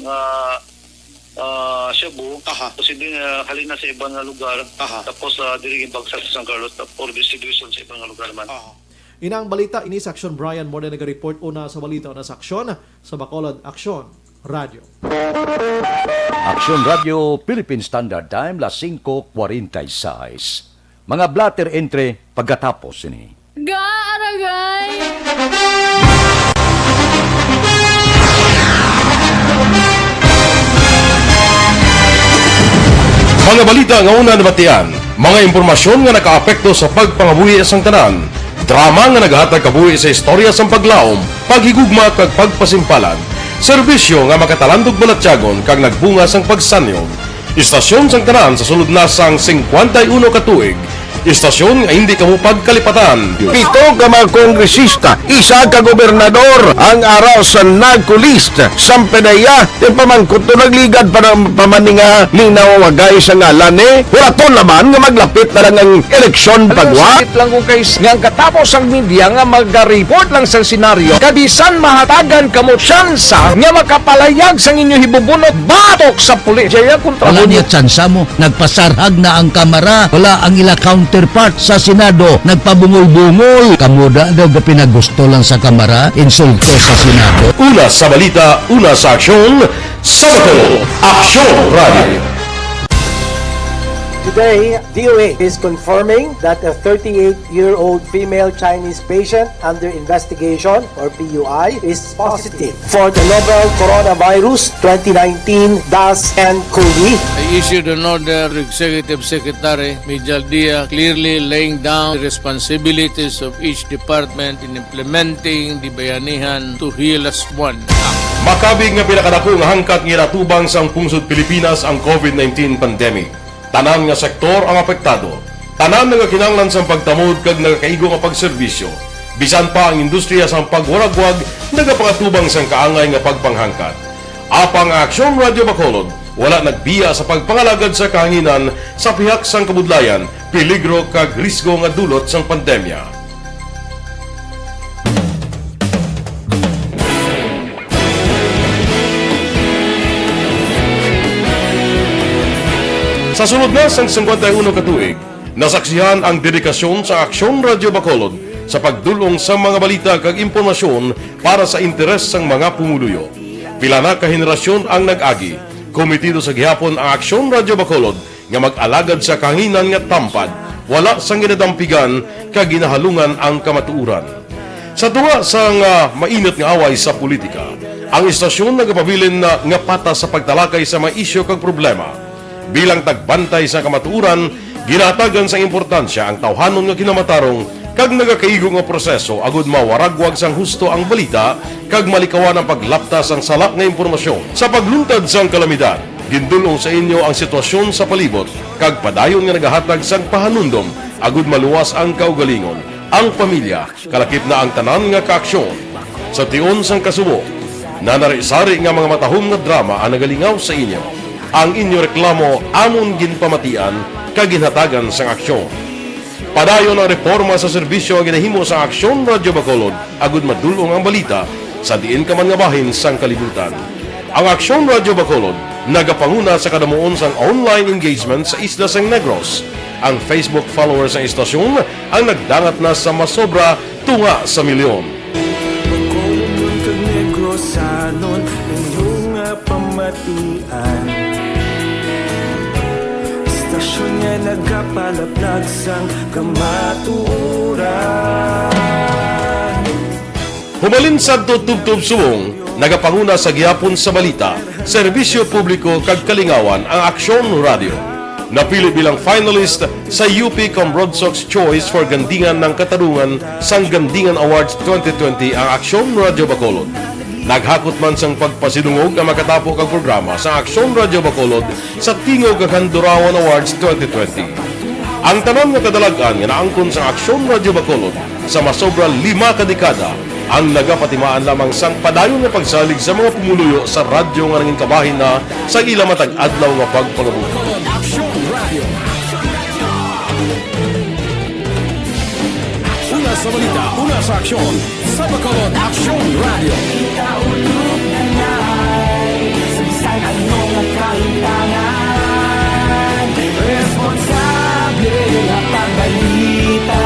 nga, ah, shabu, Aha. posible nga halin na sa iban nga lugar. Aha. Tapos, ah, diri ginbagsak sa San Carlos, tap-, or distribution sa iban nga lugar man. Aha. Inang balita, ini sa Aksyon Brian Morde nagareport. Una sa balita, una sa aksyon, sa Bacolod Aksyon Radio. Aksyon Radio, Philippine Standard Time, las singko kwarenta y seis. Mga blotter entry pagkatapos sini. Gaaragay! Mga balita nga una nabatian, mga impormasyon nga nakaapekto sa pagpangabuhi sang tanan, drama nga nagahatag kabuhi sa istorya sang paglaom, paghigugma kag pagpasimpalan, serbisyo nga makatalandog balatyagon kag nagbunga sang pagsanyog. Istasyon sang tanan sa sulod na sang singkwenta y uno ka tuig. Istasyon nga hindi kamo pagkalipatan. Pito ka mga kongresista, isa ka gobernador ang ara sa NAGCO list. Sampe na iya, ti pamangkot to nagligad pa ng pamaninga ni nawagay sa ngalan ni. Wala to naman nga maglapit na lang ang eleksyon pagwa. Sakit lang kung kay nga ang katapos ang media nga magareport lang sa senaryo. Kabisan mahatagan kamo tsansa nga makapalayag sang inyo hibubunot batok sa pulis. Jaya kontra Wala mo niya tsansa mo. Nagpasarhag na ang Kamara. Wala ang ila counterpart sa Senado. Nagpabungol-bungol. Kamo da daw gapinagusto lang sa Kamara, insulto sa Senado. Una sa balita, una sa aksyon, sa Bacolod, Aksyon Radio. Today, D O A is confirming that a thirty-eight-year-old female Chinese patient under investigation, or P U I, is positive for the novel coronavirus twenty nineteen dash N cov. I issued an order to Executive Secretary Mijal Dia, clearly laying down the responsibilities of each department in implementing the Bayanihan to Heal As One Act. Makabig nga pinakadako nga hangkat nga ginatubang sang pungsod Pilipinas ang covid nineteen pandemic. Tanan nga sektor ang apektado. Tanan nagakinahanglan sang pagtamod kag nagakaigo nga pagserbisyo. Bisan pa ang industriya sang pagwaragwag nagapangatubang sang kaangay nga pagpanghangkat. Apang ang Aksyon Radio Bacolod wala nagbiya sa pagpangalagad sa kahanginan sa pihak sang kabudlayan, peligro kag risgo nga dulot sang pandemya. Sa sulod na sang singkwenta y uno ka tuig, nasaksihan ang dedikasyon sa Aksyon Radio Bacolod sa pagdul-ong sa mga balita kag impormasyon para sa interes sang mga pumuluyo. Pila na ka henerasyon ang nag-agi. Kometido sa gihapon ang Aksyon Radio Bacolod nga mag-alagad sa kahanginan nga tampad, wala sang ginadampigan kag ginahalungan ang kamatuoran. Sa tunga sang, ah, mainit nga away sa politika, ang istasyon nagapabilin na nga patas sa pagtalakay sa mga isyu kag problema. Bilang tagbantay sa kamatuoran, ginahatagan sang importansya ang tawhanon nga kinamatarong kag nagakaigo nga proseso agud mawaragwag sang husto ang balita kag malikawan ang paglapta sang sala nga impormasyon. Sa pagluntad sang kalamidad, gindul-ong sa inyo ang sitwasyon sa palibot kag padayon nga nagahatag sang pahanumdom agud maluwas ang kaugalingon, ang pamilya, kalakip na ang tanan nga kaaksyon. Sa tion sang kasubo, nanari-sari nga mga matahom nga drama ang nagalingaw sa inyo. Ang inyo reklamo amon ginpamatian kag ginhatagan sang aksyon. Padayon ang reporma sa serbisyo nga ginahimo sa Aksyon Radyo Bacolod agud madul-ong ang balita sa diin ka man nga bahin sang kalibutan. Ang Aksyon Radyo Bacolod nagapanguna sa kadamuon sang online engagement sa isla sang Negros. Ang Facebook followers sang istasyon ang nagdangat na sa masobra tunga sa milyon. Bacolodnon kag Negrosanon, inyo nga pamatian. Istasyon nga nagapalaplag sang kamatuoran. Humalin sadto tubtob subong, Nagapanguna sa gihapon sa balita, serbisyo publiko kag kalingawan ang Aksyon Radio. Napili bilang finalist sa U P Cambrodsoc's Choice for Gandingan ng Katarungan sang Gandingan Awards twenty twenty ang Aksyon Radio Bacolod. Naghakot man sang pagpasidungog ang makatapo kag programa sa Aksyon Radio Bacolod sa Tingog kag Handurawan Awards twenty twenty. Ang tanan nga kadalag-an nga naangkon sa Aksyon Radio Bacolod sa masobra lima ka dekada ang nagapatimaan lamang sang padayon nga pagsalig sa mga pumuluyo sa radyo nga nangin kabahin na sa ila matag adlaw nga pagpangabuhi. Aksyon Radio. Una sa balita, una sa aksyon, sa Bacolod Aksyon Radio. Kita ulog na nai, sa bisan ano nga kahitangan, responsable nga pagbalita,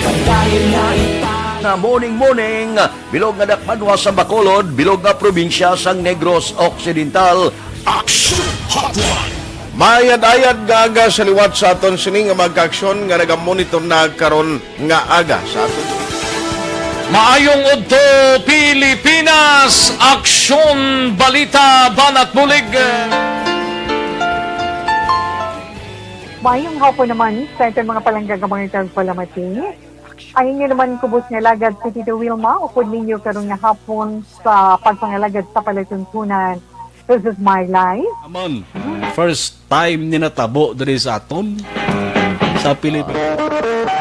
padayon nga ipang- Nga morning, morning, bilog nga dakpanwa sa Bacolod, bilog nga probinsya sang Negros Occidental. Action Hotline. Mayad-ayad nga aga sa liwat sa aton sini nga mga kaaksyon nga nagamonitor na karon nga aga sa aton. Maayong udto, Pilipinas! Aksyon, balita, banat bulig. Mayong hapon naman sa aton mga palangga nga mga tagpalamati. Ang inyo naman kubos nga alagad si Tito Wilma, upod ninyo karon nga hapon sa pagpangalagad sa palatuntunan. This is my life. Amon, first time ni natabo diri sa aton, sa Pilipinas.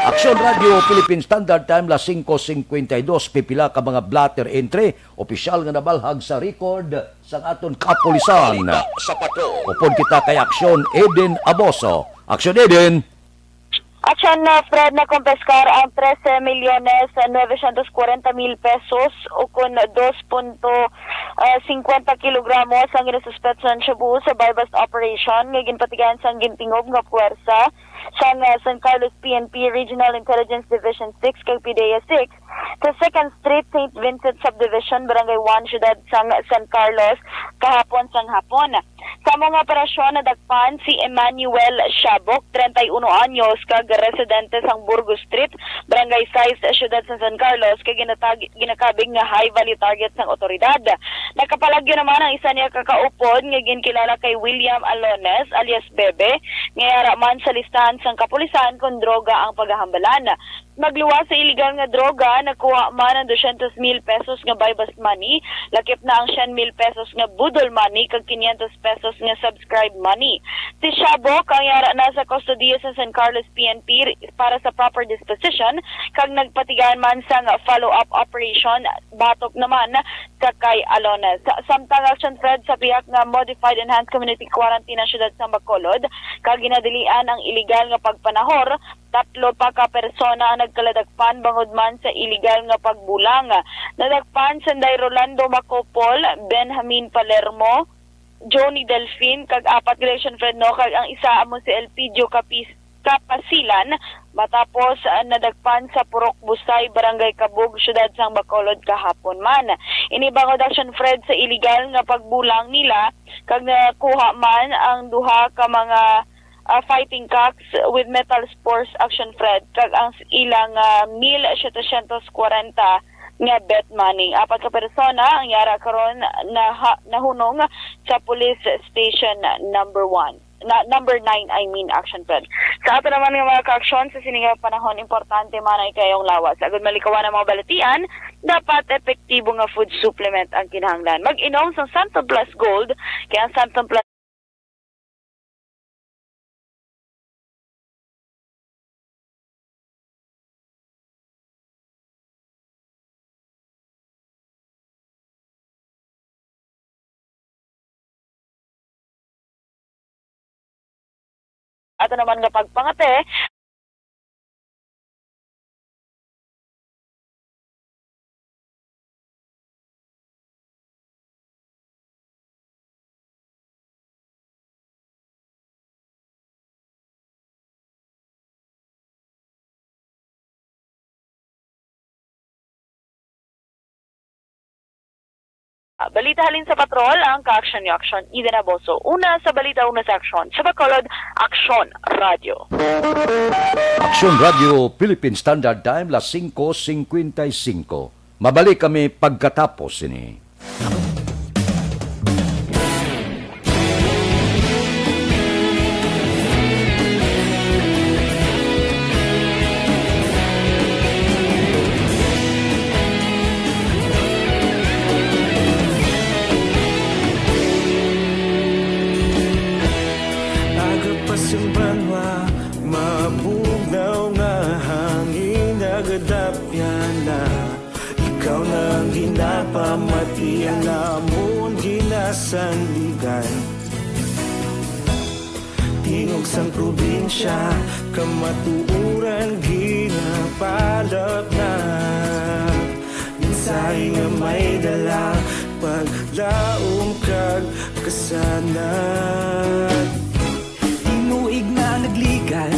Aksyon Radio Philippine Standard Time, las singko singkwenta y dos, pipila ka mga blotter entry, opisyal nga nabalhag sa record sang aton kapulisan. Sa patrol. Upod kita kay Aksyon Eden Aboso. Aksyon Eden. Aksyon, uh, Fred, nakumpiskar ang trese milyones novecientos kwarenta mil pesos, ukon dos punto singkwenta kilogramo sang ginasuspetsahan shabu sa buy-bust operation nga ginpatigayon sang gintingog nga puwersa sang, uh, San Carlos P N P Regional Intelligence Division six kag P D E A six sa Second Street, Saint Vincent Subdivision, Barangay one, siyudad sang San Carlos, kahapon sang hapon. Sa amo nga operasyon, nadakpan si Emmanuel Shabok, treinta y uno anyos, kag residente sang Burgos Street, Barangay sais, Siyudad sang San Carlos, kag ginatag-, ginakabig nga high value target sang otoridad. Nakapalagyo naman ang isa niya ka kaupod nga ginkilala kay William Alones alias Bebe, nga yara man sa listahan sang kapulisan kon droga ang paghahambalan. Magluwas sa iligal nga droga, nakuha man ang dosyentos mil pesos nga buy-bust money, lakip na ang syen mil pesos nga budol money, kag kinyentos pesos nga subscribe money. Si Shabok ang yara na sa kustodiya sa San Carlos P N P para sa proper disposition, kag nagpatigayon man sang follow-up operation batok naman sa kay Alones. Samtang, Action Fred, sa pihak nga Modified Enhanced Community Quarantine ang siyudad sa Bacolod, kag ginadilian ang iligal nga pagpanahor, tatlo pa ka persona ang nagkaladakpan bangod man sa iligal nga pagbulang. Nadakpan sanday Rolando Macopol, Benjamin Palermo, Johnny Delfin, kag apat ka Action Fred, no, kag ang isa amo si Elpidio Capis-, Capasilan, matapos, ah, nadakpan sa Purok Busay, Barangay Kabug, Siyudad sang Bacolod kahapon man. Ini bangod, Action Fred, sa iligal nga pagbulang nila, kag nakuha man ang duha ka mga ah, fighting cocks with metal spurs, Action Fred, kag ang s-, ilang, ah, mil setecientos kwarenta nga bet money. Apat ka persona ang yara karon naha-, nahunong sa Police Station number one. Na, number nine, I mean, Action Fred. Sa ato naman nga mga kaaksyon, sa sini nga panahon, importante man ang ikayong lawas. Agud malikawan ang mga balatian, dapat epektibo nga food supplement ang kinahanglan. Mag-inom sa Santon Plus Gold, kay ang Santon Plus Ato naman nga pagpangate, Balita halin sa patrol, ang kaaksyon niyo, Aksyon Eden Aboso. Una sa balita, una sa aksyon. Sa Bacolod, Aksyon Radyo. Aksyon Radyo, Philippine Standard Time, las singko singkwenta y singko. Mabalik kami pagkatapos sini. Agapas ang banwa, mabugnaw nga hangin, nagadapyan na. Ikaw na ang ginapamati, ang amon ginasandigan. Tingog sang probinsya, kamatuoran ginapalapnat. Mensahe nga may dala, paglaom kag kasanag. Tinuig na nagligan,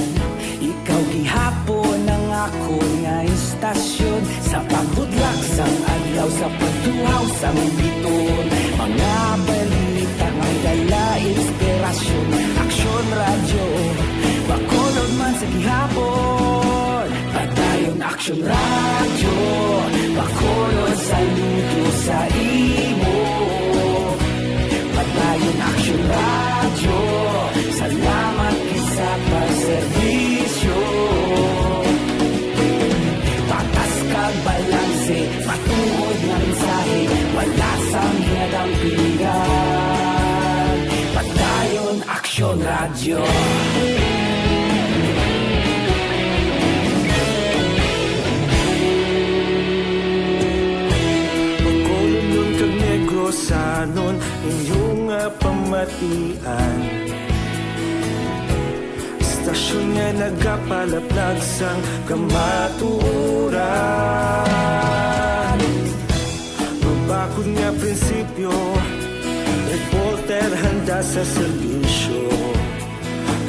ikaw gihapon ang akon nga istasyon. Sa paghudlak sang adlaw, sa pagtuhaw sang bituon, mga balita may dala inspirasyon. Aksyon Radyo, Bacolod man sa gihapon. Padayon Aksyon Radyo, Bacolod, saludo sa imo. Padayon Aksyon Radyo, salamat gid sa pagserbisyo. Patas kag balanse, matuod nga mensahe, wala sang ginadampigan. Padayon Aksyon Radyo. Bacolodnon kag Negrosanon, inyo nga pamatian. Istasyon nga nagapalaplag sang kamatuoran. Mabakod nga prinsipyo, reporter handa sa serbisyo.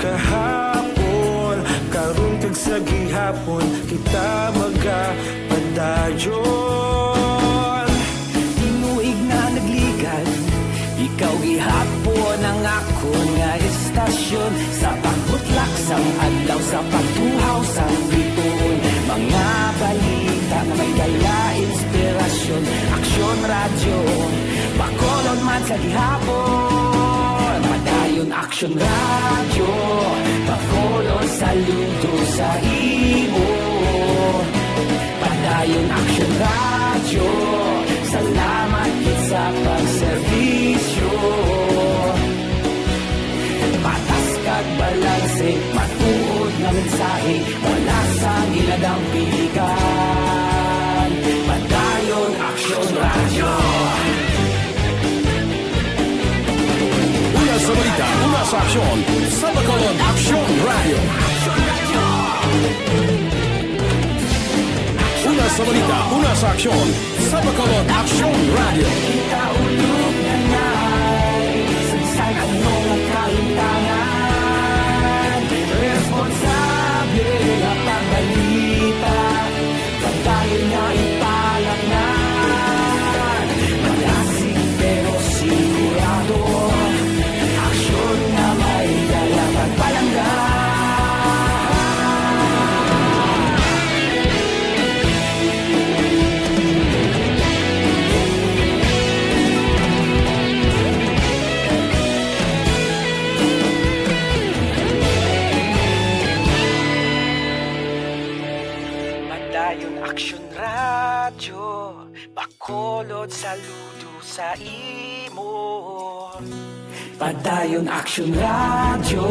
Kahapon, karon kag sa gihapon, kita magapadayon. Tinuig na nagligan, ikaw gihapon ang akon nga istasyon. Sa pagbutlak sang adlaw, sa pagtuhaw sang bituon, mga balita nga may dala inspirasyon. Aksyon Radyo, Bacolod man sa gihapon. Padayon Aksyon Radyo, Bacolod, saludo sa imo. Padayon Aksyon Radyo, salamat gid sa pagserbisyo. Patas kag balanse, matuod nga mensahe, wala sang ginadampigan. Padayon Aksyon Radyo. Una sa balita, una sa aksyon, sa Bacolod Aksyon Radyo. Una sa balita, una sa aksyon, sa Bacolod Aksyon Radyo. Kita ulog na nai, sa bisan ano nga kalimtangan, responsable nga pagbalita, pagdayon nga ipalaknad, malasig pero sigurado, aksyon nga may dala pagpalangga. Padayon Aksyon Radyo, Bacolod, saludo sa imo. Padayon Aksyon Radyo,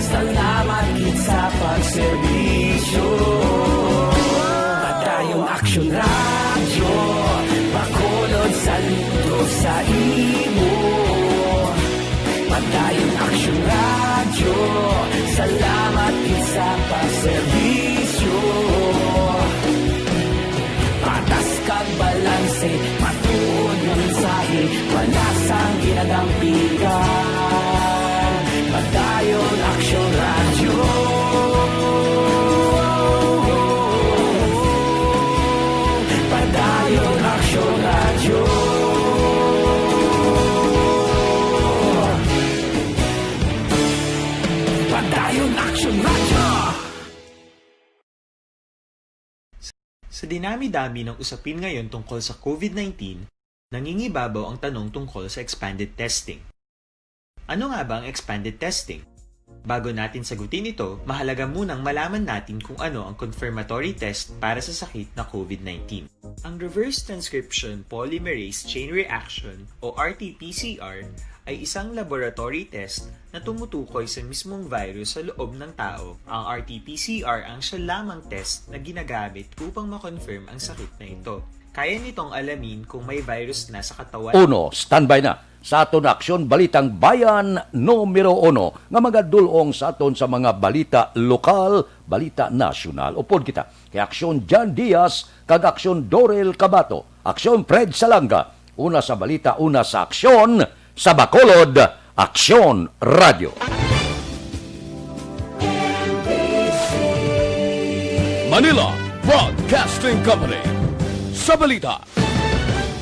salamat gid sa pagserbisyo. Padayon Aksyon Radyo, Bacolod, saludo sa imo. Padayon Aksyon Radyo, salamat gid sa pagserbisyo. Patas kag balanse, matuod nga mensahe, wala sang ginadampigan. Padayon Aksyon Radyo. Padayon Aksyon Radyo. Padayon Aksyon Radyo. Sa dinami-dami ng usapin ngayon tungkol sa COVID nineteen, Nangingibabaw ang tanong tungkol sa expanded testing. Ano nga ba ang expanded testing? Bago natin sagutin ito, mahalaga munang malaman natin kung ano ang confirmatory test para sa sakit na COVID nineteen. Ang reverse transcription polymerase chain reaction o R T P C R ay isang laboratory test na tumutukoy sa mismong virus sa loob ng tao. Ang R T P C R ang siya lamang test na ginagamit upang ma-confirm ang sakit na ito. Kaya nitong alamin kung may virus na sa katawan. Uno, standby na sa aton aksyon, Balitang Bayan numero uno, nga magadulong sa aton sa mga balita lokal, balita nasyonal. Upod kita kay Aksyon Jan Diaz kag Aksyon Dorel Cabato, Aksyon Fred Salanga. Una sa balita, una sa aksyon, sa Bacolod, Aksyon Radio. Manila Broadcasting Company. Sa balita,